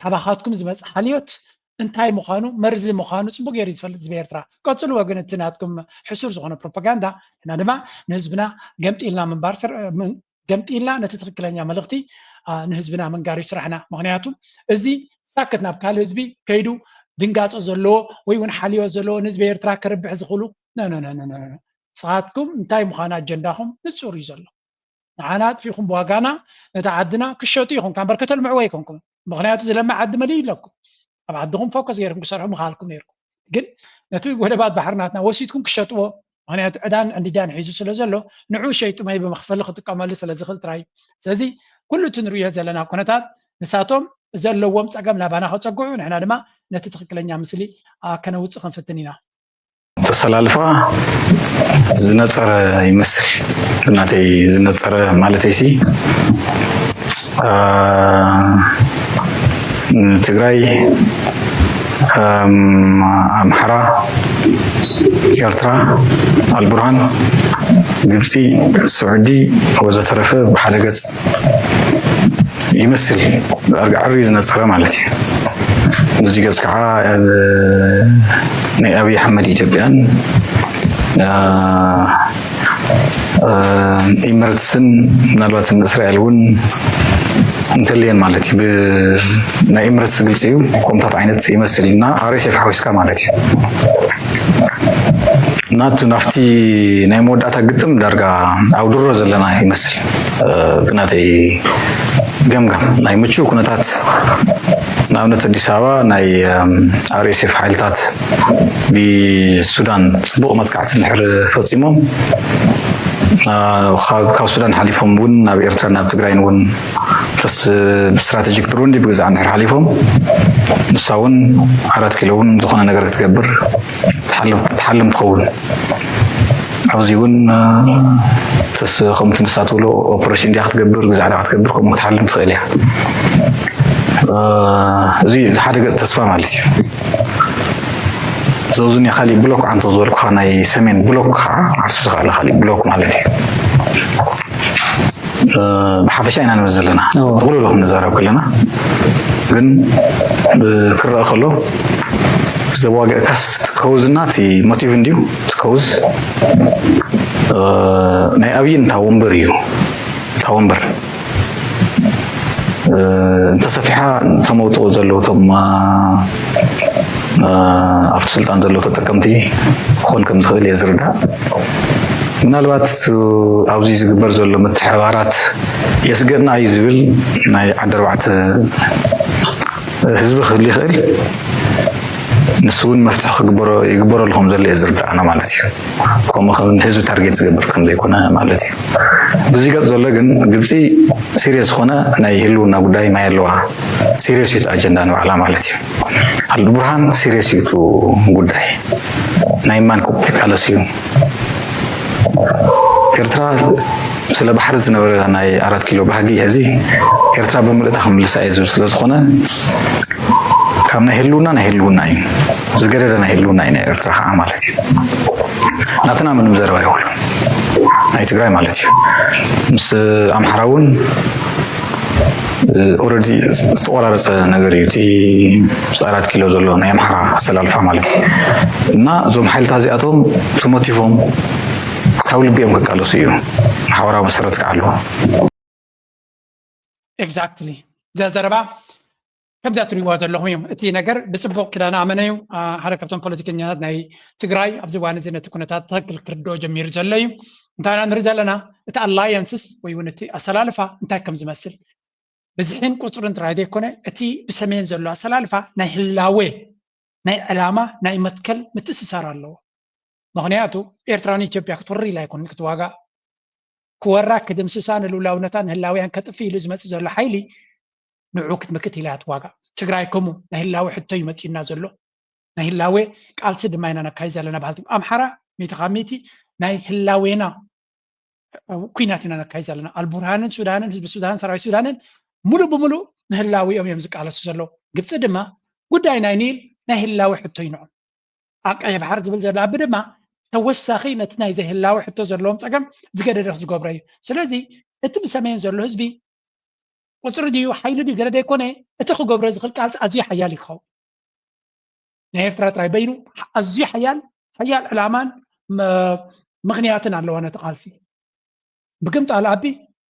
ካባኻትኩም ዝመጽእ ሓልዮት እንታይ ምዃኑ፣ መርዚ ምዃኑ ጽቡቕ ገይሩ እዩ ዝፈልጥ ህዝቢ ኤርትራ። ቀጽልዎ ግን እቲ ናትኩም ሕሱር ዝኾነ ፕሮፓጋንዳ፣ ንሕና ድማ ንህዝብና ገምጢልና ምንባር ስር- ምን- ገምጢልና ነቲ ትኽክለኛ መልእኽቲ ንህዝብና ምንጋር እዩ ስራሕና። ምኽንያቱ እዚ ሳክት ናብ ካልእ ህዝቢ ከይዱ ድንጋጸ ዘለዎ ወይ እውን ሓልዮ ዘለዎ ንህዝቢ ኤርትራ ከርብሕ ዝኽእሉ ንስኻትኩም እንታይ ምዃኑ ኣጀንዳኹም ንጹር እዩ ዘሎ። ንዓና ኣጥፊእኹም ብዋጋና ነታ ዓድና ክሸጡ ኢኹም ካብ በርከተልምዕዎ ኣይኮንኩም። ምኽንያቱ ዝለምዕ ዓዲ መሊኡ ኣለኩም። ኣብ ዓድኹም ፎከስ ገይርኩም ክሰርሑ ምኽኣልኩም ነይርኩም። ግን ነቲ ወደባት ባሕሪ ናትና ወሲድኩም ክሸጥዎ፣ ምኽንያቱ ዕዳን ዕንዲዳን ሒዙ ስለ ዘሎ ንዑ ሸይጡ መይ ብመኽፈሊ ክጥቀመሉ ስለ ዝኽእል ጥራይ እዩ። ስለዚ ኩሉ እቲ ንርእዮ ዘለና ኩነታት ንሳቶም ዘለዎም ጸገም ናባና ከጸግዑ፣ ንሕና ድማ ነቲ ትኽክለኛ ምስሊ ከነውጽእ ክንፍትን ኢና። ተሰላልፋ ዝነጸረ ይመስል። ናተይ ዝነጸረ ማለተይሲ ትግራይ፣ ኣምሓራ፣ ኤርትራ፣ ኣልቡርሃን፣ ግብፂ፣ ስዑዲ ወዘተረፈ ብሓደ ገፅ ይመስል ኣርጋዕሪ ዝነፀረ ማለት እዩ። በዚ ገፅ ከዓ ናይ ኣብይ ኣሕመድ ኢትዮጵያን ኢምረትስን ምናልባት እስራኤል እውን እንተልየን ማለት እዩ። ናይ ኢምረትስ ግልፂ እዩ። ከምታት ዓይነት ይመስል እና ኣሬሴፍ ሓዊስካ ማለት እዩ። ናቱ ናፍቲ ናይ መወዳእታ ግጥም ዳርጋ ኣብ ድሮ ዘለና ይመስል ብናተይ ገምጋም ናይ ምቹ ኩነታት ንኣብነት ኣዲስ ኣበባ ናይ ኣርኤስኤፍ ሓይልታት ብሱዳን ፅቡቕ መጥቃዕቲ እንድሕር ፈፂሞም ካብ ሱዳን ሓሊፎም እውን ናብ ኤርትራ ናብ ትግራይን እውን ተስ ብስትራቴጂክ ድሮ እንዲ ብግዛዕ እንድሕር ሓሊፎም ንሳ እውን ኣራት ኪሎ እውን ዝኾነ ነገር ክትገብር ትሓልም ትኸውን። ኣብዚ እውን ተስ ከምቲ ንሳ ትብሎ ኦፕሬሽን እንዲያ ክትገብር ግዛዕ ክትገብር ከምኡ ክትሓልም ትኽእል እያ። እዚ ሓደ ገፅ ተስፋ ማለት እዩ። ዘውዝን ካሊእ ብሎክ ዓንቶ ዝበልኩኻ ናይ ሰሜን ብሎክ ከዓ ዓርሱ ዝኽኣለ ካሊእ ብሎክ ማለት እዩ። ብሓፈሻ ኢና ንብል ዘለና ጥቕልሉ ክንዛረብ ከለና ግን ክረአ ከሎ ዘዋግእካስ ትከውዝና እቲ ሞቲቭ እንድዩ ትከውዝ ናይ ኣብይን እታ ወንበር እዩ እታ ወንበር እንተሰፊሓ ተመውፅኦ ዘለዉ እቶም ኣብቲ ስልጣን ዘለዉ ተጠቀምቲ ክኾን ከም ዝኽእል እየ ዝርዳእ። ምናልባት ኣብዚ ዝግበር ዘሎ ምትሕባራት የስገድና እዩ ዝብል ናይ ዓዲ ኣርባዕተ ህዝቢ ክህሉ ይኽእል። ንሱ እውን መፍትሒ ክግበሮ ይግበረሉ ከም ዘሎ እየ ዝርዳእና ማለት እዩ። ከምኡ ከም ንህዝቢ ታርጌት ዝገብር ከም ዘይኮነ ማለት እዩ። ብዚ ገፅ ዘሎ ግን ግብፂ ሲሪየስ ዝኾነ ናይ ህልውና ጉዳይ ማይ ኣለዋ። ሲሪየስ እዩ እቲ ኣጀንዳ ንባዕላ ማለት እዩ። ኣልቡርሃን ሲሪየስ እዩ እቲ ጉዳይ ናይ ማን ክቃለስ እዩ። ኤርትራ ስለ ባሕሪ ዝነበረ ናይ ኣራት ኪሎ ባህጊ ሕዚ ኤርትራ ብምልእታ ክምልሳ እየ ዝብል ስለ ዝኾነ ካብ ናይ ህልውና ናይ ህልውና እዩ ዝገደደ ናይ ህልውና እዩ ናይ ኤርትራ ከዓ ማለት እዩ። ናትና ምንም ዘረባ ይብሉ ናይ ትግራይ ማለት እዩ። ምስ ኣምሓራ እውን ኦረዲ ዝተቆራረፀ ነገር እዩ እቲ ምስ ኣራት ኪሎ ዘሎ ናይ ኣምሓራ ኣሰላልፋ ማለት እዩ። እና እዞም ሓይልታት እዚኣቶም ተሞቲፎም ካብ ልቢ እዮም ክቃለሱ እዩ። ሓበራዊ መሰረት ከዓ ኣለዎ። Exactly። እዛ ዘረባ ከምዛ ትሪእዋ ዘለኹም እዮም። እቲ ነገር ብፅቡቕ ኪዳነ ኣመነ እዩ። ሓደ ካብቶም ፖለቲከኛታት ናይ ትግራይ ኣብዚ እዋን እዚ ነቲ ኩነታት ትክክል ክርድኦ ጀሚሩ ዘሎ እዩ። እንታይ ኢና ንርኢ ዘለና? እቲ ኣላየንስስ ወይ እውን እቲ ኣሰላልፋ እንታይ ከም ዝመስል ብዝሒን ቁፅርን ጥራይ ዘይኮነ እቲ ብሰሜን ዘሎ ኣሰላልፋ ናይ ህላዌ ናይ ዕላማ ናይ መትከል ምትእስሳር ኣለዎ። ምክንያቱ ኤርትራ ንኢትዮጵያ ክትወሪ ኢላ ኣይኮነን ክትዋጋእ። ክወራ ክድምስሳ ንልውላውነታ ንህላውያን ከጥፍ ኢሉ ዝመፅእ ዘሎ ሓይሊ ንዑ ክትምክት ኢላ ትዋጋእ። ትግራይ ከምኡ ናይ ህላዊ ሕቶ እዩ መፂኡና ዘሎ። ናይ ህላዌ ቃልሲ ድማ ኢና ነካይድ ዘለና በሃልቲ። ኣምሓራ ሚእቲ ካብ ሚእቲ ናይ ህላዌና ኩናት ኢና ነካይድ ዘለና። ኣልቡርሃንን ሱዳንን ህዝቢ ሱዳንን ሰራዊት ሱዳንን ሙሉእ ብሙሉእ ንህላዊኦም እዮም ዝቃለሱ ዘለዉ። ግብፂ ድማ ጉዳይ ናይ ኒል ናይ ህላዊ ሕቶ እዩ ንዖም። ኣብ ቀይ ባሕር ዝብል ዘሎ ኣቢ ድማ ተወሳኺ ነቲ ናይ ዘይህላዊ ሕቶ ዘለዎም ፀገም ዝገደደ ዝገብሮ እዩ። ስለዚ እቲ ብሰሜን ዘሎ ህዝቢ ቁፅሪ ድዩ ሓይሊ ድዩ ገለ ዘይኮነ እቲ ክገብሮ ዝኽእል ቃልሲ ኣዝዩ ሓያል እዩ ክኸውን። ናይ ኤርትራ ጥራይ በይኑ ኣዝዩ ሓያል ሓያል ዕላማን ምኽንያትን ኣለዋ ነቲ ቃልሲ። ብግምጣል ኣቢ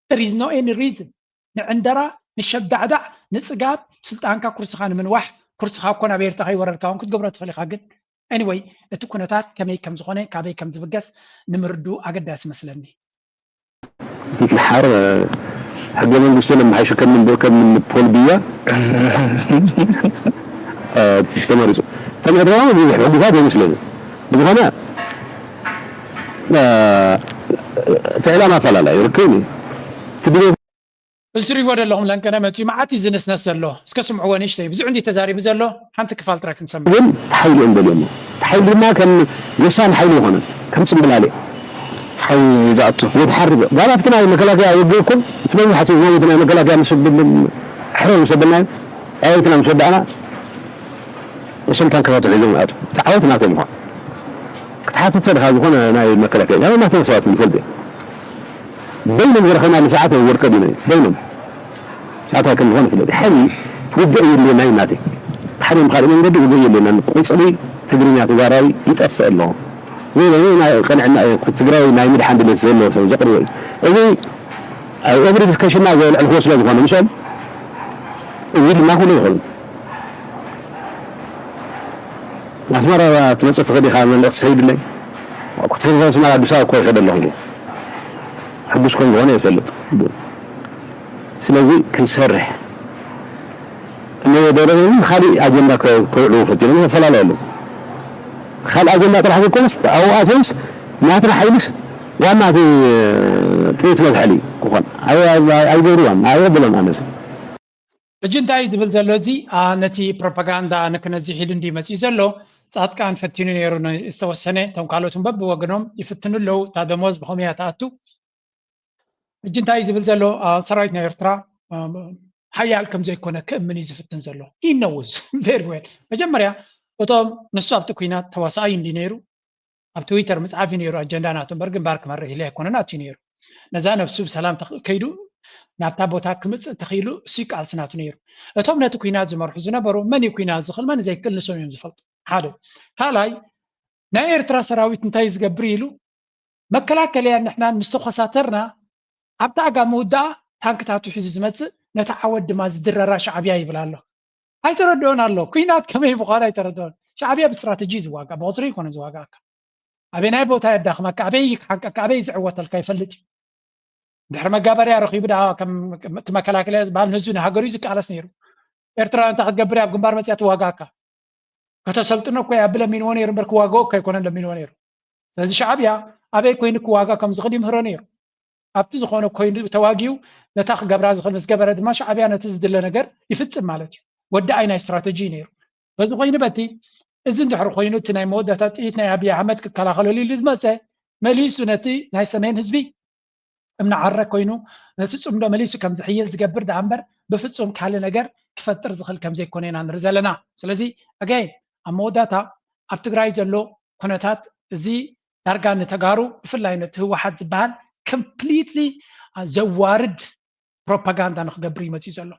there is no any reason ንዕንደራ ንሸብዳዕዳዕ ንፅጋብ ስልጣንካ ኩርስኻ ንምንዋሕ ኩርስኻ እኮ ናብ ኤርትራ ከይወረድካ እውን ክትገብሮ ትኽእል ኢኻ። ግን anyway እቲ ኩነታት ከመይ ከም ዝኾነ ካበይ ከም ዝብገስ ንምርዱ ኣገዳሲ መስለኒ። ድሓር ሕገ መንግስቱ ነመሓይሹ ከም ከም ፖል ብያ ተመሪፁ ተመድራ ብዙሕ ሕጉታት ኣይመስለኒ። ብዝኾነ እቲ ዕላማ ኣፈላላይ ርክብ እዩ። እዚ ትሪእዎ ዘለኹም ለንቀነ መፅኡ መዓት እዩ ዝንስነስ ዘሎ። እስከ ስምዕዎ ንእሽተይ ብዙሕ እንዲ ተዛሪቡ ዘሎ ሓንቲ ክፋል ጥራይ ክንሰምዕ። ግን ተሓይሉ እዮም ደልዮሞ ተሓይሉ ድማ ከም ወሳኒ ሓይሊ ዝኾነ ከም ፅምብላሌ ሓዊ ዝኣቱ ወድሓር ጓላት ናይ መከላከያ ውግእ እኮ እቲ መብዛሕትኡ ዝሞቱ ናይ መከላከያ ምስ ሕረ ምስ ኣበልናዮ ኣየትና ምስ ወዳእና እሶም ታንክታት ሒዞም ይኣቱ እቲ ዓወት ናቶም ይኾን ክትሓተተ ድኻ ዝኾነ ናይ መከላከያ ናይ ናቶም ሰባት ንፈልጥ እዮም በይኖም ዝረኸብና ንፍዓት ወርቀ ዲነ በይኖም ሳዕታይ ከም ዝኾነ ፍለጥ። ሕዚ ውግእ የድልየና እዩ ናተይ። ብሓደ ብኻልእ መንገዲ ውግእ የድልየና። ቁፅሪ ትግርኛ ተዛራቢ ይጠፍእ ኣሎ። ወይ ወይ ናይ ቅንዕና ትግራይ ናይ ምድሓን ድሌት ዘለዎ ሰብ ዘቕርቦ እዩ። እዚ ኣብ ኤቭሪ ዲስከሽንና ዘልዕልክዎ ስለ ዝኾነ ምስኦም እዚ ድማ ክብሎ ይኽእሉ። ኣስመራ ትመፅእ ትኽእል ኢኻ መልእኽቲ ሰይድለይ። ኩተት ኣስመራ ኣዲስ ኣበባ እኮ ይኸደ ኣለኹ ኢሉ ሕጉስ ከም ዝኾነ ይፈልጥ። ስለዚ ክንሰርሕ እነወደረበኒ ካሊእ ኣጀንዳ ከውዕልዎ ፈቲኖም ይፈላለ ኣለዉ። ካልእ ኣጀንዳ ጥራሕ ዘይኮነስ ኣብኡ ኣትዮምስ ናትና ሓይልስ ዋና እቲ ጥይት መዝሐሊ ክኾን ኣይገብርዋን ኣይበሎም ኣነስ ሕጂ እንታይ እዩ ዝብል ዘሎ እዚ ነቲ ፕሮፓጋንዳ ንክነዚሕ ኢሉ እንዲ መፅኡ ዘሎ ፃድቃን ፈቲኑ ነይሩ ዝተወሰነ እቶም ካልኦትን በብወገኖም ይፍትኑ ኣለዉ እታ ደሞዝ ብኸመይ እያ ትኣቱ ሕጂ እንታይ እዩ ዝብል ዘሎ ሰራዊት ናይ ኤርትራ ሓያል ከም ዘይኮነ ክእምን እዩ ዝፍትን ዘሎ ይነውዝ very well መጀመርያ እቶም ንሱ ኣብቲ ኩናት ተዋሳኣይ እንዲ ነይሩ ኣብ ትዊተር ምፅሓፍ እዩ ነይሩ ኣጀንዳ ናቱ እምበር ግንባር ክመርሕ ኢለ ኣይኮነን ኣትዩ ነይሩ ነዛ ነብሱ ብሰላም ከይዱ ናብታ ቦታ ክምፅእ ተኽኢሉ እሱ ቃልሲ ናቱ ነይሩ እቶም ነቲ ኩናት ዝመርሑ ዝነበሩ መን እዩ ኩናት ዝኽእል መን ዘይክእል ንሶም እዮም ዝፈልጡ ሓደ ካልኣይ ናይ ኤርትራ ሰራዊት እንታይ ዝገብር ኢሉ መከላከልያ ንሕናን ምስ ተኮሳተርና ኣብታ ኣጋ ምውዳኣ ታንክታቱ ሒዙ ዝመፅእ ነቲ ዓወት ድማ ዝድረራ ሻዕብያ ይብል ኣሎ ኣይተረድኦን ኣሎ ኩናት ከመይ ምዃኑ ኣይተረድኦን ሻዕብያ ብስትራተጂ ዝዋጋ ብቁፅሪ ይኮነ ዝዋጋእካ ኣበይ ናይ ቦታ የዳኽመካ ኣበይ ይክሓንቀካ ኣበይ ዝዕወተልካ ይፈልጥ እዩ ድሕሪ መጋበርያ ረኺቡ ዳ እቲ መከላከልያ ዝበሃል ንህዝቢ ንሃገሩ እዩ ዝቃለስ ነይሩ ኤርትራ እንታይ ክትገብር ኣብ ግንባር መፅያ ትዋጋእካ ከተሰልጥኖ እኮ ኣብ ለሚንዎ ነይሩ እምበር ክዋግኦ እኮ ኣይኮነን ለሚንዎ ነይሩ ስለዚ ሻዕብያ ኣበይ ኮይኑ ክዋጋ ከም ዝኽእል ይምህሮ ነይሩ ኣብቲ ዝኾነ ኮይኑ ተዋጊኡ ነታ ክገብራ ዝኽእል ምስ ገበረ ድማ ሻዕብያ ነቲ ዝድለ ነገር ይፍፅም ማለት እዩ ወዳኣይ ናይ ስትራተጂ እዩ ነይሩ በዚ ኮይኑ በቲ እዚ እንድሕር ኮይኑ እቲ ናይ መወዳእታ ጥይት ናይ ኣብይ ኣሕመድ ክከላኸለሉ ኢሉ ዝመፀ መሊሱ ነቲ ናይ ሰሜን ህዝቢ እምናዓረ ኮይኑ ነቲ ፅምዶ መሊሱ ከም ዝሕይል ዝገብር ደኣ እምበር ብፍፁም ካልእ ነገር ክፈጥር ዝኽእል ከም ዘይኮነ ኢና ንርኢ ዘለና ስለዚ ኣገይን ኣብ መወዳእታ ኣብ ትግራይ ዘሎ ኩነታት እዚ ዳርጋ ንተጋሩ ብፍላይ ነቲ ህወሓት ዝበሃል completely ዘዋርድ ፕሮፓጋንዳ ንክገብር እዩ መፅኡ ዘሎ።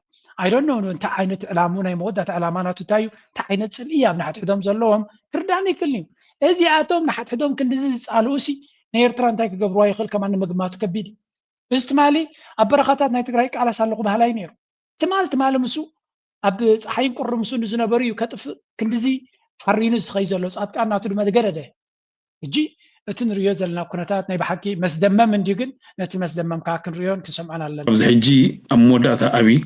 I don't know እንታይ ዓይነት ዕላሙ ናይ መወዳእታ ዕላማ ናቱ እንታይ እዩ፣ እንታይ ዓይነት ፅልኢ ኣብ ንሓድሕዶም ዘለዎም ክርዳእኒ ይክእል እዩ። እዚኣቶም ንሓድሕዶም ክንድዚ ዝፃልኡ ሲ ንኤርትራ እንታይ ክገብርዋ ይኽእል ከማን ንምግማቱ ከቢድ እዩ። እዚ ትማሊ ኣብ በረኻታት ናይ ትግራይ ቃላስ ኣለኹ በሃላይ ነይሩ። ትማል ትማሊ ምስኡ ኣብ ፀሓይን ቁሪ ምስኡ ንዝነበሩ እዩ ከጥፍእ ክንድዚ ሓሪኑ ዝኸይ ዘሎ። ፃድቃን ናቱ ድማ ዝገደደ። ሕጂ እቲ ንሪኦ ዘለና ኩነታት ናይ ብሓቂ መስደመም እንድዩ፣ ግን ነቲ መስደመም ከዓ ክንሪኦን ክንሰምዖን ኣለና። ኣብዚ ሕጂ ኣብ መወዳእታ ኣብይ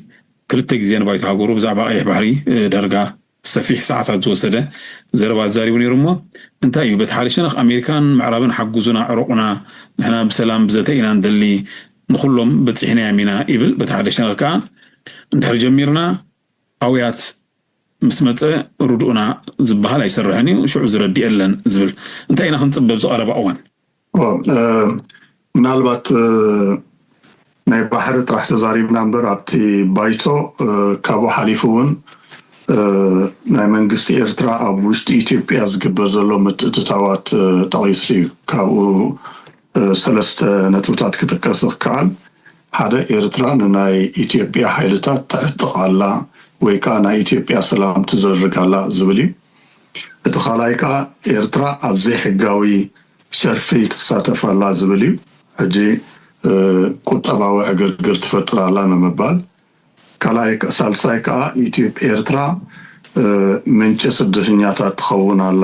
ክልተ ግዜ ንባይቶ ሃገሩ ብዛዕባ ቀይሕ ባሕሪ ዳርጋ ሰፊሕ ሰዓታት ዝወሰደ ዘረባ ተዛሪቡ ነይሩ። እሞ እንታይ እዩ በቲ ሓደ ሸነኽ ኣሜሪካን ምዕራብን ሓጉዙና ዕረቑና፣ ንሕና ብሰላም ብዘተ ኢና ንደሊ፣ ንኹሎም በፂሕናዮም ኢና ይብል። በቲ ሓደ ሸነኽ ከዓ እንድሕር ጀሚርና ኣውያት ምስ መፀ ርድኡና ዝበሃል ኣይሰርሕን እዩ፣ ሽዑ ዝረድእ የለን ዝብል። እንታይ ኢና ክንፅበ ኣብዚ ቀረባ እዋን? ምናልባት ናይ ባሕሪ ጥራሕ ተዛሪብና እምበር ኣብቲ ባይቶ ካብኡ ሓሊፉ እውን ናይ መንግስቲ ኤርትራ ኣብ ውሽጢ ኢትዮጵያ ዝግበር ዘሎ ምትእትታዋት ጠቒሱ እዩ። ካብኡ ሰለስተ ነጥብታት ክጥቀስ ዝከኣል፣ ሓደ ኤርትራ ንናይ ኢትዮጵያ ሓይልታት ተዕጥቕ ኣላ ወይ ከዓ ናይ ኢትዮጵያ ሰላም ትዘርግ ኣላ ዝብል እዩ። እቲ ካልኣይ ከዓ ኤርትራ ኣብ ዘይሕጋዊ ሸርፊ ትሳተፍ ኣላ ዝብል እዩ። ሕጂ ቁጠባዊ ዕግርግር ትፈጥር ኣላ ንምባል፣ ካልኣይ ሳልሳይ ከዓ ኢትዮጵያ ኤርትራ ምንጪ ስደተኛታት ትኸውን ኣላ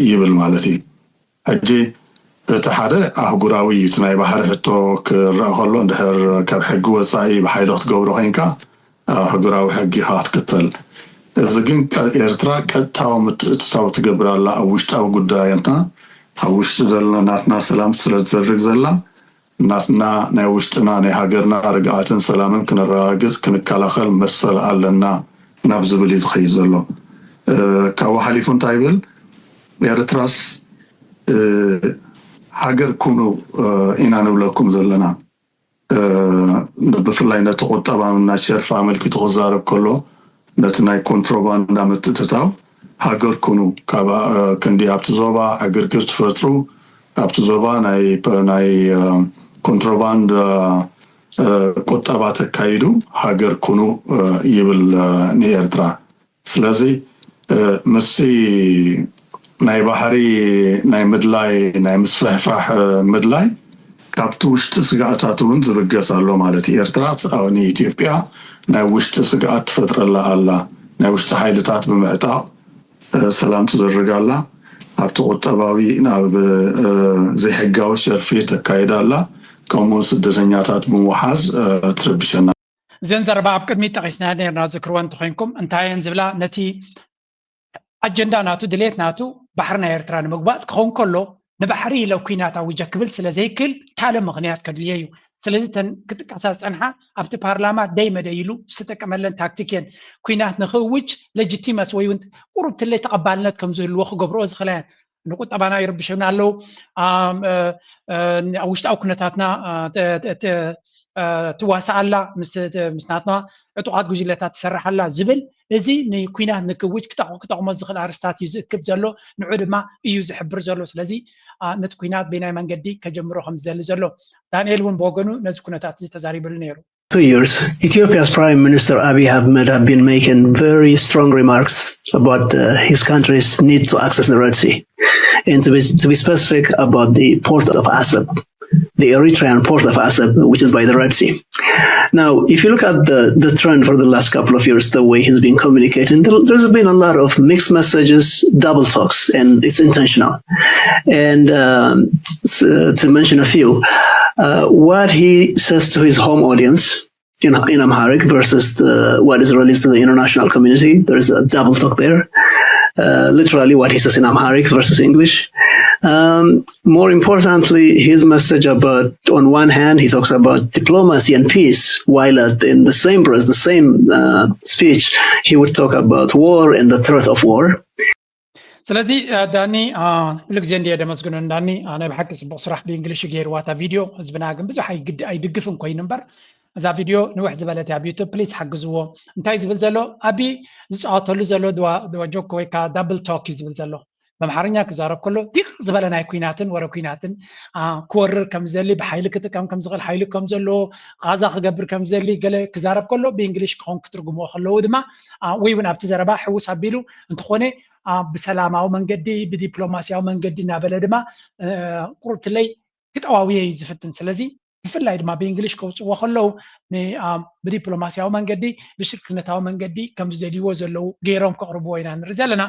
ይብል ማለት እዩ። ሕጂ እቲ ሓደ ኣህጉራዊ እዩ። እቲ ናይ ባሕሪ ሕቶ ክረአ ከሎ እንድሕር ካብ ሕጊ ወፃኢ ብሓይሊ ክትገብሮ ኮይንካ ኣህጉራዊ ሕጊ ኢኻ ክትክተል። እዚ ግን ኤርትራ ቀጥታዊ ምትእትታው ትገብር ኣላ ኣብ ውሽጣዊ ጉዳያትና፣ ኣብ ውሽጢ ዘለና ናትና ሰላም ስለ ትዘርግ ዘላ ናትና ናይ ውሽጥና ናይ ሃገርና ርግኣትን ሰላምን ክነረጋግፅ ክንከላኸል መሰል ኣለና ናብ ዝብል እዩ ዝኸይድ ዘሎ። ካብኡ ሓሊፉ እንታይ ይብል? ኤርትራስ ሃገር ኩኑ ኢና ንብለኩም ዘለና። ብፍላይ ነቲ ቁጠባ ናይ ሸርፊ ኣመልኪቱ ክዛረብ ከሎ ነቲ ናይ ኮንትሮባንዳ ምትእትታው ሃገር ኩኑ፣ ክንዲ ኣብቲ ዞባ ዕግርግር ትፈጥሩ፣ ኣብቲ ዞባ ናይ ኮንትሮባንድ ቁጠባ ተካይዱ ሃገር ኩኑ ይብል ንኤርትራ። ስለዚ ምስቲ ናይ ባሕሪ ናይ ምድላይ ናይ ምስፍሕፋሕ ምድላይ ካብቲ ውሽጢ ስግኣታት እውን ዝብገስ ኣሎ ማለት እዩ። ኤርትራ ንኢትዮጵያ ናይ ውሽጢ ስግኣት ትፈጥረላ ኣላ። ናይ ውሽጢ ሓይልታት ብምዕጣቕ ሰላም ትዘርግ ኣላ። ኣብቲ ቁጠባዊ ናብ ዘይሕጋዊ ሸርፊ ተካይድ ኣላ። ከምኡ ስደተኛታት ብምውሓዝ ትረብሸና። እዘን ዘረባ ኣብ ቅድሚት ጠቒስና ነርና ዝክርወ እንተኮይንኩም እንታይ እየን ዝብላ ነቲ ኣጀንዳ ናቱ ድሌት ናቱ ባሕሪ ናይ ኤርትራ ንምግባጥ ክኸውን ከሎ ንባሕሪ ኢለ ኩናት ኣውጀ ክብል ስለ ዘይክል ካልእ ምኽንያት ከድልዮ እዩ። ስለዚ ተን ክጥቀሳ ዝጸንሓ ኣብቲ ፓርላማ ደይ መደይ ኢሉ ዝተጠቀመለን ታክቲክ እየን። ኩናት ንክእውጅ ሌጂቲመስ ወይ እውን ቁሩብ ትለይ ተቐባልነት ከም ዝህልዎ ክገብርኦ ዝኽእላ እየን። ንቁጠባና ይርብሽና ኣለዉ። ኣብ ውሽጣዊ ኩነታትና ትዋሳእ ኣላ፣ ምስ ናትና ዕጡቓት ጉጅለታት ትሰርሕ ኣላ ዝብል እዚ ንኩናት ንክውጅ ክጠቕሞ ዝኽእል ኣርስታት እዩ ዝእክብ ዘሎ። ንዑ ድማ እዩ ዝሕብር ዘሎ። ስለዚ ነቲ ኩናት በናይ መንገዲ ከጀምሮ ከም ዝደሊ ዘሎ ዳንኤል እውን ብወገኑ ነዚ ኩነታት እዚ ተዛሪብሉ ነይሩ። Two years, Ethiopia's Prime Minister Abiy Ahmed have been making very strong remarks about uh, his country's need to access the Red Sea, and to be, to be specific about the port of Asab, the Eritrean port of Asab, which is by the Red Sea. Now, if you look at the, the trend for the last couple of years, the way he's been communicating, there, there's been a lot of mixed messages, double talks, and it's intentional. And um, s- uh, to mention a few, uh, what he says to his home audience in, in Amharic versus the, what is released to the international community, there's a double talk there. Uh, literally, what he says in Amharic versus English. Um, more importantly, his message about, on one hand, he talks about diplomacy and peace, while at, in the same breath, the same uh, speech, he would talk about war and the threat of war. ስለዚ ዳኒ ኩሉ ግዜ እንድየ ደመስግኖ ዳኒ። ናይ ብሓቂ ፅቡቅ ስራሕ ብእንግሊሽ ገይርዋ እታ ቪድዮ። ህዝብና ግን ብዙሕ ኣይድግፍን ኮይኑ እምበር እዛ ቪድዮ ንውሕ ዝበለት ኣብ ዩቱብ ፕሊስ ሓግዝዎ። እንታይ ዝብል ዘሎ ኣቢ ዝፃወተሉ ዘሎ ድዋ ጆክ ወይ ከዓ ዳብል ቶክ እዩ ዝብል ዘሎ። ብኣምሓርኛ ክዛረብ ከሎ ዲቕ ዝበለ ናይ ኩናትን ወረ ኩናትን ክወርር ከም ዘሊ፣ ብሓይሊ ክጥቀም ከም ዝኽእል ሓይሊ ከም ዘለዎ፣ ቓዛ ክገብር ከም ዘሊ ገለ ክዛረብ ከሎ ብእንግሊሽ ክኾን ክትርጉምዎ ከለዉ ድማ ወይ እውን ኣብቲ ዘረባ ሕውስ ኣቢሉ እንተኾነ ብሰላማዊ መንገዲ ብዲፕሎማስያዊ መንገዲ እናበለ ድማ ቁርብትለይ ክጠዋውየ እዩ ዝፍትን። ስለዚ ብፍላይ ድማ ብእንግሊሽ ከውፅዎ ከለዉ ብዲፕሎማስያዊ መንገዲ ብሽርክነታዊ መንገዲ ከም ዝደልይዎ ዘለዉ ገይሮም ከቕርብዎ ኢና ንርኢ ዘለና።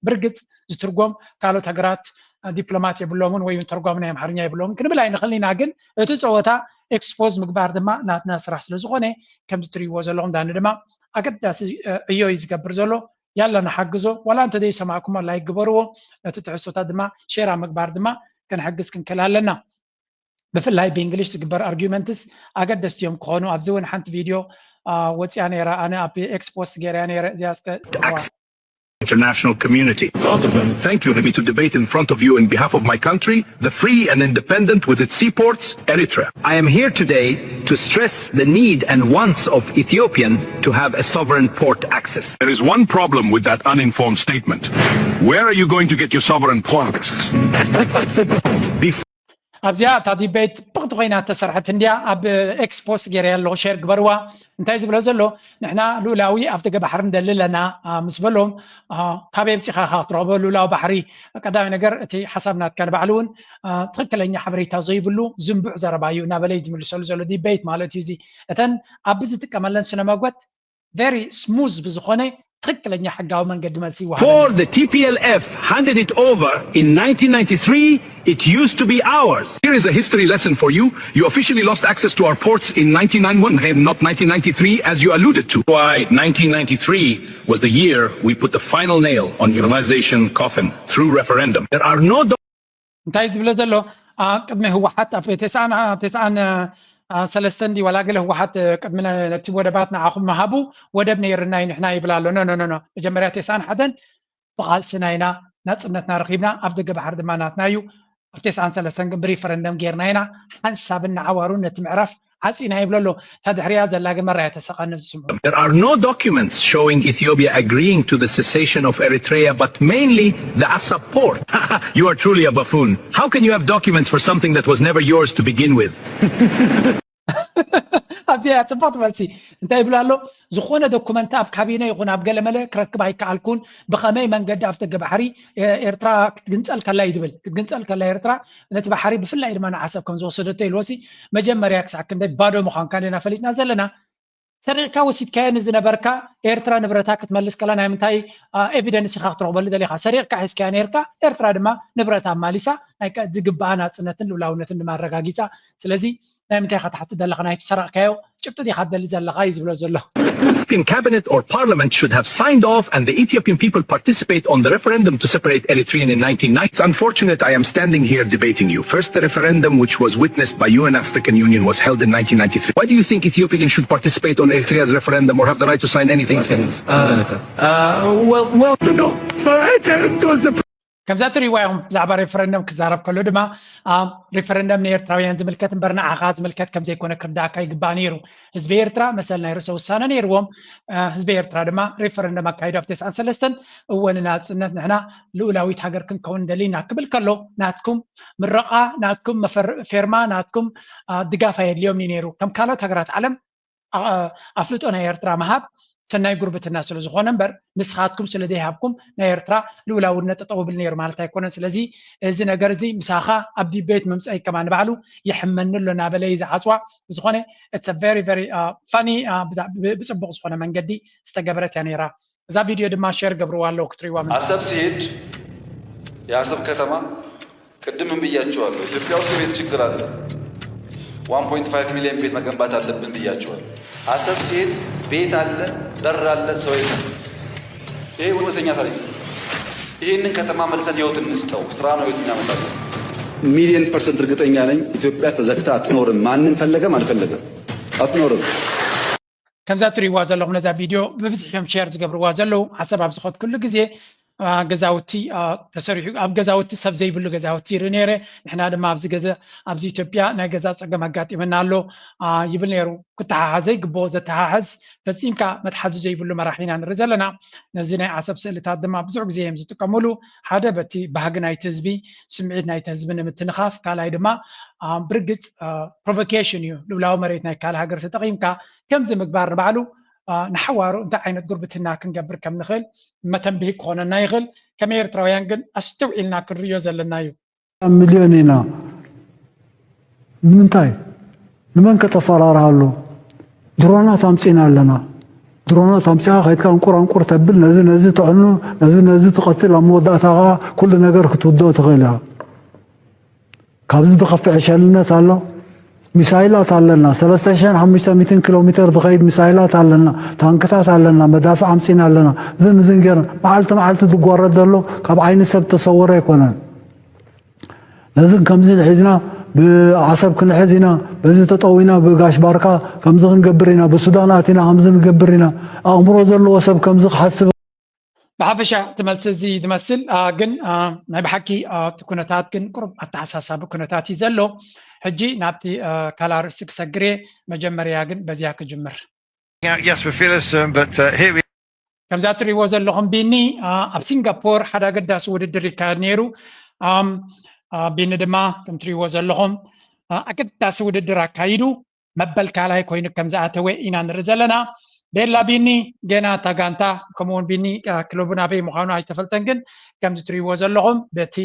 ብርግፅ ዝትርጎም ካልኦት ሃገራት ዲፕሎማት የብሎምን ወይ ተርጓሚ ናይ ኣምሓርኛ የብሎምን ክንብል ኣይንኽእልን ኢና። ግን እቲ ፀወታ ኤክስፖዝ ምግባር ድማ ናትና ስራሕ ስለ ዝኾነ ከምዚ ትርእይዎ ዘለኹም ዳኒ ድማ ኣገዳሲ ዕዮ እዩ ዝገብር ዘሎ። ያላ ንሓግዞ። ዋላ እንተ ዘይሰማዕኩሞ ላይክ ግበርዎ። ነቲ ትሕዝቶታት ድማ ሼር ኣብ ምግባር ድማ ክንሕግዝ ክንክእል ኣለና። ብፍላይ ብእንግሊሽ ዝግበር ኣርጊመንትስ ኣገደስቲ እዮም ክኾኑ። ኣብዚ እውን ሓንቲ ቪድዮ ወፂኣ ነይራ። ኣነ ኣብ ኤክስፖስ ገይረያ ነይረ። እዚኣ እስከ international community. Thank you. Me to debate in front of you in behalf of my country, the free and independent with its seaports, Eritrea. I am here today to stress the need and wants of Ethiopian to have a sovereign port access. There is one problem with that uninformed statement. Where are you going to get your sovereign port access? Bef- ኣብዚኣ እታ ዲቤት ብቕቲ ኮይና እተሰርሐት እንድያ። ኣብ ኤክስፖስ ገይረ ኣለኹ፣ ሼር ግበርዋ። እንታይ ዝብሎ ዘሎ ንሕና ልኡላዊ ኣብ ደገ ባሕሪ ንደሊ ኣለና ምስ በሎም ካበይ ኣምፂኻ ኢኻ ክትረኽቦ ልኡላዊ ባሕሪ? ቀዳማይ ነገር እቲ ሓሳብ ናትካ ንባዕሉ እውን ትኽክለኛ ሓበሬታ ዘይብሉ ዝንቡዕ ዘረባ እዩ እናበለ እዩ ዝምልሰሉ ዘሎ። ዲቤት ማለት እዩ እዚ። እተን ኣብ ዝጥቀመለን ስነ መጎት ቨሪ ስሙዝ ብዝኾነ ትኽክለኛ ሕጋዊ መንገዲ መልሲ ይወሃበና። Before the T P L F handed it over in nineteen ninety-three, it used to be ours. Here is a history lesson for you. You officially lost access to our ports in nineteen ninety-one, not nineteen ninety-three, as you alluded to. Why nineteen ninety-three was the year we put the final nail on unionization coffin through referendum. There are no እንታይ ዝብለ ዘሎ ቅድሚ ህወሓት ኣብ ተስዓን ሰለስተን ድዩ ዋላ ገለ ህወሓት ቅድሚ ነቲ ወደባት ንዓኹም ምሃቡ ወደብ ነይርና እዩ ንሕና ይብል ኣሎ። ኖ ኖ ኖ መጀመርያ ተስዓን ሓደን ብቓልስና ኢና ናፅነትና ረኺብና ኣብ ደገ ባሕሪ ድማ ናትና እዩ። ኣብ ተስዓን ሰለስተን ግን ብሪፈረንደም ጌርና ኢና ሓንሳብን ንዓዋሩን ነቲ ምዕራፍ ዓፂና ይብሎ ኣሎ። እታ ድሕሪያ ዘላ ግን መራያ ተሰቐንብ ዝስምዑ። There are no documents showing Ethiopia agreeing to the secession of Eritrea, but mainly the Assab port. You are truly a buffoon. How can you have documents for something that was never yours to begin with? ኣብዚኣ እያ ፅብቕቲ መልሲ። እንታይ ይብሉ ኣሎ? ዝኾነ ዶኩመንት ኣብ ካቢነ ይኹን ኣብ ገለመለ ክረክብ ኣይከኣልኩን። ብኸመይ መንገዲ ኣብ ደገ ባሕሪ ኤርትራ ክትግንፀል ከላ እዩ ዝብል። ክትግንፀል ከላ ኤርትራ ነቲ ባሕሪ ብፍላይ ድማ ንዓሰብ ከም ዝወሰደቶ ኢልዎሲ መጀመርያ ክሳዕ ክንደይ ባዶ ምዃንካ ዲና ፈሊጥና ዘለና። ሰሪቕካ ወሲድካዮ ንዝነበርካ ኤርትራ ንብረታ ክትመልስ ከላ ናይ ምንታይ ኤቪደንስ ኢኻ ክትረኽበሉ ደሊኻ? ሰሪቕካ ሒዝካያ ነርካ፣ ኤርትራ ድማ ንብረታ ኣማሊሳ ናይ ዝግብኣ ናጽነትን ልኡላውነትን ድማ ኣረጋጊጻ። ስለዚ ናይ ምንታይ ኢኻ ትሓትት ዘለኻ? ናይቲ ሰረቕካዮ ጭብጢ ዲኻ ትደሊ ዘለኻ እዩ ዝብሎ ዘሎ። Ethiopian cabinet or parliament should have signed off and the Ethiopian people participate on the referendum to separate Eritrean in nineteen ninety. It's unfortunate I am standing here debating you. First, the referendum which was witnessed by U N African Union was held in nineteen ninety-three. Why do you think Ethiopians should participate on Eritrea's referendum or have the right to sign anything? Uh, uh, well, well, no, no. But I tell it was the ከምዛ ትሪእዋ ኢኹም ብዛዕባ ሬፈረንደም ክዛረብ ከሎ ድማ ሬፈረንደም ንኤርትራውያን ዝምልከት እምበር ንዓኻ ዝምልከት ከም ዘይኮነ ክርዳእካ ይግባእ ነይሩ። ህዝቢ ኤርትራ መሰል ናይ ርእሰ ውሳነ ነይርዎም። ህዝቢ ኤርትራ ድማ ሬፈረንደም ኣካይዱ ኣብ ተስዓን ሰለስተን እወ ንናጽነት ንሕና ልኡላዊት ሃገር ክንከውን እንደሊና ክብል ከሎ ናትኩም ምረቓ ናትኩም ፌርማ ናትኩም ድጋፍ ኣየድልዮም እዩ ነይሩ። ከም ካልኦት ሃገራት ዓለም ኣፍልጦ ናይ ኤርትራ ምሃብ ሰናይ ጉርብትና ስለ ዝኾነ እምበር ንስኻትኩም ስለ ዘይሃብኩም ናይ ኤርትራ ልኡላውነት ጠጠው ብል ነይሩ ማለት ኣይኮነን። ስለዚ እዚ ነገር እዚ ምሳኻ ኣብ ዲቤት ምምፀይ ከማ ንባዕሉ ይሕመኒ ኣሎ እናበለ እዩ ዝዓፅዋ። ብዝኾነ it's a very very funny ብፅቡቕ ዝኾነ መንገዲ ዝተገበረት እያ ነይራ። እዛ ቪድዮ ድማ ሼር ገብርዋ ኣለዉ ክትሪዋ። ኣሰብ ሲሄድ የአሰብ ከተማ ቅድም ምን ብያቸዋለሁ፣ ኢትዮጵያ ውስጥ የቤት ችግር አለ። one point five million ቤት መገንባት አለብን ብያቸዋለሁ። አሰብ ሲሄድ ቤት አለ፣ በር አለ፣ ሰው የለም። ይሄ እውነተኛ ታሪክ ነው። ይህንን ከተማ መልሰን ህይወት እንስጠው። ስራ ነው ህይወት የሚያመጣልን። ሚሊዮን ፐርሰንት እርግጠኛ ነኝ ኢትዮጵያ ተዘግታ አትኖርም። ማንም ፈለገም አልፈለገም አትኖርም። ከምዛ ትሪእዋ ዘለኹም ነዛ ቪድዮ ብብዝሒ እዮም ሼር ዝገብርዋ ዘለዉ። ሓሳብ ኣብ ዝኸድኩሉ ግዜ ገዛውቲ ተሰሪሑ፣ ኣብ ገዛውቲ ሰብ ዘይብሉ ገዛውቲ ይርኢ ነይረ። ንሕና ድማ ኣብዚ ገዛ ኣብዚ ኢትዮጵያ ናይ ገዛ ፀገም ኣጋጢመና ኣሎ ይብል ነይሩ። ክተሓሓዘ ይግብኦ፣ ዘተሓሕዝ ፈፂምካ መትሓዚ ዘይብሉ መራሒ ኢና ንርኢ ዘለና። ነዚ ናይ ዓሰብ ስእልታት ድማ ብዙሕ ግዜ እዮም ዝጥቀምሉ። ሓደ በቲ ባህጊ ናይቲ ህዝቢ፣ ስምዒት ናይቲ ህዝቢ ንምትንኻፍ፣ ካልኣይ ድማ ብርግፅ ፕሮቮኬሽን እዩ። ልኡላዊ መሬት ናይ ካልእ ሃገር ተጠቒምካ ከምዚ ምግባር ንባዕሉ ንሓዋሩ እንታይ ዓይነት ጉርብትና ክንገብር ከም ንኽእል መተንብሂ ክኾነና ይኽእል። ከም ኤርትራውያን ግን ኣስተውዒልና ክንርእዮ ዘለና እዩ። ሚልዮን ኢና። ንምንታይ? ንመን ከተፈራርሃሉ? ድሮናት ኣምፂና ኣለና። ድሮናት ኣምፂኻ ከይድካ እንቁር ኣንቁር ተብል፣ ነዚ ነዚ ተዕኑ፣ ነዚ ነዚ ትቐትል፣ ኣብ መወዳእታ ከዓ ኩሉ ነገር ክትውድኦ ትኽእል ኢኻ። ካብዚ ዝኸፍዕ ሸልነት ኣሎ? ሚሳይላት ኣለና፣ ሰለስተ ሽሕን ሓሙሽተ ሚእትን ኪሎ ሜትር ዝኸይድ ሚሳይላት ኣለና፣ ታንክታት ኣለና፣ መዳፍዕ ኣምፂና ኣለና። እዝን እዝን ገይርና መዓልቲ መዓልቲ ዝጓረድ ዘሎ ካብ ዓይኒ ሰብ ተሰወረ ኣይኮነን። ነዝን ከምዝን ሒዝና ብዓሰብ ክንሕዝ ኢና፣ በዚ ተጠዊና ብጋሽ ባርካ ከምዚ ክንገብር ኢና፣ ብሱዳን ኣቲና ከምዚ ንገብር ኢና። ኣእምሮ ዘለዎ ሰብ ከምዚ ክሓስብ ብሓፈሻ እቲ መልሲ እዚ ዝመስል ግን ናይ ብሓቂ እቲ ኩነታት ግን ቁሩብ ኣተሓሳሳቢ ኩነታት እዩ ዘሎ። ሕጂ ናብቲ ካልእ ኣርእስቲ ክሰግር እየ። መጀመርያ ግን በዚያ ክጅምር። Yes, we feel us, um, but uh, here we ከምዛ እትሪእዎ ዘለኹም ቢኒ ኣብ ሲንጋፖር ሓደ ኣገዳሲ ውድድር ይካየድ ነይሩ። ቢኒ ድማ ከም ትሪእዎ ዘለኹም ኣገዳሲ ውድድር ኣካይዱ መበል ካልኣይ ኮይኑ ከም ዝኣተወ ኢና ንርኢ ዘለና። ቤላ ቢኒ ገና እታ ጋንታ ከምኡውን ቢኒ ክለቡ ናበይ ምዃኑ ኣይተፈልጠን፣ ግን ከምዚ ትሪእዎ ዘለኹም በቲ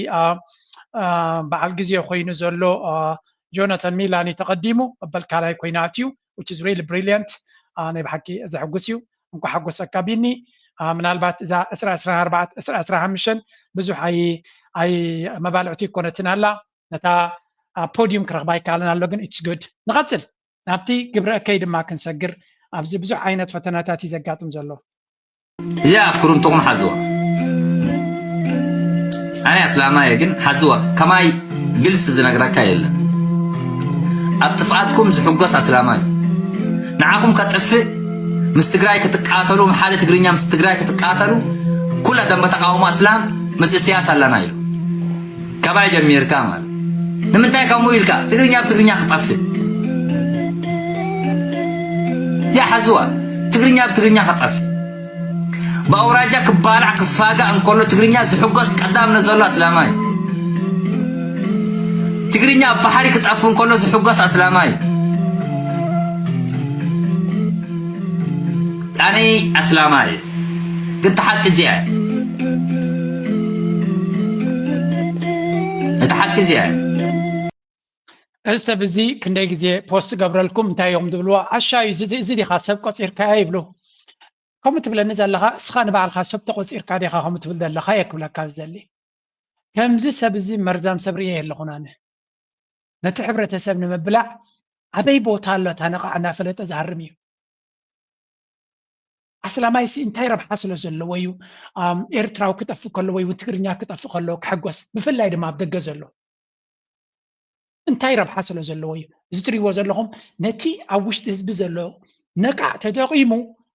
በዓል ግዜ ኮይኑ ዘሎ ጆናታን ሚላኒ ተቐዲሙ መበል ካልኣይ ኮይኑ ኣትዩ፣ which is really brilliant። ናይ ብሓቂ ዘሕጉስ እዩ። እንኳ ሓጎሰካ ቢኒ። ምናልባት እዛ ዕስራ ዕስራ ኣርባዕተ ዕስራ ዕስራ ሓሙሽተ ብዙሕ ኣይ ኣይ መባልዕቲ ይኮነትን ኣላ። ነታ ፖዲዩም ክረኽባ ይከኣለን ኣሎ፣ ግን it's good። ንቐጽል ናብቲ ግብረ እከይ ድማ ክንሰግር ኣብዚ ብዙሕ ዓይነት ፈተናታት እዩ ዘጋጥም ዘሎ። እዚኣ ኣብ ክሩምትኹም ሓዝዋ። ኣነ ኣስላማየ ግን ሓዝዋ ከማይ ግልፂ ዝነግረካ የለን። ኣብ ጥፍኣትኩም ዝሕጎስ ኣስላማይ ንዓኹም ከጥፍእ ምስ ትግራይ ክትቃተሉ ሓደ ትግርኛ ምስ ትግራይ ክትቃተሉ ኩላ ደንበ ተቃውሞ ኣስላም ምስ እስያስ ኣለና ኢሉ ካባይ ጀሚርካ ማለት ንምንታይ ከምኡ ኢልካ ትግርኛ ብትግርኛ ክጠፍእ ያሓዝዋ ትግርኛ ብትግርኛ ክጠፍእ ብኣውራጃ ክባላዕ ክፋጋእ እንከሎ ትግርኛ ዝሕጎስ ቀዳም ነዘሎ ኣስላማይ ትግርኛ ኣብ ባሕሪ ክጠፍ እንከሎ ዝሕጎስ ኣስላማይ ኣነይ ኣስላማይ ግን ተሓቂ እዚኣ እቲ ሓቂ እዚኣ እዚ ሰብ እዚ ክንደይ ግዜ ፖስት ገብረልኩም እንታይ እዮም ዝብልዎ ዓሻ እዩ እዚ ዲኻ ሰብ ቆፂርካ ይብሉ ከምኡ ትብለኒ ዘለኻ እስኻ ንባዕልኻ ሰብ ተቆፂርካ ዲኻ ከምኡ ትብል ዘለኻ እየ ክብለካ ዝደሊ ከምዚ ሰብ እዚ መርዛም ሰብ ርእየ የለኹን ኣነ ነቲ ሕብረተሰብ ንምብላዕ ኣበይ ቦታ ኣሎ እታ ነቓዕ እናፈለጠ ዝሃርም እዩ ኣስላማይሲ እንታይ ረብሓ ስለ ዘለዎ እዩ ኤርትራዊ ክጠፍእ ከሎ ወይ እውን ትግርኛ ክጠፍእ ከሎ ክሕጎስ ብፍላይ ድማ ኣብ ደገ ዘሎ እንታይ ረብሓ ስለ ዘለዎ እዩ እዚ ትሪእዎ ዘለኹም ነቲ ኣብ ውሽጢ ህዝቢ ዘሎ ነቃዕ ተጠቂሙ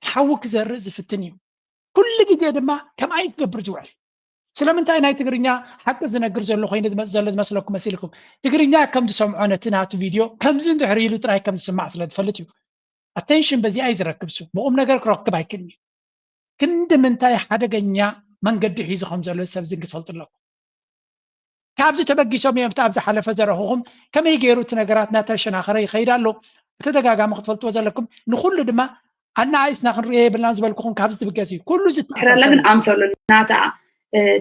ሓዊ ክዘርእ ዝፍትን እዩ ኩሉ ግዜ ድማ ከምኣ እዩ ክገብር ዝውዕል ስለምንታይ ናይ ትግርኛ ሓቂ ዝነግር ዘሎ ኮይኑ ዝመፅ ዘሎ ዝመስለኩም መሲልኩም ትግርኛ ከም ዝሰምዖ ነቲ ናቱ ቪድዮ ከምዚ እንድሕር ኢሉ ጥራይ ከም ዝስማዕ ስለ ዝፈልጥ እዩ ኣቴንሽን በዚኣ እዩ ዝረክብ ሱ ብቁም ነገር ክረክብ ኣይክእልን እዩ ክንዲ ምንታይ ሓደገኛ መንገዲ ሒዙ ከም ዘሎ ሰብ ዝን ክትፈልጡ ኣለኩም ካብዚ ተበጊሶም እዮም እቲ ኣብ ዝሓለፈ ዘረኹኹም ከመይ ገይሩ እቲ ነገራት እናተሸናኸረ ይኸይድ ኣሎ ብተደጋጋሚ ክትፈልጥዎ ዘለኩም ንኩሉ ድማ ኣናኣይስና ክንሪኦ የብልናን ዝበልኩኹም ካብዚ ትብገስ እዩ ኩሉ ዝትሕረላ ግን ኣምሰሉ ናታ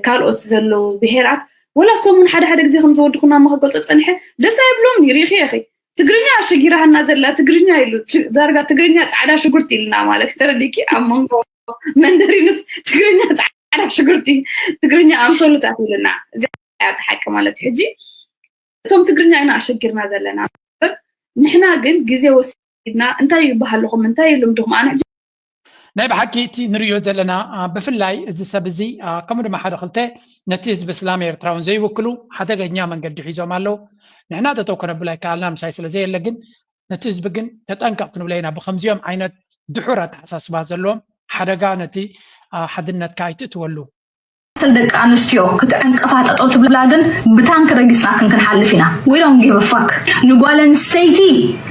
ካልኦት ዘለዉ ብሄራት ወላ ሰሙን ሓደ ሓደ ግዜ ከም ዘወድኹና መክገልፆ ፀንሐ ደስ ኣይብሎም ሪኢኺ ኢኺ ትግርኛ ኣሸጊራሃና ዘላ ትግርኛ ኢሉ ዳርጋ ትግርኛ ፃዕዳ ሽጉርቲ ኢልና ማለት ተረዲኪ ኣብ መንጎ መንደሪንስ ትግርኛ ፃዕዳ ሽጉርቲ ትግርኛ ኣምሰሉታት ኢልና እዚኣ ሓቂ ማለት እዩ ሕጂ እቶም ትግርኛ ኢና ኣሸጊርና ዘለና ንሕና ግን ግዜ ወሲድና እንታይ ይበሃልኹም እንታይ ልምድኹም ኣነ ናይ ብሓቂ እቲ ንሪኦ ዘለና ብፍላይ እዚ ሰብ እዚ ከምኡ ድማ ሓደ ክልተ ነቲ ህዝቢ እስላም ኤርትራውን ዘይውክሉ ሓደገኛ መንገዲ ሒዞም ኣለዉ ንሕና ጠጠው ከነብሎ ኣይከኣልና ምሳይ ስለ ዘየለ ግን ነቲ ህዝቢ ግን ተጠንቀቕ ክንብሎ ኢና ብከምዚኦም ዓይነት ድሑር ኣተሓሳስባ ዘለዎም ሓደጋ ነቲ ሓድነትካ ኣይትእትወሉ መሰል ደቂ ኣንስትዮ ክትዕንቅፋ ጠጠው ትብላ ግን ብታንክ ረጊጽናክን ክንሓልፍ ኢና። We don't give a fuck። ንጓል ኣንስተይቲ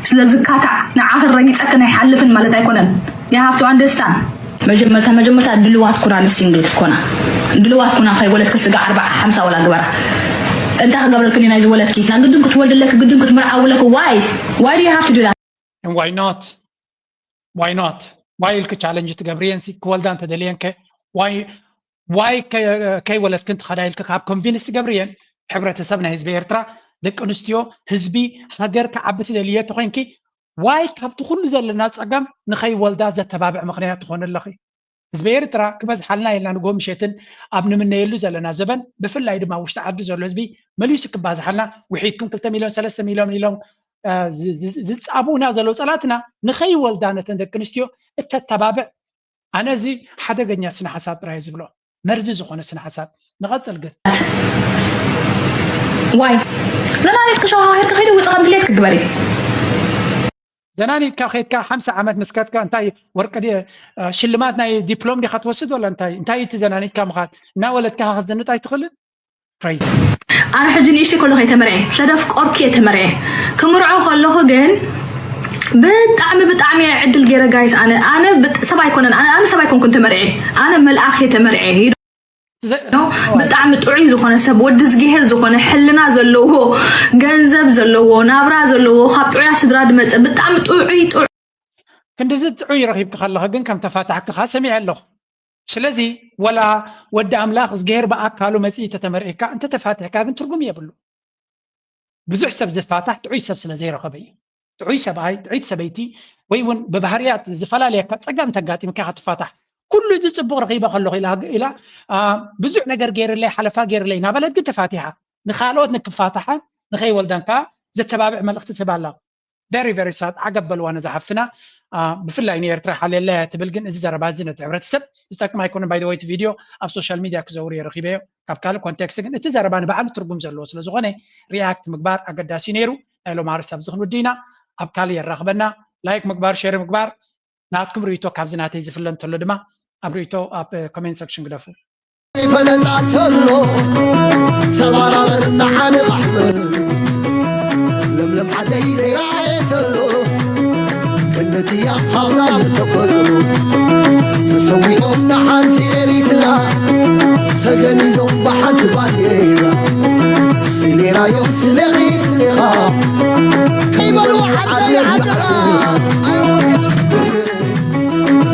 ስለ ዝካታዕ ንዓኽን ረጊጸክን ኣይሓልፍን ማለት ኣይኮነን። You have to understand። መጀመርታ መጀመርታ ድልዋት ኩና ንሲንግል ክትኮና ድልዋት ኩና። ከይወለድኪ ስጋ ኣርባዓ ሓምሳ ወላ ግበራ። እንታይ ክገብረልክን እዩ ናይዚ ወለድኪ? ና ግድን ክትወልድለኪ ግድን ክትምርዓውለኪ። Why? Why do you have to do that? And why not? Why not? Why ኢልክ ቻለንጅ ትገብርየን ሲ ክወልዳ እንተደልየንከ? Why why ከይወለድክን ትኸዳ ኢልክ ካብ ኮንቪንስ ትገብርየን? ሕብረተሰብ ናይ ህዝቢ ኤርትራ ደቂ ኣንስትዮ ህዝቢ ሃገር ክዓቢ ትደልየ ተኮይንኪ ዋይ ካብቲ ኩሉ ዘለና ፀገም ንኸይወልዳ ዘተባብዕ ምኽንያት ትኾን ኣለኺ። ህዝቢ ኤርትራ ክበዝሓልና ኢልና ንጎ ምሸትን ኣብ ንምነየሉ ዘለና ዘበን ብፍላይ ድማ ውሽጢ ዓዲ ዘሎ ህዝቢ መሊሱ ክባዝሓልና ውሒድኩም ክልተ ሚልዮን ሰለስተ ሚልዮን ኢሎም ዝፃብኡና ዘለዉ ፀላትና ንኸይወልዳ ነተን ደቂ ኣንስትዮ እተተባብዕ ኣነ እዚ ሓደገኛ ስነ ሓሳብ ጥራይ ዝብሎ መርዚ ዝኾነ ስነ ሓሳብ ንቐፅል ግን ዋይ ዘናኒት ክሸዋሃድካ ከይደ ውፅእ ከም ድሌት ክግበር እዩ ዘናኒትካ ከድካ ሓምሳ ዓመት ምስከድካ እንታይ ወርቂ ሽልማት ናይ ዲፕሎም ዲካ ትወስድ ወላ እንታይ እንታይ እቲ ዘናኒትካ ምኻድ እናወለድካ ከዘንጥ ኣይትኽእልን crazy ኣነ ሕጂ ንእሽተይ ከሎ ከይተመርዐ ስለደፍቆርክ እየ ተመርዐ ክምርዖ ከለኹ ግን ብጣዕሚ ብጣዕሚ እየ ዕድል ገይረ ጋይስ ኣነ ኣነ ሰብ ኣይኮነን ኣነ ሰብ ኣይኮንኩን ተመርዐ ኣነ መልኣኽ እየ ተመርዐ ብጣዕሚ ጥዑይ ዝኾነ ሰብ ወዲ ዝግሄር ዝኾነ ሕልና ዘለዎ ገንዘብ ዘለዎ ናብራ ዘለዎ ካብ ጥዑያ ስድራ ድመፀ ብጣዕሚ ጥዑይ ጥዑይ ክንድዚ ጥዑይ ረኺብኪ ከለኺ ግን ከም ተፋታሕክኻ ሰሚዐ ኣለኹ ስለዚ ወላ ወዲ ኣምላኽ ዝግሄር ብኣካሉ መፅኢ ተተመርዒካ እንተተፋቲሕካ ግን ትርጉም የብሉ ብዙሕ ሰብ ዝፋታሕ ጥዑይ ሰብ ስለ ዘይረኸበ እዩ ጥዑይ ሰብኣይ ጥዑይቲ ሰበይቲ ወይ እውን ብባህርያት ዝፈላለየካ ፀገም ተጋጢምካ ክትፋታሕ ኩሉ እዚ ፅቡቅ ረኺበ ከለኹ ኢላ ኢላ ብዙሕ ነገር ገይርለይ ሓለፋ ገይርለይ እናበለት ግን ተፋቲሓ ንካልኦት ንክፋታሓ ንኸይወልዳን ከዓ ዘተባብዕ መልእኽቲ ትህብ ኣላ very very sad ዓገብ በልዋ ነዛ ሓፍትና ብፍላይ ንኤርትራ ሓልየላ እያ ትብል ግን እዚ ዘረባ እዚ ነቲ ሕብረተሰብ ዝጠቅም ኣይኮነ by the way video ኣብ social media ክዘውር እየ ረኺበዮ ካብ ካልእ ኮንቴክስት ግን እቲ ዘረባ ንባዕሉ ትርጉም ዘለዎ ስለ ዝኾነ ሪያክት ምግባር ኣገዳሲ ነይሩ ናይ ሎም ኣርስቲ ኣብዚ ክንውዲ ኢና ኣብ ካልእ የራኽበና ላይክ ምግባር ሼር ምግባር ናትኩም ርእይቶ ካብዚ ናተይ ዝፍለ እንተሎ ድማ ኣብ ርእይቶ ኣብ ኮሜንት ሰክሽን ግደፉ ይፈለጣ ተሎ ተባራበር ንዓኒ ኻሕብር ለምለም ዓደይ ዘይረኣየ ተሎ ክንድትያ ሃብታም ተፈጥሮ ተሰዊኦም ንሓንቲ ኤሪትራ ተገኒዞም ብሓንቲ ባንዴራ ስሌናዮም ስሌኺ ስሌኻ ከይበሉ ዓደይ